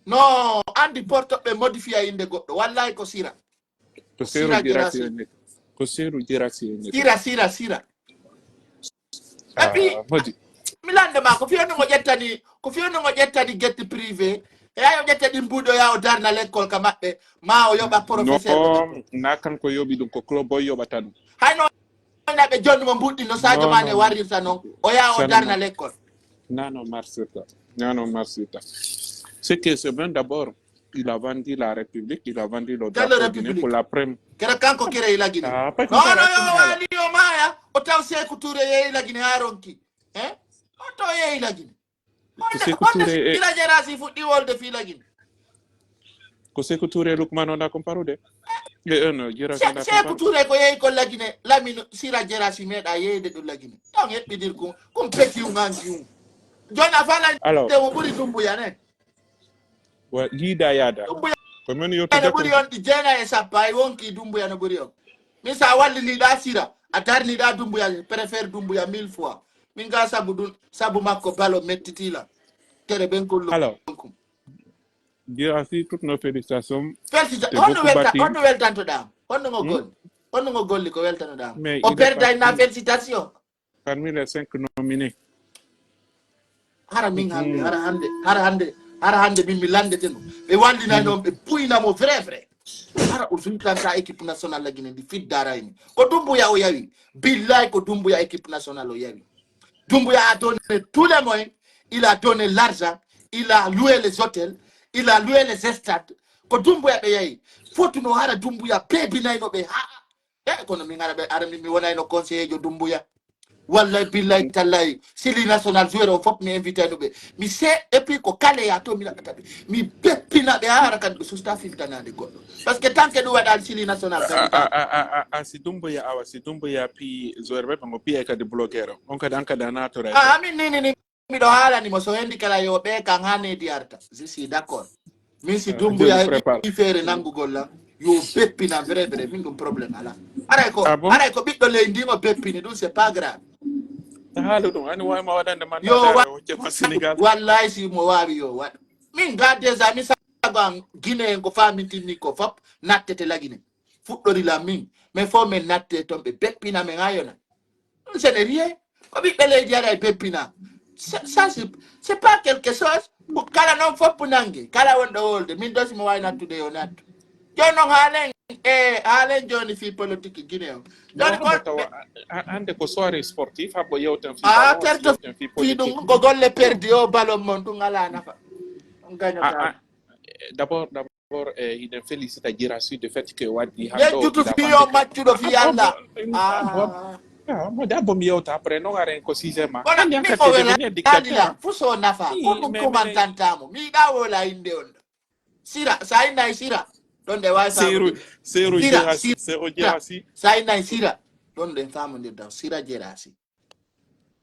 No, andi porto ɓe modifiya innde goɗɗo. Wallahi ko Sira. Ko Seru Jerasi o innete. Ko Seru Jerasi o innete. Sira, Sira, Sira. Ah, et puis, mi lande ma, ko fiyonno ngo ƴettani, ko fiyonno ngo ƴettani getti privé. E ayo ƴetta ɗin mbuuɗi o yaa o darna lekkol ka maɓɓe, ma o yoɓa professeur. No, na kanko yoɓi ɗum, ko club o yoɓata ɗum. Hayno na ɓe jonni mo mbuuɗi no Sadio Mane warrirta non, o yaa o darna lekkol. Non, non, marsirta. Non, non, marsirta. C'est que c'est bien d'abord, il a vendu la République, il a vendu le drapeau guinéen pour la prime. Kera kanko kere i lagine. Ah, pas comme ça, non, non, yo wali o maya, o taw Seku Touré ye i lagine ha ronki. Hein? O to ye i lagine. Ko Seku Touré e Sira Jerasi fuɗɗi wolde fii lagine. Ko Seku Touré Lukman on a comparude? E on Jerasi on a comparude? Seku Touré ko yehi ko lagine, Lamine Sira Jerasi meeɗa yeyde ɗum lagine. Ɗon heɓɓidir ko, kum peti un anki un. Jona fala. Alors, de mo ɓuri Dumbuya ne. Wa, yiida yaada. Dumbuya ko men yo to ene ɓuri on ɗi jeena e sappo, ay wonki Dumbuya no ɓuri on. Min sa walliniɗa Sira, a darniɗa Dumbuya, je préfère Dumbuya mille fois. Min ga sabu ɗum, sabu makko balo mettitila. Tere ɓen ko. Alors, Dieu a fait toutes nos félicitations. Félicitations. Honno welta, honno weltantoɗa? Honno ngo golli? Honno ngo golli ko weltanoɗa? Mais o perday na félicitation. Parmi les cinq nominés. Hara min hannde, hara hannde, hara hannde, hara hannde min mi landete no. Ɓe wallinaino on, ɓe buyna mo vrai, vrai. Hara o suntanta équipe nationale la Guinée ndi fiddarayni. Ko Dumbuya o yawi. Billahi ko Dumbuya équipe nationale o yawi. Dumbuya a donné tous les moyens, il a donné l'argent, il a loué les hôtels, il a loué les stades. Ko Dumbuya ɓe yayi. Fotuno hara Dumbuya bebinayno ɓe ha. E kono min ara ɓe, ara min mi wonayno conseiller jo Dumbuya. Wallahi billahi tallahi, Sili national joueur o fof mi invité no ɓe. Mi se, et puis ko kale ya to mi naɓata ɓe. Mi beppina ɓe ha hara kadi ɓe susta fintanade goɗɗo. Parce que tant que ɗum waɗa Sili national. A, a, a, a, a, si Dumbuya awa, si Dumbuya pi joueur ɓe, ɓe mo piye kadi bloqueur o. On kadi an kadi a natora. Ah, amin ni, ni, ni. Miɗo haalani mo, so hendi kala yo ɓe kan haa needi arta. Je suis d'accord. Min si Dumbuya heɓi feere nanngugol lan, yo beppina vrai vrai, min ɗum problème alaa. Haray ko, haray ko ɓiɗɗo leydi ndi o beppini ɗum, c'est pas grave. Haalu ɗum, ani wawi ma waɗande man. Yo waɗ, Sénégal. Wallahi si mo waawi yo waɗ. Min ga déjà, mi sago an Guinée en ko famintinni ko fop, nattete lagine. Fuɗɗori lan min. Mais fo men natte ton ɓe beppina men ayona. C'est rien. Ko ɓiɓɓe leydi aɗa e beppina. Ça, ça, c'est, c'est pas quelque chose. Ko kala non fof nange. Kala wonɗo wolde. Min dosi mo wawi nattude yo nattu. Jooni non haalen, e haalen jooni fii politique Guinée o. Jooni ko tawa hande ko soirée sportif, habbo yewten fii, ah, ballon, terto yewten fii fii politique. Ɗum ko golle perdi o ballon mon ɗum ala nafa. On gagnata. D'abord, d'abord, eh, hiɗen félicita Guirassy de fait que waddi hande o yejjutu fii o maccuɗo fii Allah. Ah, mo dabbo mi yewta après non aren ko sixième ma. Kono mi ko welani la fuso nafa. Ko ɗum kumantantamo. Mi yiɗa wola inde on. Sira, sa inna e Sira. Ɗon de wawi seru, seru Guirassy, seru Guirassy. Sa inna e Sira. Ɗon de famondirda Sira Guirassy.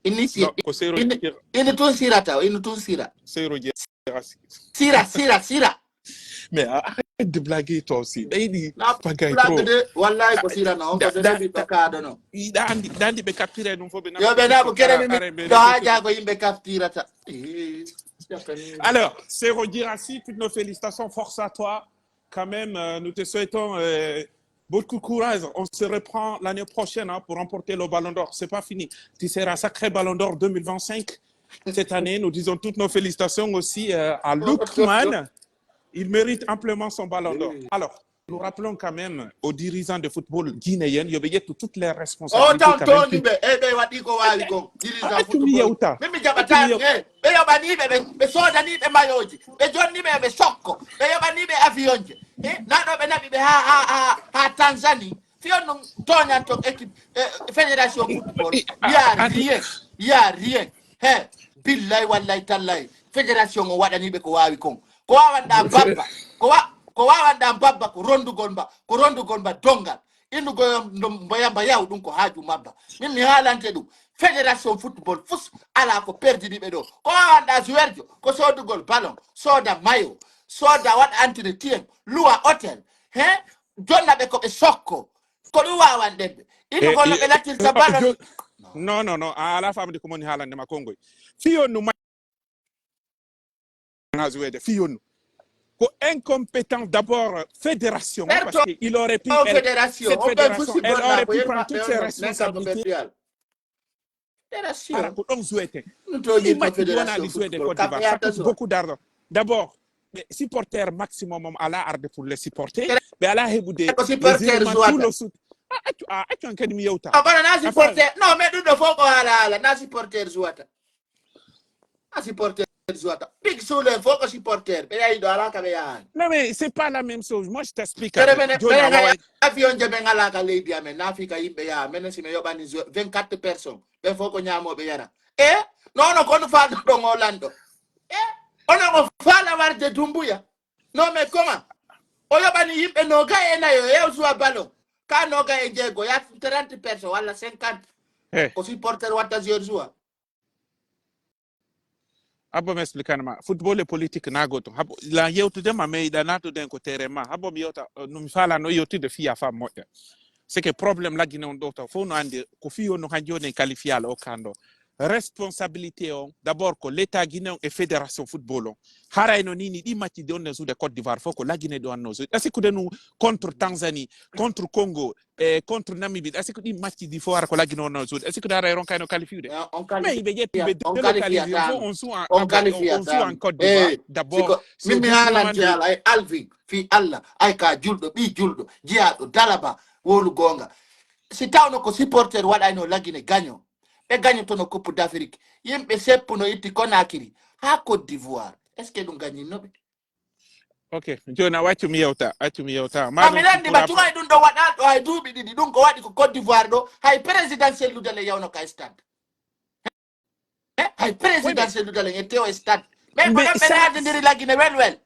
Initié. Non, ko Sero ini, Jera. Ini tun Sira taw, ini tun Sira. Sero Jera. Sira, Sira, Sira. Mais arrête de blaguer toi aussi. Ɗayɗi bagay trop. De, wallahi ko Sira non, ko da, da, da, da, ɓe kaɗono. Ɗa andi, ɗa andi ɓe capture ɗum fof ɓe. Yo ɓe naɓo kere mi, mi ɗo haaja ko yimɓe captirata. Eh, alors, Sero Guirassy, toutes nos félicitations, force à toi. Quand même, euh, nous te souhaitons, euh, beaucoup de courage. On se reprend l'année prochaine, hein, pour remporter le Ballon d'Or. C'est pas fini. Tu seras sacré Ballon d'Or deux mille vingt-cinq. Cette année, nous disons toutes nos félicitations aussi, euh, à Lookman. Il mérite amplement son Ballon d'Or. Alors, nous rappelons quand même aux dirigeants de football guinéen, yo ɓe ƴettu toutes les responsabilités quand même. Toon ɓe, e ɓe waɗi ko waawi kon, dirigeant football. Accu mi yewta. Min mi jaɓata, e, ɓe yoɓanii ɓe, ɓe, ɓe soodanii ɓe mayooji, ɓe jonni ɓe, ɓe sokko, ɓe yoɓanii ɓe avionje. E, naa ɗo ɓe naɓi ɓe haa, haa, haa, haa Tanzanie. Fii on ɗum tooñan ton équipe, e, fédération football. Y a rien, y a rien. He, billahi, wallahi, tallahi. Fédération on waɗanii ɓe ko waawi kon. Ko waawanɗaa babba, ko wa-, ko waawanɗaa babba ko rondugol mba, ko rondugol mba dongal. Innugol mbo yamba yaw ɗum ko haaju mabba. Min mi haalante ɗum. Fédération football fus alaa ko perdini ɓe ɗo. Ko waawanɗaa joueur jo, ko soodugol ballon, sooda maillot, sooda waɗa entretien, luwa hôtel. He? Jonna ɓe ko ɓe sokko. Ko ɗum waawanɗen ɓe. Innugol no ɓe latirta ballon. Non, non, non. A alaa faamude ko moni haalande ma kongoy. Fii on no ma-, na jouer de. Fii on no. Ko incompétent d'abord, euh, fédération, parce que il aurait pu, elle, cette fédération, elle aurait pu prendre toutes ses responsabilités. Fédération. Ara ko ɗon jouer te. Ɗi match ɗi wona ɗi jouer de Côte d'Ivoire. Ça coûte beaucoup d'argent. D'abord, ɓe supporter maximum on alaa arde pour les supporter. Ɓe alaa heɓude les éléments, tout le sout-, a, accu, a, accu an kadi mi yewta. Ah, kono na supporter. Non, mais ɗum ɗo fof ko haala haala. Na supporter jouata. Na supporter jouata. Big Soul en fof ko supporter. Ɓe yahi ɗo alaa ka ɓe yahaani. Non, mais c'est pas la même chose. Moi, je t'explique un peu. Minen, minen, avion je ɓe ngalaa ka leydi amen. Na fi ka yimɓe yaha. Minen si mi yoɓani jou-, vingt-quatre personnes. Ɓe fof ko ñaamooɓe yara. E? Non, non, kono faalɗo ɗon o lanɗo. E? Onon o faala warde Dumbuya. Non, mais comment? O yoɓani yimɓe noogay e nayo, e o joua ballon. Ka noogay e jeego, ya trente personnes walla cinquante. Ko supporter watta joueur joua. Habbo mi explique ma. Football e politique na goto. Habbo, la yewtude ma, mais iɗa natude en ko terrain ma. Habbo mi yewta, euh, no mi faalano yewtude fiya fa moƴƴa. C'est que problème la Guinée on ɗo taw. Fof no andi ko fiyo no han joni en qualifié ala o kando. Responsabilité on, d'abord ko l'État guinéen e fédération football on. Harayno ni, ni ɗi match ɗi on ne jouer Côte d'Ivoire fof ko la Guinée ɗo anno jouer. Est-ce que de nous contre Tanzanie, contre Congo, e contre Namibie, est-ce que ɗi match ɗi fof hara ko la Guinée on no jouer? Est-ce que dara e ron kayno qualifié de? Mais ɓe ƴetti ɓe délocalisé fof on joue en, on joue en Côte d'Ivoire. D'abord, min mi haalante Alvin, fii Allah, ay ka julɗo, ɓii julɗo, jiyaaɗo, dalaba, wowlu goonga. Si tawno ko supporter waɗayno la Guinée gagnant, ɓe gagnantono Coupe d'Afrique. Yimɓe seppuno itti Conakry haa Côte d'Ivoire. Est-ce que ɗum gagnitno ɓe? Ok, jooni a accu mi yewta, accu mi yewta. Ma mi lanndi ma tuma e ɗum ɗo waɗa ɗo hay duuɓi ɗiɗi. Ɗum ko waɗi ko Côte d'Ivoire ɗo, hay président Cellou Dalein yawno ka stade. Eh, hay président Cellou Dalein e tew e stade. Mais ko ɗon ɓe naatindiri la Guinée welwel.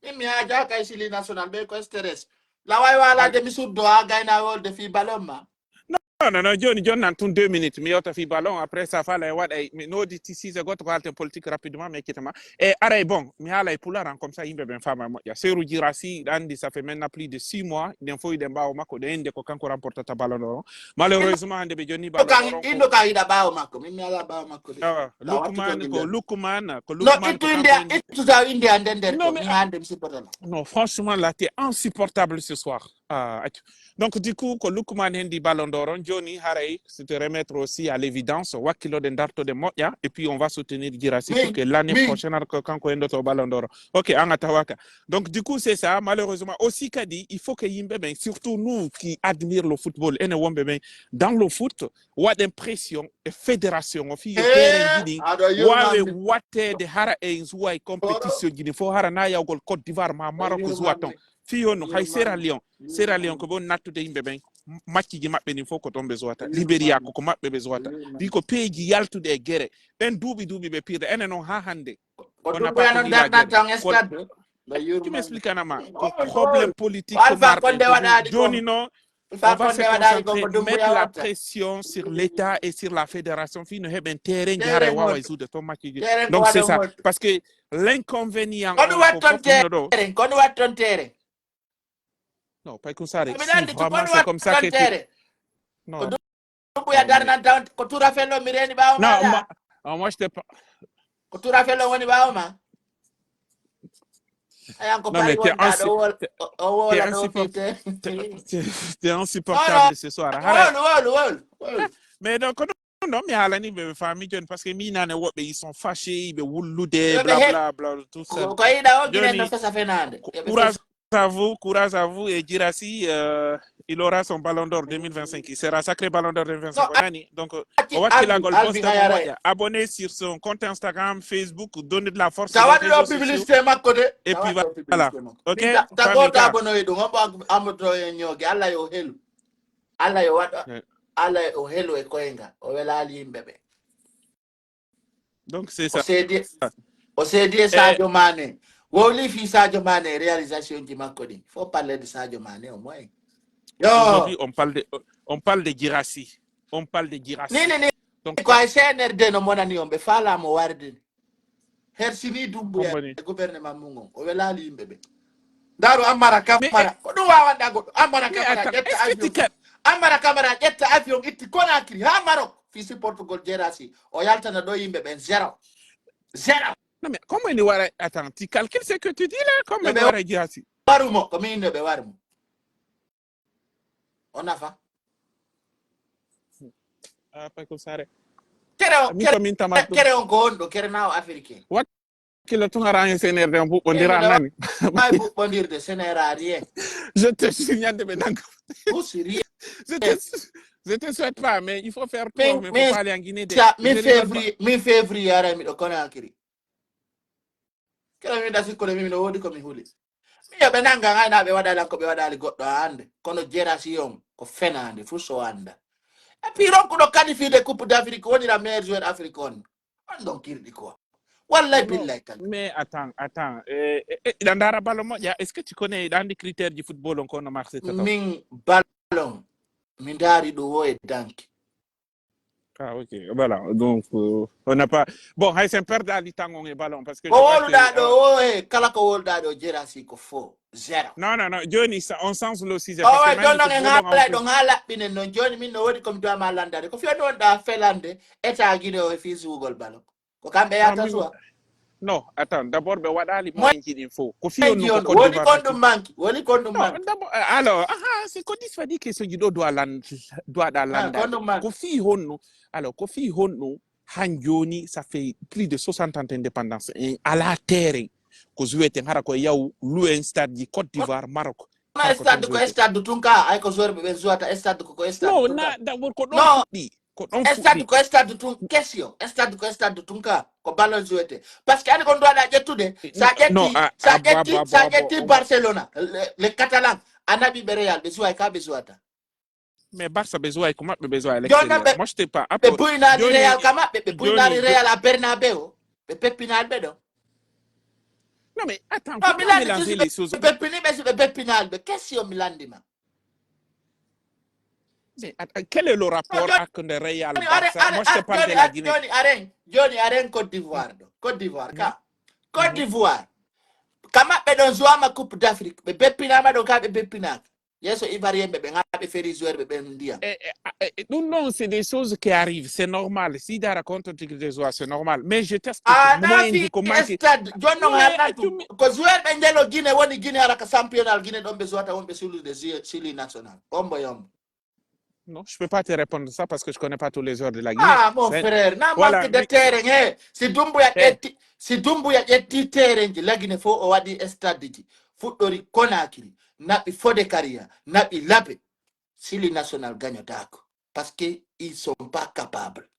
Min mi haajaaka e Sili National, ɓe ko stress. La way walaade mi suddo haa gayna wolde fii ballon ma. Non, non, non, jooni, jooni nan tun deux minutes. Mi yewta fii ballon, après ça, fala e waɗa, mi noodi ti sujet goto ko haalten politique rapidement, mi ekkita ma. E aray, bon, mi haala e pulaar an, comme ça, yimɓe ɓen faama moƴƴa. Seru Girassi, ɗa anndi, ça fait maintenant plus de six mois, ɗen fof ɗen ɓaawo makko, ɗen inde ko kanko remportata ballon d'or. Malheureusement, hannde ɓe jonni ballon d'or. Inno ka hiɗa ɓaawo makko, min mi ala ɓaawo makko de. Awa, Lukman, ko Lukman, ko Lukman, ittu inde, ittu sa inde an nder ko, mi hannde mi supportata. Non, franchement, là, t'es insupportable ce soir. Ah, accu. Donc, du coup, ko Lukman hendi ballon d'or on, jooni haray, c'est te remettre aussi à l'évidence, wakkiloɗen dartoɗen moƴƴa, et puis on va soutenir Girassi pour que l'année prochaine, ko kanko hendoto ballon d'or. Ok, an a tawaka. Donc, du coup, c'est ça. Malheureusement, aussi kadi, il faut que yimɓe ɓen, surtout nous qui admire le football, enen wonɓe ɓen dans le foot, waɗen pression e fédération o fii yo terrain ji ɗin waawe watteede hara e joua e compétition ji ɗin fof, hara na yawgol Côte d'Ivoire ma Maroc joua ton. Fii honno hay Sierra Leone, Sierra Leone ko ɓe woni nattude yimɓe ɓen, matchiji maɓɓe ɗin fof ko ɗon ɓe jouata. Liberia ko ko maɓɓe ɓe jouata. Ɗi ko peeji yaltuɗi e gere. Ɓen duuɓi duuɓi ɓe pirda. Enen on haa hannde. Ko on n'a pas connu la guerre. Ko, tu m'expliques, Anama. Ko problème politique ko marɗen. Jooni non, on va se concentrer, mettre la pression sur l'État et sur la fédération. Fii no heɓen terrain ji hara e waawa e jouer ton match ji. Donc c'est ça. Parce que l'inconvénient, ko ɗum watton terrain, ko ɗum watton terrain. Non, pas comme ça, Rex. Si vraiment c'est comme ça que tu... Non. Ko Dumbuya darnan taw, ko Tourafel on mi reeni ɓaawo ma. Non, moi, moi, je t'ai pas... Ko Tourafel on woni ɓaawo ma. Ayan ko... Non, mais t'es insu-, t'es, t'es insup-, t'es, t'es insupportable ce soir. Wolu, wolu, wolu, wolu. Mais donc, non, non, mi haalani ɓe, ɓe faami jooni, parce que mi nane woɓɓe, ils sont fâchés, ɓe wullude, bla, bla, bla, tout ça. Ko, ko yiɗa o, Guinée no fesa fenaande. Courage. à vous, courage à vous et Girassi, euh, il aura son ballon d'or deux mille vingt-cinq. Il sera sacré ballon d'or deux mille vingt-cinq. Non, on a dit. Donc, euh, acci, on va qu'il a Alvin, gol Alvin, poste Ayara. Abonnez sur son compte Instagram, Facebook, donnez de la force sur les réseaux sociaux. Publicité makko de. Et puis voilà. Ok, ta famille, ta bono e ɗum, on abonné e ñooge, Allah yo helu. Allah yo waɗa, Allah yo helu e koynga. O welaali yimɓe ɓe. Donc, c'est ça. O seedi, o seedi e Sadio Mané. Wowli fii Sadio Mané, réalisation ji makko ɗin. Faut parler de Sadio Mané au moins. Yo. Aujourd'hui, on parle de, on parle de Girassi. On parle de Girassi. Ni, ni, ni. Donc, ko ay C N R D no monani on, ɓe faalaa mo warde ni. Hersini Dumbuya e gouvernement mun on. O welaali yimɓe ɓe. Ndaaru Amara Kamara. Ko ɗum waawanɗaa goɗɗo. Amara Kamara ƴetta avion. Amara Kamara ƴetta avion itti Conakry haa Maroc. Fii supportugol Girassi. O yaltana ɗo yimɓe ɓen zéro. Zéro. Non, mais comment il va, attends, tu calcules ce que tu dis là? Comment il va Girassi? Warumo, ko min no ɓe warumo. O nafa. Ah, pay ko sare. Kere on, kere on ko honɗo, kere naawo africain. Wakkilo tun ara en C N R D on ɓuɓɓondira nani. Ay ɓuɓɓondirde, C N R A rien. Je te jure, ñande ɓe nanga. Husi rien. Je te, je te souhaite pas, mais il faut faire tout, mais faut pas aller en Guinée. Min février, min février ara miɗo Conakry. Kala mi da sikkude mi, miɗo woodi ko mi huli. Mi yo ɓe nanga ngai na ɓe waɗa lan ko ɓe waɗali goɗɗo a ande. Kono Girassi on ko fenaande fu so anda. Et puis ronkuɗo qualifié de Coupe d'Afrique wonira meilleur joueur africain. On ɗon kirɗi quoi. Wallahi billahi kan. Mais attends, attends. Eh, eh, eh, iɗa ndaara ballon moƴƴa. Est-ce que tu connais, iɗa andi critère ji football on ko no marché tata? Min ballon. Mi ndaari ɗum wo e danki. Ah, ok. Voilà. Donc, euh, on n'a pas, bon, hay sen perdaali tan on e ballon, parce que ko wowluɗaa ɗo o, e kala ko wowluɗaa ɗo Girassi ko faux. Zéro. Non, non, non. Jooni, ça, on change le sujet, parce que jooni non en haalay ɗon haa laɓɓinen non. Jooni min no woodi ko mi duwama landade. Ko fiyo ɗon ɗa felande état Guinée o e fii suugol ballon. Ko kamɓe yahata suwa. Non, attends, d'abord, ɓe waɗali moyen ji ɗin fof. Ko fii on no ko Côte d'Ivoire woni kon ɗum manki, woni kon ɗum manki. D'abord, euh, alors, aha, c'est ko disfa ɗi question ji ɗo doit lan-, doit ɗa landa. Ko fii honno, alors, ko fii honno, han jooni, ça fait plus de soixante ans d'indépendance. En ala terrain. Ko joueten, hara ko yaw, luwen stade ji Côte d'Ivoire, Maroc. Stade ko stade tun ka, ay ko joueur ɓe ɓen jouata, stade ko, ko stade tun ka. Non, na, d'abord, ko ɗon fuɗɗi. Ko ɗon fuɗɗi. Stade ko stade tun kesio. Stade ko stade tun ka. Ko ballon jouete. Parce que ani kon doit ƴettude. Sa ƴetti, sa ƴetti, sa ƴetti Barcelona, le, le Catalan. A naɓi ɓe Real, ɓe jouay ka ɓe jouata. Mais Barça ɓe jouay ko maɓɓe ɓe jouay à l'extérieur. Moi, je t'ai pas. Ɓe buynaali Real ka maɓɓe, ɓe buynaali Real à Bernabéu. Ɓe peppinaali ɓe ɗo. Non, mais attends, faut pas mélanger les choses. Ɓe peppini ɓe, si ɓe peppinaali ɓe. Question mi landima. Mais att-, quel est le rapport avec le Real Barça? Moi, je te parle de la Guinée. Jooni, aren, jooni, aren Côte d'Ivoire ɗo. Côte d'Ivoire, ka. Côte d'Ivoire. Ka maɓɓe ɗon jouama Coupe d'Afrique. Ɓe beppinama ɗo, ka ɓe beppinaka. Yeeso Ivoirien ɓe, ɓe ŋaɓe feri joueur ɓe ɓen ndiyam. E, e, a, e, ɗum ɗon, c'est des choses qui arrivent, c'est normal. Si dara contre tigre des joueurs, c'est normal. Mais je t'explique. Ah, moyen ji ko manque. Stade, jooni non. Mais, haalatu, ko joueur ɓe njelo Guinée woni Guinée ara ka championnat Guinée ɗon ɓe jouata wonɓe sur le jeu, sur le national. Ombo yombo. Non, je peux pas te répondre ça parce que je connais pas tous les joueurs de la Guinée. Ah, mon frère, na manque de terrain, eh. Si Dumbuya ƴetti, si Dumbuya ƴetti terrain ji, la Guinée fof o waɗi stade ji. Fuɗɗori Conakry, naɓi Fodekaria, naɓi Labe. Sili National gagnotako. Parce que ils sont pas capables.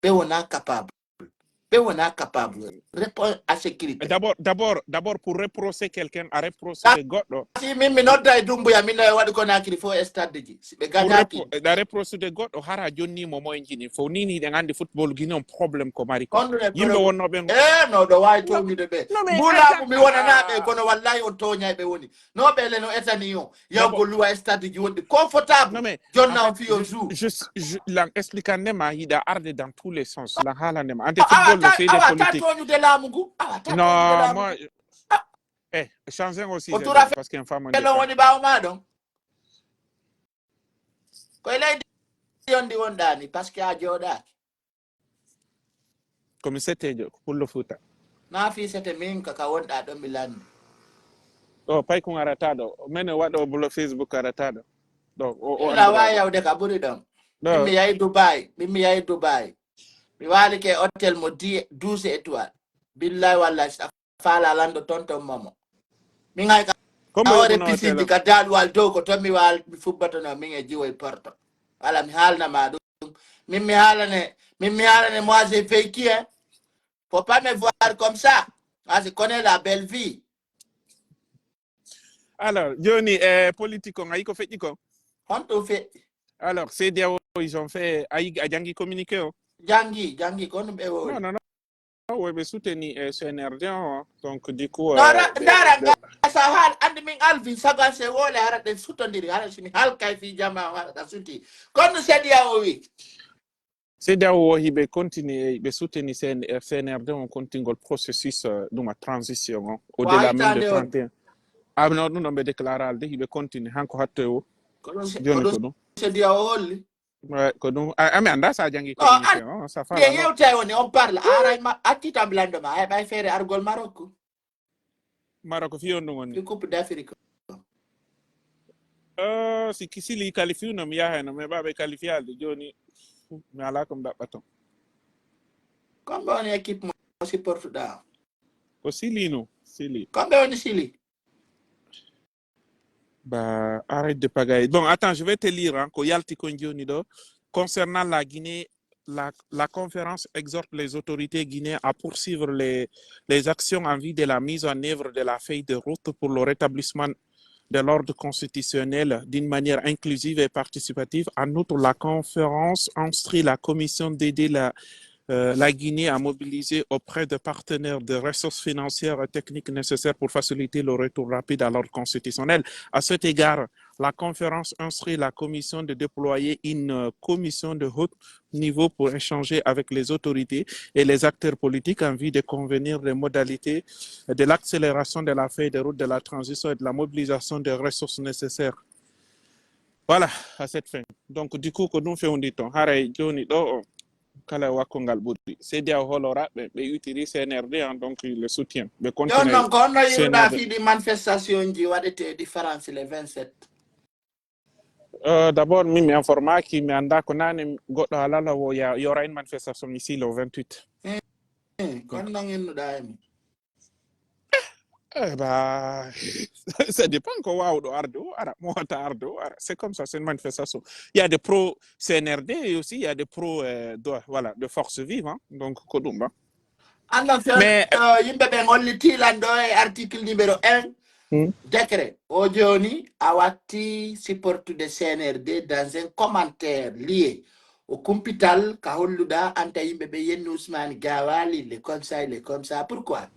Ɓe wona capable. Ɓe wona capable. Répond à ces critères. D'abord, d'abord, d'abord, pour reprocher quelqu'un, a reproché goɗɗo. Si min mi nodda e Dumbuya, min no e waɗi Conakry fof e stade ji. Si ɓe gagnaki. A reproché goɗɗo, hara jonni mo moyen ji ɗin fof. Ni ni ɗen andi football Guinée on problème ko mari ko. Yimɓe wonnoɓe. Eh, no ɗo wawi townude ɓe. Mbulaɓu mi wonana ɓe, kono wallahi on toñay ɓe woni. No ɓe le no etani on. Yawgo luwa e stade ji wonɗi confortable. Non, mais jonna on fiyo jour. Je, je, lan expliquer ne ma yiɗa arde dans tous les sens. Lan haalande ma. Ante football no c'est des politiques. Awa ta toñude laamu ngu. Awa ta toñude laamu ngu. Non, moi, eh, changer aussi, parce que en femme, on woni ɓaawo ma ɗon. Koye leydi on ndi wonɗa ni, parce que a jooɗaaki. Ko mi setejo, ko pullo Fuuta. Na fii sete min ka, ka wonɗa ɗon mi lanni. O, pay kun arata ɗo. Mene waɗo bulo Facebook arata ɗo. Ɗo, o, o ila wa yawde ka ɓuri ɗon. Min mi yahi Dubai, min mi yahi Dubai. Mi waali ke hotel mo dix, douze étoiles. Billahi wallahi, si a faala lanɗo tonton Momo. Min hay ka Comme a ore pisindi ka daaluwal dow ko ton mi waal mi fubbatono min e jiwo e porto. Ala mi haalna ma ɗum. Min mi haalane, min mi haalane moi j'ai vécu hein. Faut pas me voir comme ça. Ah, je connais la belle vie. Alors, Johnny, eh, politique on, ayi ko feƴƴi kon? Honto fe. Alors, C D A O, ils ont fait, ayi, a jangi communiqué o? Jangi, jangi, kono ɓe wori. Non, non, non. Woy ɓe soutenir eh, C N R D on. Donc, du coup, Ndara, eh, ɓe- ndara, ɓe- ngasa hal, andi min Alvin Saga se wole hara ɗen sutondiri, hara simi hal kay fi jama hara ɗa suti. Kono C D A O wi. C D A O o hiɓe continue, hiɓe soutenir C N R, C N R D on kontingol processus eh, ɗum a transition on, au-delà même de Waytande on. trente et un. Ah, non, ɗum ɗon ɓe déclaré alde, hiɓe continue, hanko hatto e o. Ko ɗum se- Joni ko ko ɗum ɗum. C D A O holli. Ouais, ko ɗum. Ah, ah, mi annda sa jangi Oh, communiqué on, ça fait Nde alors. Yewtay woni, on parle, aray ma, accitam lando ma, ay ɓay feere argol Marokko. Maroko fi on ɗum woni. Fi Coupe d'Afrique. Euh, si ki- Sili qualifié no mi yahay no, mais ɓaɓe qualifié alde joni. Mi ala ko mi ɗaɓɓa ton. Comme on équipe mo supporte ɗa. Ko Sili no, Sili. Comme on Sili. Bah, arrête de pagaille. Bon, attends, je vais te lire, hein, ko yalti kon joni ɗo. Concernant la Guinée, la, la conférence exhorte les autorités guinéennes à poursuivre les, les actions en vue de la mise en œuvre de la feuille de route pour le rétablissement de l'ordre constitutionnel d'une manière inclusive et participative. En outre, la conférence instruit la commission d'aider la, euh, la Guinée à mobiliser auprès de partenaires de ressources financières et techniques nécessaires pour faciliter le retour rapide à l'ordre constitutionnel. À cet égard, la conférence instruit la commission de déployer une euh, commission de haut niveau pour échanger avec les autorités et les acteurs politiques en vue de convenir des modalités de l'accélération de la feuille de route de la transition et de la mobilisation des ressources nécessaires. Voilà, à cette fin. Donc, du coup, ko ɗum fewndi ton. Haray joni ɗo o, kala wakko ngal ɓuri. C D A O holora ɓe, ɓe utiri C N R D, hein, donc le soutien. Ɓe Yon non continue ko honno yiɗuɗa C N R D. Fiiɗi manifestation ji waɗeteeɗi France le vingt-sept? Euh, d'abord, mi, mi informaki, mi annda ko nane goɗɗo halala wo ya, yora une manifestation ici le vingt-huit. Eh, eh, ko honno innuɗa e mi? Eh bah, ça dépend ko wawɗo arde o ara, mo wata arde o ara. C'est comme ça, c'est une manifestation. Il y a des pro C N R D et aussi il y a des pro euh, de, voilà, de force vive, hein. Donc, ko ɗum ba. Annan fe Mais- euh, yimɓe ɓen holliti lan ɗo e article numéro un. Hmm. Décret o joni a watti supportude C N R D dans un commentaire lié au kumpital ka holluɗa anta yimɓe ɓe yenni Ousmane Gawali le comme ça le comme ça pourquoi?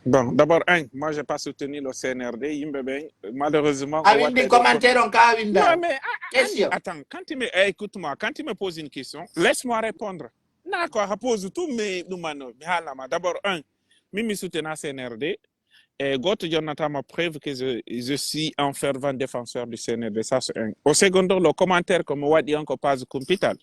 Bon, d'abord, un, moi, j'ai pas soutenu le C N R D. Yimɓe ɓen, malheureusement, A on windi waɗa- commentaire on ka a winda? Non, mais ah, ah, Question. Attends, quand tu me, eh, écoute-moi, quand tu me poses une question, laisse-moi répondre. Na ko a pose tout, mais ɗum man, mi haalnama. D'abord, un, min mi soutenaa C N R D. Et goto jonnatama preuve que je, je suis un fervent défenseur du C N R D. Ça, c'est un. Au second, le commentaire que mi waɗi on ko page kumpital.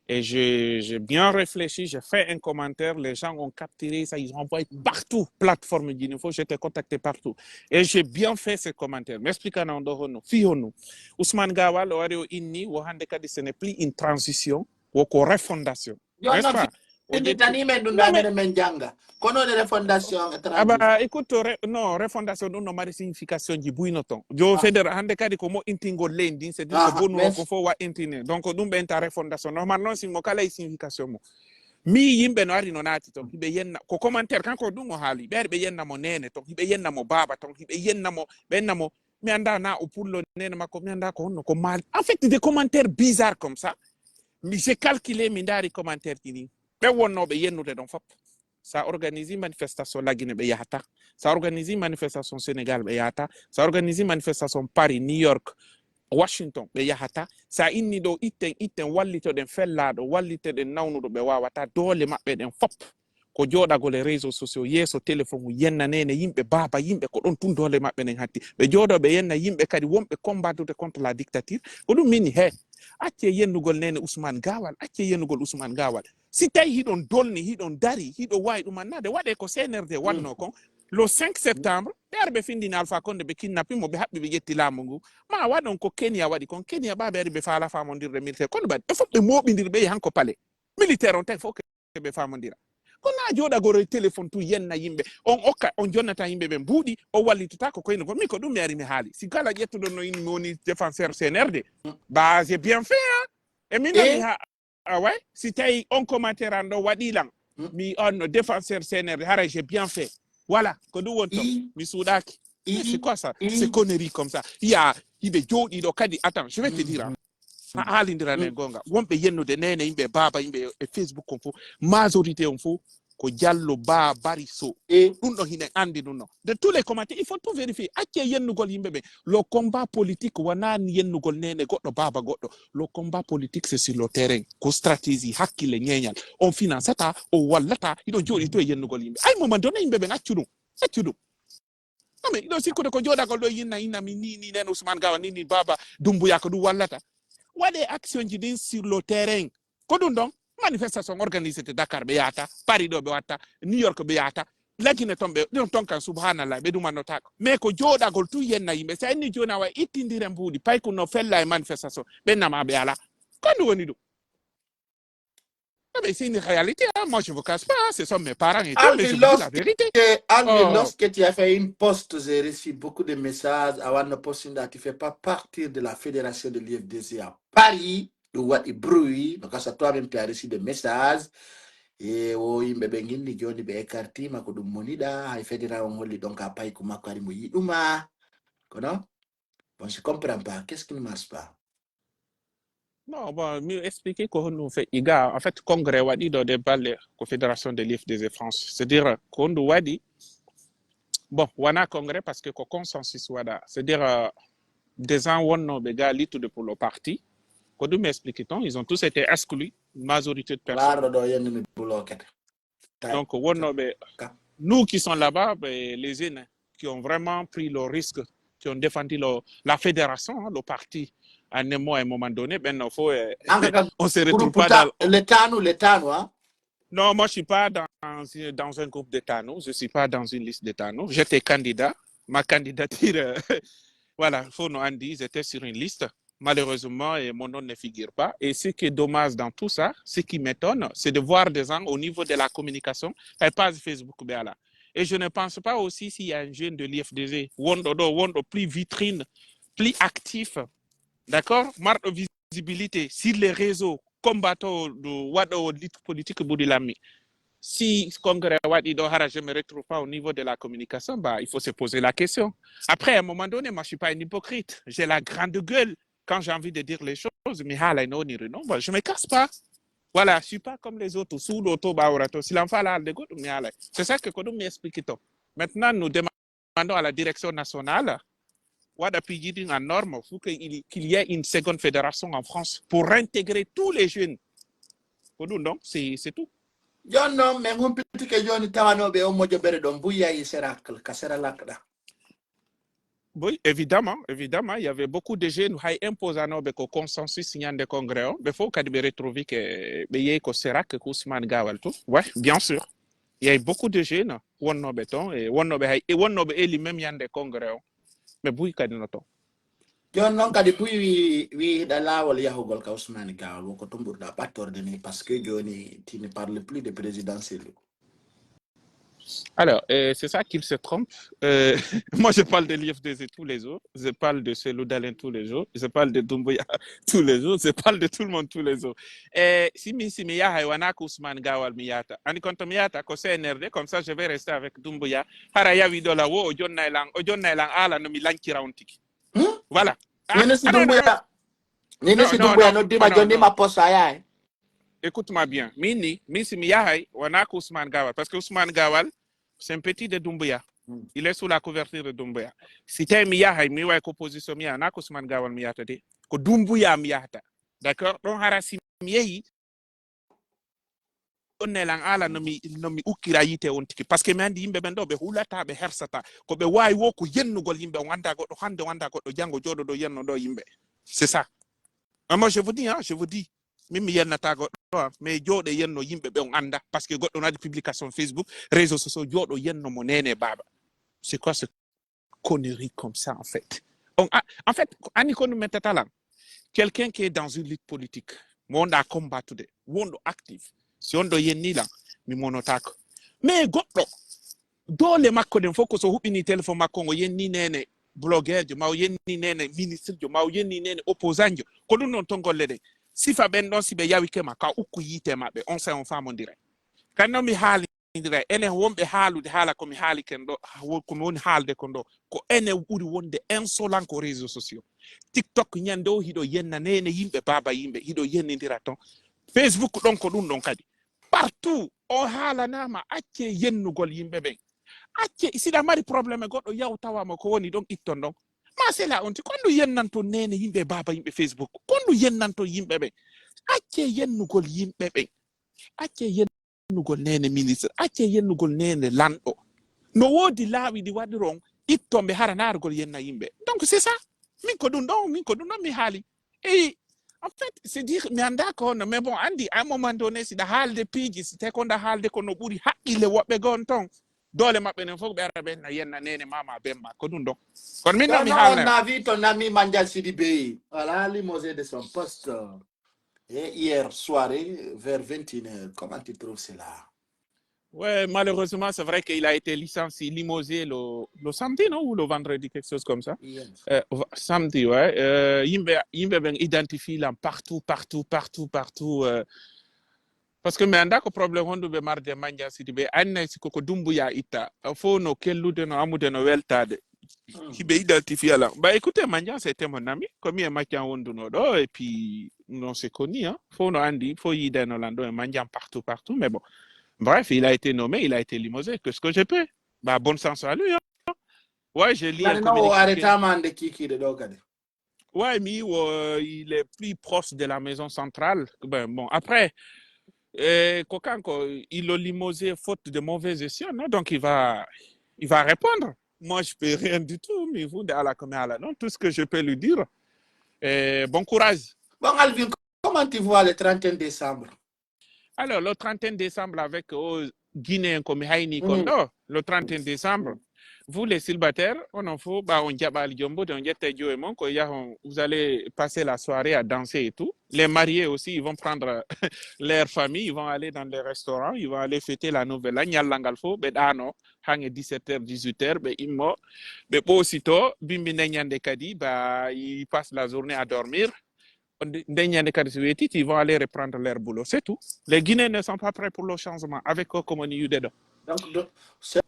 Et je, j'ai bien réfléchi, j'ai fait un commentaire, les gens ont capturé ça, ils ont envoyé partout, plateforme Guinée Info, j'étais contacté partout. Et j'ai bien fait ce commentaire. Mi explique non ɗo honno, fi honno. Ousmane Gawal o ari o inni, wo hande kadi ce n'est plus une transition, wo ko refondation. Yo N'est-ce non pas? Au début- finditani men ɗum Non, mais- ɗaɓere men jannga. Kono ɗe refondation e Ah bah, transition. Écoute, re- non, refondation ɗum no mari signification ji buy no ton. Jo Ah. Feder hande kadi ko moƴƴintingol leydi ndin, c'est-à-dire Ah, ko bonnuɗo mais- ko fof wa intine. Donc ɗum ɓe enta refondation. Normal noon si mo kala e signification mo. Mi yimɓe no ari no naati ton. Hiɓe yenna, ko commentaire kanko ɗum o haali. Ɓe ari ɓe yenna mo nene ton. Hiɓe yenna mo baaba ton. Hiɓe yenna mo, ɓe yenna mo. Mi anda na o pullo nene makko. Mi anda ko honno ko maali. En fait, des commentaires bizarres comme ça. Mi, j'ai calculé, mi ndaari commentaire ji ɗin. Ɓe wonnooɓe yennude ɗon fof. Sa organise manifestation Lagine ɓe yahata. Sa organise manifestation Sénégal ɓe yahata. Sa organise manifestation Paris, New York, Washington ɓe yahata. Sa inni ɗo itten, itten wallitoɗen fellaaɗo, wallitoɗen nawnuɗo ɓe wawata doole maɓɓe ɗen fof. Ko jooɗagol e réseaux sociaux, yeeso téléphone, yenna nene yimɓe, baaba yimɓe, ko ɗon tun doole maɓɓe ɗen hatti. Ɓe jooɗo ɓe yenna yimɓe kadi wonɓe combattude contre la dictature. Ko ɗum mini he. Acce yennugol nene Ousmane Gawal, acce yennugol Ousmane Gawal. Si tawi hiɗon dolni, hiɗon dari, hiɗo wawi ɗum annade, waɗe ko C N R D waɗno kon. Le cinq septembre, ɓe ari ɓe findini Alpha Condé, ɓe kidnappi mo, ɓe haɓɓi, ɓe ƴetti laamu ngu. Ma waɗon ko Kenya waɗi kon. Kenya ɓa ɓe ari ɓe faala famondirde militaire. Kono ɓaɗi, ɓe fof ɓe moɓindiri, ɓe yahan ko palais. Militaire on tawi fof ke ɓe famondira. Ko naa jooɗagol e téléphone tun yenna yimɓe. On okka, on jonnata yimɓe ɓen buuɗi, on wallitata ko koyne goo. Min ko ɗun mi ari mi haali. Si kala ƴettuɗon no inni mi woni défenseur C N R D, bah, j'ai bien fait, hein. E min non mi ha, ah ouais, si tawi on commentaire an ɗon waɗi lan, mi on no défenseur C N R D, haray j'ai bien fait. Voilà, ko ɗun woni ton. Mi suuɗaaki. Mais c'est quoi ça? Ces conneries comme ça. Il y a, hiɓe jooɗi ɗo kadi, attends, je vais te dire, hein. Ha haalindiranen goonga. Wonɓe yennude neene yimɓe, baaba yimɓe e Facebook on fof, majorité on fof, ko Jallo Ba Bari Sow. Ɗun ɗon hinen anndi ɗun non. De tous les commentaires, il faut tout vérifier. Accee yennugol yimɓe ɓen. Le combat politique wonaa yennugol neene goɗɗo, baaba goɗɗo. Le combat politique, c'est sur le terrain. Ko stratégie, hakkille, ñeeñal. On financata, on wallata, hiɗon jooɗii to e yennugol yimɓe. À un moment donné, yimɓe ɓen accu ɗun. Accu ɗun. Non, mais hiɗon sikkude ko jooɗagol ɗo yinna, inna mi ni, ni, nen Ousmane Gawa, ni, ni, Baba Doumbouya, ko ɗun wallata. Waɗee actionji ɗin sur le terrain. Ko ɗun ɗon, manifestation organisete Dakar, ɓe yahata, Paris ɗo ɓe watta, New York ɓe yahata, Lagine ton ɓe, ɗon ton kan, subhanallah, ɓe ɗumannotaako. Mais ko jooɗagol tun yenna yimɓe. Si a inni jooni a waɗi ittindiren buuɗi, payku no fella e manifestation, ɓen nama ɓe alaa. Ko ɗun woni ɗun. Ah ben, c'est une réalité, hein. Moi, je vous cache pas, hein. Ce sont mes parents et tout, mais je vous dis la vérité. Alvin, lorsque, Alvin, lorsque tu as fait une post, j'ai reçu beaucoup de messages. Avant de poster, tu fais pas partie de la fédération de l'U F D C à Paris. Ɗun waɗi bruit. Donc, ça, toi-même, tu as reçu des messages. E wo yimɓe ɓen inni jooni ɓe écartima ko ɗun moniɗa. Hay fédéral on holli ɗon ka payku makko ari mo yiɗuma. Kono, bon, je comprends pas. Qu'est-ce qui ne marche pas? Non, bon, mi expliquer ko honɗun feƴƴi ga. En fait, congrès waɗi ɗo ɗe balle ko fédération de l'U F D C France. C'est-à-dire, ko honɗun waɗi, bon, wonaa congrès parce que ko consensus waɗa. C'est-à-dire, euh, des gens wonnooɓe ga luttude pour le parti. Ko ɗun mi expliquer ton, ils ont tous été exclus, majorité de personnes. Laarɗo ɗo yennumi bloqué. Donc, wonnooɓe, nous qui sont là-bas, ben, les jeunes qui ont vraiment pris le risque, qui ont défendu le, la fédération, hein, le parti, à un mo-, à un moment donné, ben, non, faut, euh, on se retrouve pas dans le Tano, le Tano, hein? Non, moi, je suis pas dans, dans un groupe de Tano, je suis pas dans une liste de Tano. J'étais candidat, ma candidature, euh, voilà, faut nous en dire, j'étais sur une liste. Malheureusement, eh, mon nom ne figure pas. Et ce qui est dommage dans tout ça, ce qui m'étonne, c'est de voir des gens au niveau de la communication, eh, page Facebook, ben là. Et je ne pense pas aussi s'il y a un jeune de l'U F D G, wonɗo ɗo, wonɗo plus vitrine, plus actif, d'accord? Marɗo visibilité sur les réseaux, combattant, waɗoowo lutte politique ɓuri lammi. Si congrès waɗi ɗo, hara je me retrouve pas au niveau de la communication, bah, il faut se poser la question. Après, à un moment donné, moi, je suis pas un hypocrite. J'ai la grande gueule. Quand j'ai envie de dire les choses, mi haalay no woniri non, bah, je me casse pas. Voilà, je suis pas comme les autres. Suuɗo to, ɓawra to, si lan fala haalde goɗɗum, mi haalay. C'est ça que ko ɗum mi explique to. Maintenant, nous demandons à la direction nationale, waɗa piiji ɗin en norme, faut que il, qu'il y ait une seconde fédération en France pour réintégrer tous les jeunes. Ko ɗum ɗon, c'est, c'est tout. Jooni non, men humpitike jooni tawanooɓe on mojobere ɗon, Bouya e Sérac, ka Sérac ɗa. Oui, évidemment, évidemment, il y avait beaucoup de jeunes, hay imposanooɓe ko consensus ñande congrès on, ɓe fof kadi ɓe retrouve que ɓe yehi ko Sérac, ko Ousmane Gawal tout. Ouais, bien sûr. Il y a beaucoup de jeunes wonnooɓe ton, e wonnooɓe hay, e wonnooɓe eli même ñande congrès on. Mais Bouya kadi no ton. Jooni non kadi Bouya wi, wi hiɗa laawol yahugol ka Ousmane Gawal, woko ton ɓurɗa ɓattorde ni, parce que jooni tu ne parles plus de présidentiel. Alors, euh, c'est ça qu'il se trompe. Euh, moi, je parle de l'U F D C tous les jours. Je parle de Cellou Dalein tous les jours. Je parle de Doumbouya tous les jours. Je parle de tout le monde tous les jours. E si mi, si mi yahay, wonaa ko Ousmane Gawal mi yahata. Anndi kon to mi yahata, ko C N R D, comme ça, je vais rester avec Doumbouya. Hara yawi ɗo la wo, o jonnay lan, o jonnay lan haala no mi lancira on tigi. Hmm? Voilà. Ah, ministre ah, non, non, Doumbouya, non. Ministre Doumbouya no dima jonni ma poste a yahay. Écoute-moi bien. Min ni, min si mi yahay, wonaa ko Ousmane Gawal. Parce que Ousmane Gawal, c'est un petit de Doumbouya. Hmm. Il est sous la couverture de Doumbouya. Si tawi mi yahay, mi way ko opposition mi yaha, wonaa ko Ousmane Gawal mi yahata de. Ko Doumbouya mi yahata. D'accord? Ɗon hara si mi yehi, ɗon ne lan haala no mi, no mi ukkira yiite on tigi. Parce que mi anndi yimɓe ɓen ɗo, ɓe hulataa, ɓe hersataa. Ko ɓe waawi wo ko yennugol yimɓe, on anndaa goɗɗo hannde, on anndaa goɗɗo janngo, jooɗo ɗo yenno ɗo yimɓe. C'est ça. Ah, moi, je vous dis, hein, je vous dis. Min mi yennataa goɗɗo, hein, mais jooɗo yenno yimɓe ɓe on anndaa. Parce que goɗɗo no waɗi publication Facebook, réseaux sociaux, jooɗo yenno mo neene baaba. C'est quoi ce connerie comme ça, en fait. On, ah, en fait, anndi ko ɗum mettata lan. Quelqu'un qui est dans une lutte politique, mo wonɗa combattude, wonɗo actif, si on ɗo yenni lan, mi monotaako. Mais goɗɗo, doole makko ɗen fof ko so huɓɓini téléphone makko ngo yenni neene blogueurjo, ma o yenni neene ministrejo, ma o yenni neene opposantjo. Ko ɗum ɗon ton golle ɗen. Sifa ɓen ɗon, si ɓe yawike ma, ka ukku yiite maɓɓe, on sait on faamondiray. Kan non mi haalindira, enen wonɓe haalude haala ko mi haali ken ɗo, wo-, ko mi woni haalde kon ɗo, ko enen ɓuri wonde insolent ko réseaux sociaux. TikTok ñande o hiɗo yenna neene yimɓe, baaba yimɓe, hiɗo yennindira ton. Facebook ɗon ko ɗum ɗon kadi. Partout, o haalanaama, accee yennugol yimɓe ɓen. Accee, siɗa mari problème e goɗɗo, yaw tawaa mo ko woni ɗon, itton ɗon. Ma sela on ti, kon ɗum yennanton neene yimɓe, baaba yimɓe Facebook? Kon ɗum yennanton yimɓe ɓen? Accee yennugol yimɓe ɓen. Accee yennugol neene ministre. Accee yennugol neene lanɗo. No woodi laawi ɗi waɗiron, itton ɓe hara naargol yenna yimɓe. Donc, c'est ça. Min ko ɗum ɗon, min ko ɗum ɗon mi haali. Et en fait, c'est dire, mi anndaa ko honno, mais bon, anndi, à un moment donné, si ɗa haalde piiji, si tawi ko ɗa haalde ko no ɓuri haqqille woɓɓe goo on ton, doole maɓɓe nen fof ɓe ara ɓe na yenna neene mama bemma, ko ɗum ɗon. Kono min non mi non, on haalna. A vu ton ami Mandiaye Sidibé, voilà, limogé de son poste, euh, et hier soirée, vers vingt et une heures. Comment tu trouves cela? Ouais, malheureusement, c'est vrai qu'il a été licencié, limogé le, le samedi, non? Ou le vendredi, quelque chose comme ça. Yes. Euh, v-, samedi, ouais. Euh, yimɓe, yimɓe ɓen identifie lan partout, partout, partout, partout. Euh, parce que mi anndaa ko problème honɗum ɓe marde Mandiaye Sidibé. Annay si koko Dumbuya itta. Fof no kellude, no amude, no weltaade. Mm. Hiɓe identifie lan. Bah, écoutez, Mandiaye, c'était mon ami. Ko mi e makko wondunoo ɗo. Et puis, non, c'est connu, hein. Fof no anndi, fof yiideno lan ɗo e Mandiaye partout, partout. Mais bon, bref, il a été nommé, il a été limogé. Qu'est-ce que je peux? Bah, bonne chance à lui, hein. Ouais, j'ai lu un communiqué. Nani non o arrêtama hannde kiikiiɗe ɗo kadi. Ouais, mi wo, il est plus proche de la maison centrale. Ben, bon, après, eh, ko kanko, il est limogé faute de mauvaise gestion, non? Donc, il va, il va répondre. Moi, je peux rien du tout, mi huunde alaa ko mi haala ɗon. Tout ce que je peux lui dire, eh, bon courage. Bon, Alvin, comment tu vois le trente et un décembre? Alors, le trente et un décembre avec, oh, Guinéen ko mi hayni kon ɗo, le trente et un décembre, vous les célibataires, onon fof, ɓa on jaɓaali jombude, on ƴetta e jowe mon, ko yahon, vous allez passer la soirée à danser et tout. Les mariés aussi, ils vont prendre leur famille, ils vont aller dans les restaurants, ils vont aller fêter la nouvelle année. Ñallal ngal fof, ɓe ɗaano, han e dix-sept heures, dix-huit heures, ɓe immo, ɓe ɓoosito, bimbi nden ñande kadi, bah, ils passent la journée à dormir. Nde-, nden ñande kadi so weetiti, ils vont aller reprendre leur boulot. C'est tout. Les Guinéens ne sont pas prêts pour le changement avec ko, ko woni yi'ude ɗo. Donc, de-,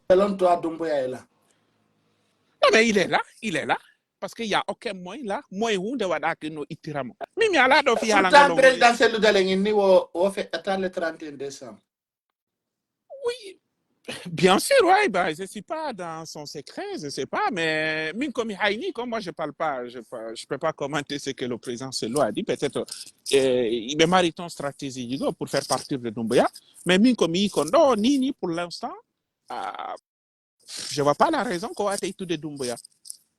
selon toi, Doumbouya est là? Non, mais il est là, il est là. Parce qu'il y a aucun moyen là, moyen huunde waɗaaki no ittira mo. Min mi alaa ɗo fii haalangol. Pourtant, président Cellou Dalein ni wo, wo feƴƴata le trente et un décembre. Oui, bien sûr, ouais, bah, je suis pas dans son secret, je sais pas, mais min ko mi hayni ko, moi je parle pas, je pa-, je peux pas commenter ce que le président Cellou a dit, peut-être, euh, il est mari ton stratégie, you know, pour faire partir de Doumbouya, mais min ko mi kon ɗo, ni, ni pour l'instant, euh, je vois pas la raison ko wata ittude Doumbouya.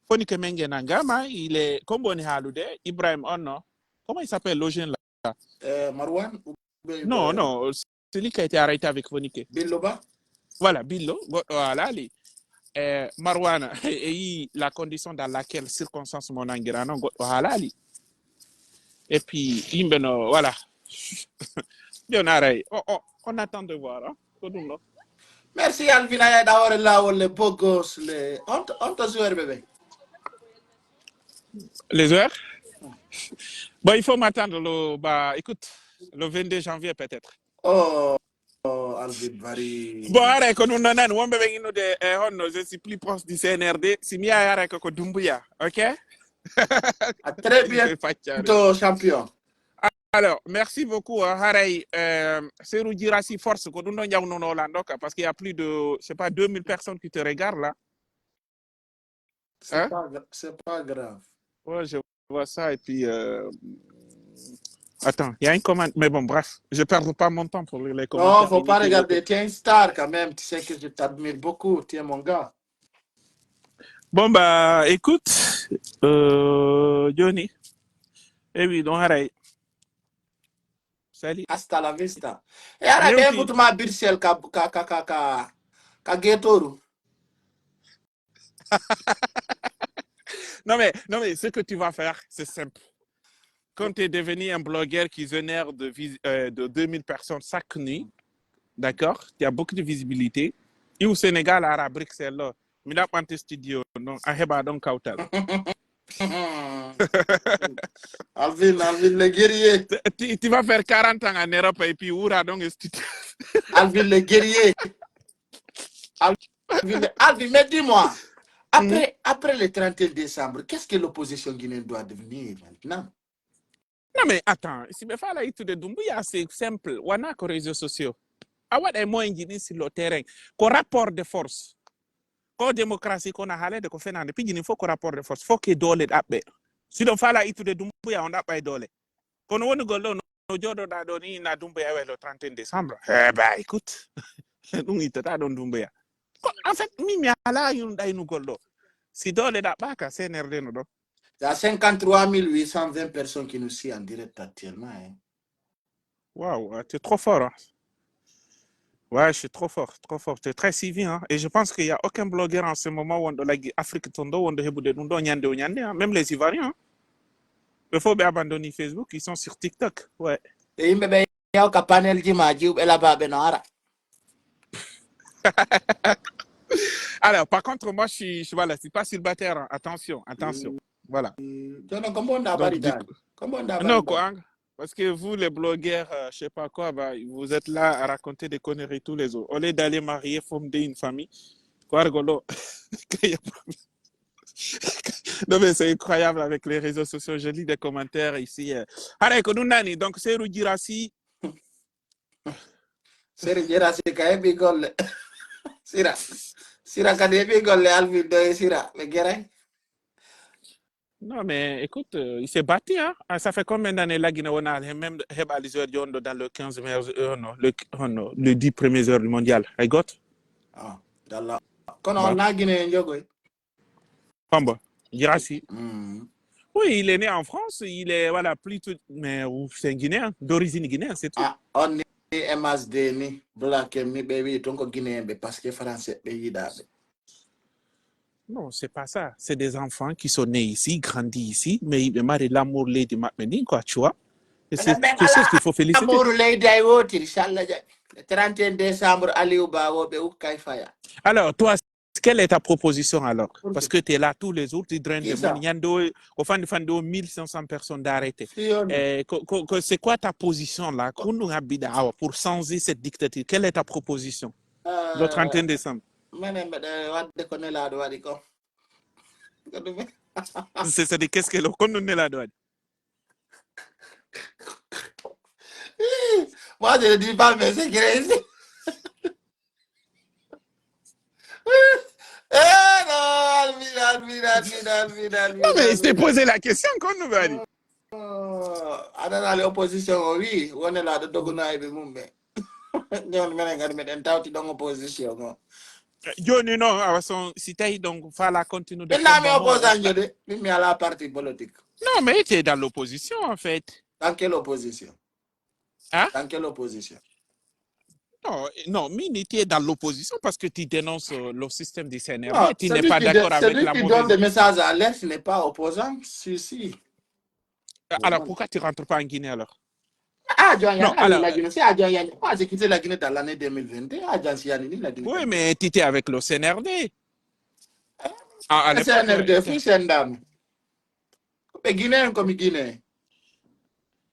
Fonike Mengue nangama, il est, comme woni haalude, Ibrahim on no, comment il s'appelle, le jeune là? Euh, Marwan ou bien Non, Ibrahim? Non, celui qui a été arrêté avec Fonike. Billo Ba? Voilà, Billo, goɗɗo haalaali. Eh, Marwana, e yii la condition dans laquelle circonstance mo nangira non, goɗɗo haalaali. Et puis, yimɓe no, voilà. Jooni aray, o, o, on attend de voir, hein, ko ɗum ɗo. Merci, Alvin, a yayɗa hoore laawol, les beaux gosses, les, on, on joueur bébé. Les joueurs? Bon, il faut m'attendre le, bah, écoute, le vingt-deux janvier peut-être. Oh, oh, Alvin Bari. Bon, haray ko ɗum ɗo nan, wonɓe ɓen innude e honno, je suis plus proche du C N R D. Si mi yahi haray ko, ko Doumbouya, ok? À très bientôt, champion. Alors, merci beaucoup, hein. Haray, euh, Serou Girassi Force, ko ɗum ɗo ñawnono lan ɗo ka, parce qu'il y a plus de, je sais pas, deux mille personnes qui te regardent là. C'est Hein? Pas gra-, c'est pas grave. Ouais, je vois ça et puis, euh, attends, il y a une commande, mais bon, bref, je perds pas mon temps pour lire les commentaires. Non, faut pas regarder. Tu es une star quand même, tu sais que je t'admire beaucoup, tu es mon gars. Bon, bah, écoute, euh, Johnny, eh oui, donc, haray. Salut. Hasta la vista. E ara ɓe mbutuma Bruxelles ka, ka, ka, ka, ka, ka Gaël Touré. Non, mais, non, mais ce que tu vas faire, c'est simple. Quand tu es devenu un blogueur qui génère de vis-, euh, de deux mille personnes chaque nuit, D'accord? Tu as beaucoup de visibilité. Iwu Sénégal, a ara Bruxelles ɗoo. Mi ɗaɓɓante studio, non? A heɓa ɗon kawtal. Alvin, Alvin le guerrier. Tu, tu- tu vas faire quarante ans en Europe et puis wuura ɗon e studio. Alvin le guerrier. Alvin, Alvin, mais dis-moi, après, après le trente et un décembre, qu'est-ce que l'opposition guinéenne doit devenir maintenant? Non, mais attends, si ɓe faalaa ittude Doumbouya, c'est simple. Wonaa ko réseaux sociaux. A waɗay moyen ji ɗin sur le terrain. Ko rapport de force. Ko démocratie, kono haalede ko fenaande. Piiji ɗin fof ko rapport de force. Fof ko doole ɗaɓɓe. Si hiɗon faalaa ittude Doumbouya, on ɗaɓɓay doole. Kono wonugol ɗoo, no jooɗoɗaa ɗoo nii, na Doumbouya wayloo trente et un décembre. Eh ben, écoute, ɗum ittataa ɗon Doumbouya. Ko, en fait, min mi alaa yun ɗaynugol ɗoo. Si doole ɗaɓɓaaka, C N R D no ɗoo. Il y a cinquante-trois mille huit cent vingt personnes qui nous suivent en direct actuellement, hein. Waouh, euh, t'es trop fort, hein. Ouais, je suis trop fort, trop fort. T'es très suivi, hein. Et je pense qu'il y a aucun blogueur en ce moment wonɗo laggi Afrique ton ɗoo, wonɗo heɓude ɗum ɗoo ñande o ñande, hein. Même les Ivoiriens, hein. Ɓe fof ɓe abandonné Facebook, ils sont sur TikTok. Ouais. E yimɓe ɓe yaw ka panel ji ma jiwɓe labaaɓe no ara. Alors, par contre, moi, je suis, je, voilà, je suis pas célibataire, hein. Attention, attention. Voilà. Jono, ko mbonɗaa Donc, ɓari du dal? coup, Ko mbonɗaa non, ɓari quoi, dal? Parce que vous, les blogueurs, euh, je sais pas quoi, bah, vous êtes là à raconter des conneries tous les jours. Au lieu d'aller marier, fonder une famille, quoi, rigolo. Non, mais c'est incroyable avec les réseaux sociaux. Je lis des commentaires ici, euh. Haray ko ɗum nani. Donc, Seeru Jira si. Seeru Jira si ka heɓi golle. Sira. Sira kadi heɓi golle, Alvin ɗoo e Sira. Ɓe geray. Non, mais écoute, euh, il s'est battu, hein. Ah, ça fait combien d'années la Guinée, on a même heɓaali joueur jooni ɗoo dans le quinze meilleurs, euh, non, le, oh non, le dix premiers joueurs du mondial. I got? Ah, dalla. Kono Bah. On na Guinée jogoy. Pamba, Girassi. Mm. Oui, il est né en France, il est, voilà, plutôt, mais, euh, c'est un Guinéen, d'origine guinéenne, c'est tout. Ah, on ni M S D ni, Black M ni, ɓe wi ton ko Guinéen ɓe, parce que français ɓe yiɗaɓe. Non, c'est pas ça. C'est des enfants qui sont nés ici, grandis ici, mais ils mari l'amour leydi maɓɓe ndin, quoi, tu vois. Et c'est Ɓe quelque chose qu'il faut féliciter. Amour leydi ay wotiri, inchallah, ja-, le trente et un décembre, Aliou Ba wo ɓe ukkay faya. Alors, toi, quelle est ta proposition alors? Pour Parce que que tu es là tous les jours, tu draines Qui de ça? monde. Ñande o, o fandi fandi o mille cinq cents personnes d'arrêté. Si on Eh, ko, ko, ko, c'est quoi ta position là? Ko honɗum habbiɗa awa pour changer cette dictature? Quelle est ta proposition? Le Euh, trente et un décembre. Menen mbeɗa wadde ko Nelaaɗo waɗi ko. Ko ɗum. C'est, c'est-à-dire, qu'est-ce que le, ko honɗum Nelaaɗo waɗi? Moi, je ne dis pas mes secrets ici. Eh non, Alvin, Alvin, Alvin, Alvin, Alvin, Non, mais je t'ai Alvin. Posé la question, ko honɗum ɓe waɗi? Oh, aɗa anndi opposition o wi, won Nelaaɗo doguno ayɓe mum ɓe. Jooni menen kadi meɗen tawti ɗon opposition o. Jooni non, awa son, si tawi donc faalaa continuer de Min na mi combat mo, opposant de, min mi alaa parti politique. Non, mais tu es dans l'opposition en fait. Dans quelle opposition? Hein? Dans quelle opposition? Non, non, mais tu es dans l'opposition parce que tu dénonces, euh, le système du Non, C N R D, tu n'es celui pas qui, d'accord dé- avec celui la qui donne mauvaise. Des messages à l'Est n'est pas opposant, si, si. Euh, alors, pourquoi tu rentres pas en Guinée alors? Ah, John Non, Yanni, alors, la Guinée, c'est à John Yanni. Moi, j'ai quitté la Guinée dans l'année deux mille vingt et un. Ah, John Yanni, la Guinée. Oui, mais tu étais avec le C N R D. Ah, à l'époque, C N R D, ouais. Fils Ndam. Ɓe Guinéen ko mi Guinéen.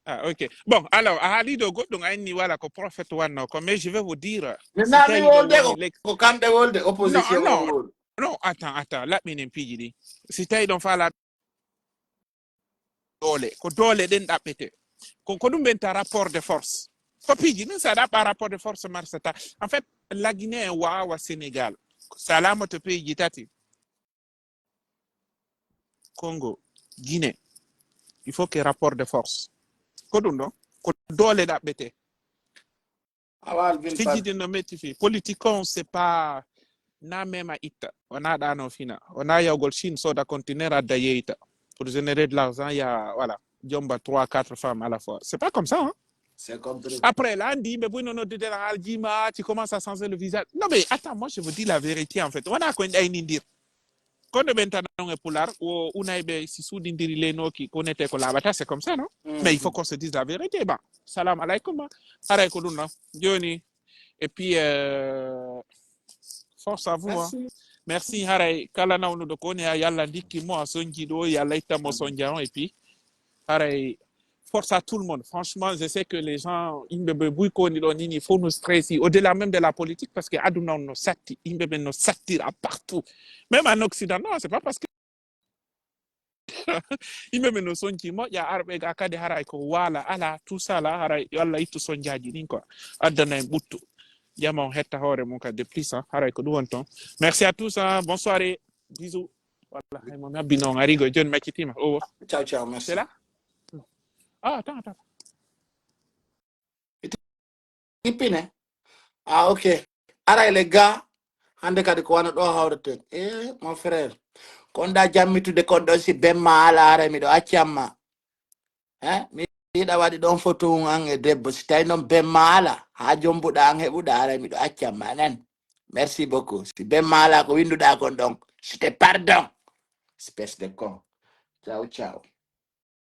Ah, ok. Bon, alors, a haali ɗo goɗɗum, a inni wala ko prophète wanno ko, mais je vais vous dire, Mi si naami tawi wolde ɗon ko, woni lek- ko kamɓe wolde Non, opposition o non, wol. Non, attends, attends, laɓɓinen piiji ɗi. Si tawi ɗon faalaa doole, ko doole ɗen ɗaɓɓete. Ko, ko ɗum ɓenta rapport de force. Ko piiji ɗin, sa ɗaɓɓa rapport de force marsata. En fait, la Guinée waawa Sénégal. Sa laamoto piiji tati. Congo, Guinée. Il faut que rapport de force. Ko ɗum ɗon, ko doole ɗaɓɓete. Awa, Alvin Piiji Fall. Ɗin no metti fii. Politique on, c'est pas na même a itta. On a ɗano fina. On a yawgol Chine, soda conteneur, adda yeyta. Pour générer de l'argent, il y a, voilà, jomba trois, quatre femmes à la fois. C'est pas comme ça, hein? C'est compris. Après, là, on dit, mais oui, non, non, de, de, la Algima, tu commences à changer le visage. Non, mais attends, moi, je vous dis la vérité, en fait. On a quoi, kono ɓen tan non e Pulaar, o unayɓe si suuɗindiri leynoki, ko nete ko laaɓata, c'est comme ça, non? Mais il faut qu'on se dise la vérité, ba. Salam alaikum, ba. Haray ko ɗum, non? Jooni, Et puis, euh, force à vous, hein. Merci. Merci, haray kala nawnuɗo ko woni, yo Allah ndikki mo, a sonji ɗo, yo Allah itta mo sonja on, et puis, haray, force à tout le monde. Franchement, je sais que les gens, yimɓe ɓe buy ko woni ɗo nini, faut nous stresser, au-delà même de la politique, parce que aduna on no satti, yimɓe ɓen no sattira partout. Même en Occident, non, c'est pas parce que yimɓe ɓe no sonji moƴƴa, arɓe ga kadi haray ko waala ala, tout ça là, haray yo Allah ittu sonjaaji ɗin quoi. Addana en ɓuttu. Jama on hetta hoore mum kadi de plus, hein. Haray ko ɗum woni ton. Merci à tous, hein. Bonne soirée. Bisous. Voilà, hay mo mi habbi non, ari go, joni mi accitima. Oh, oh. Ciao, ciao, merci. C'est là? Ah, attends, attends. Ipine. Ah, ok. Aray le ga. Hande kadi ko wano ɗo hawreten. Eh, mon frère. Kon da jammitude kon ɗon si bemma ala aray miɗo accamma. Eh, mi yiɗa waɗi ɗon photo un an e debbo. Si tawi non bemma ala, ha jombuɗa an heɓuɗa aray miɗo accamma nan. Merci beaucoup. Si bemma ala ko winduɗa kon ɗon. Je te pardon. Espèce de con. Ciao, ciao.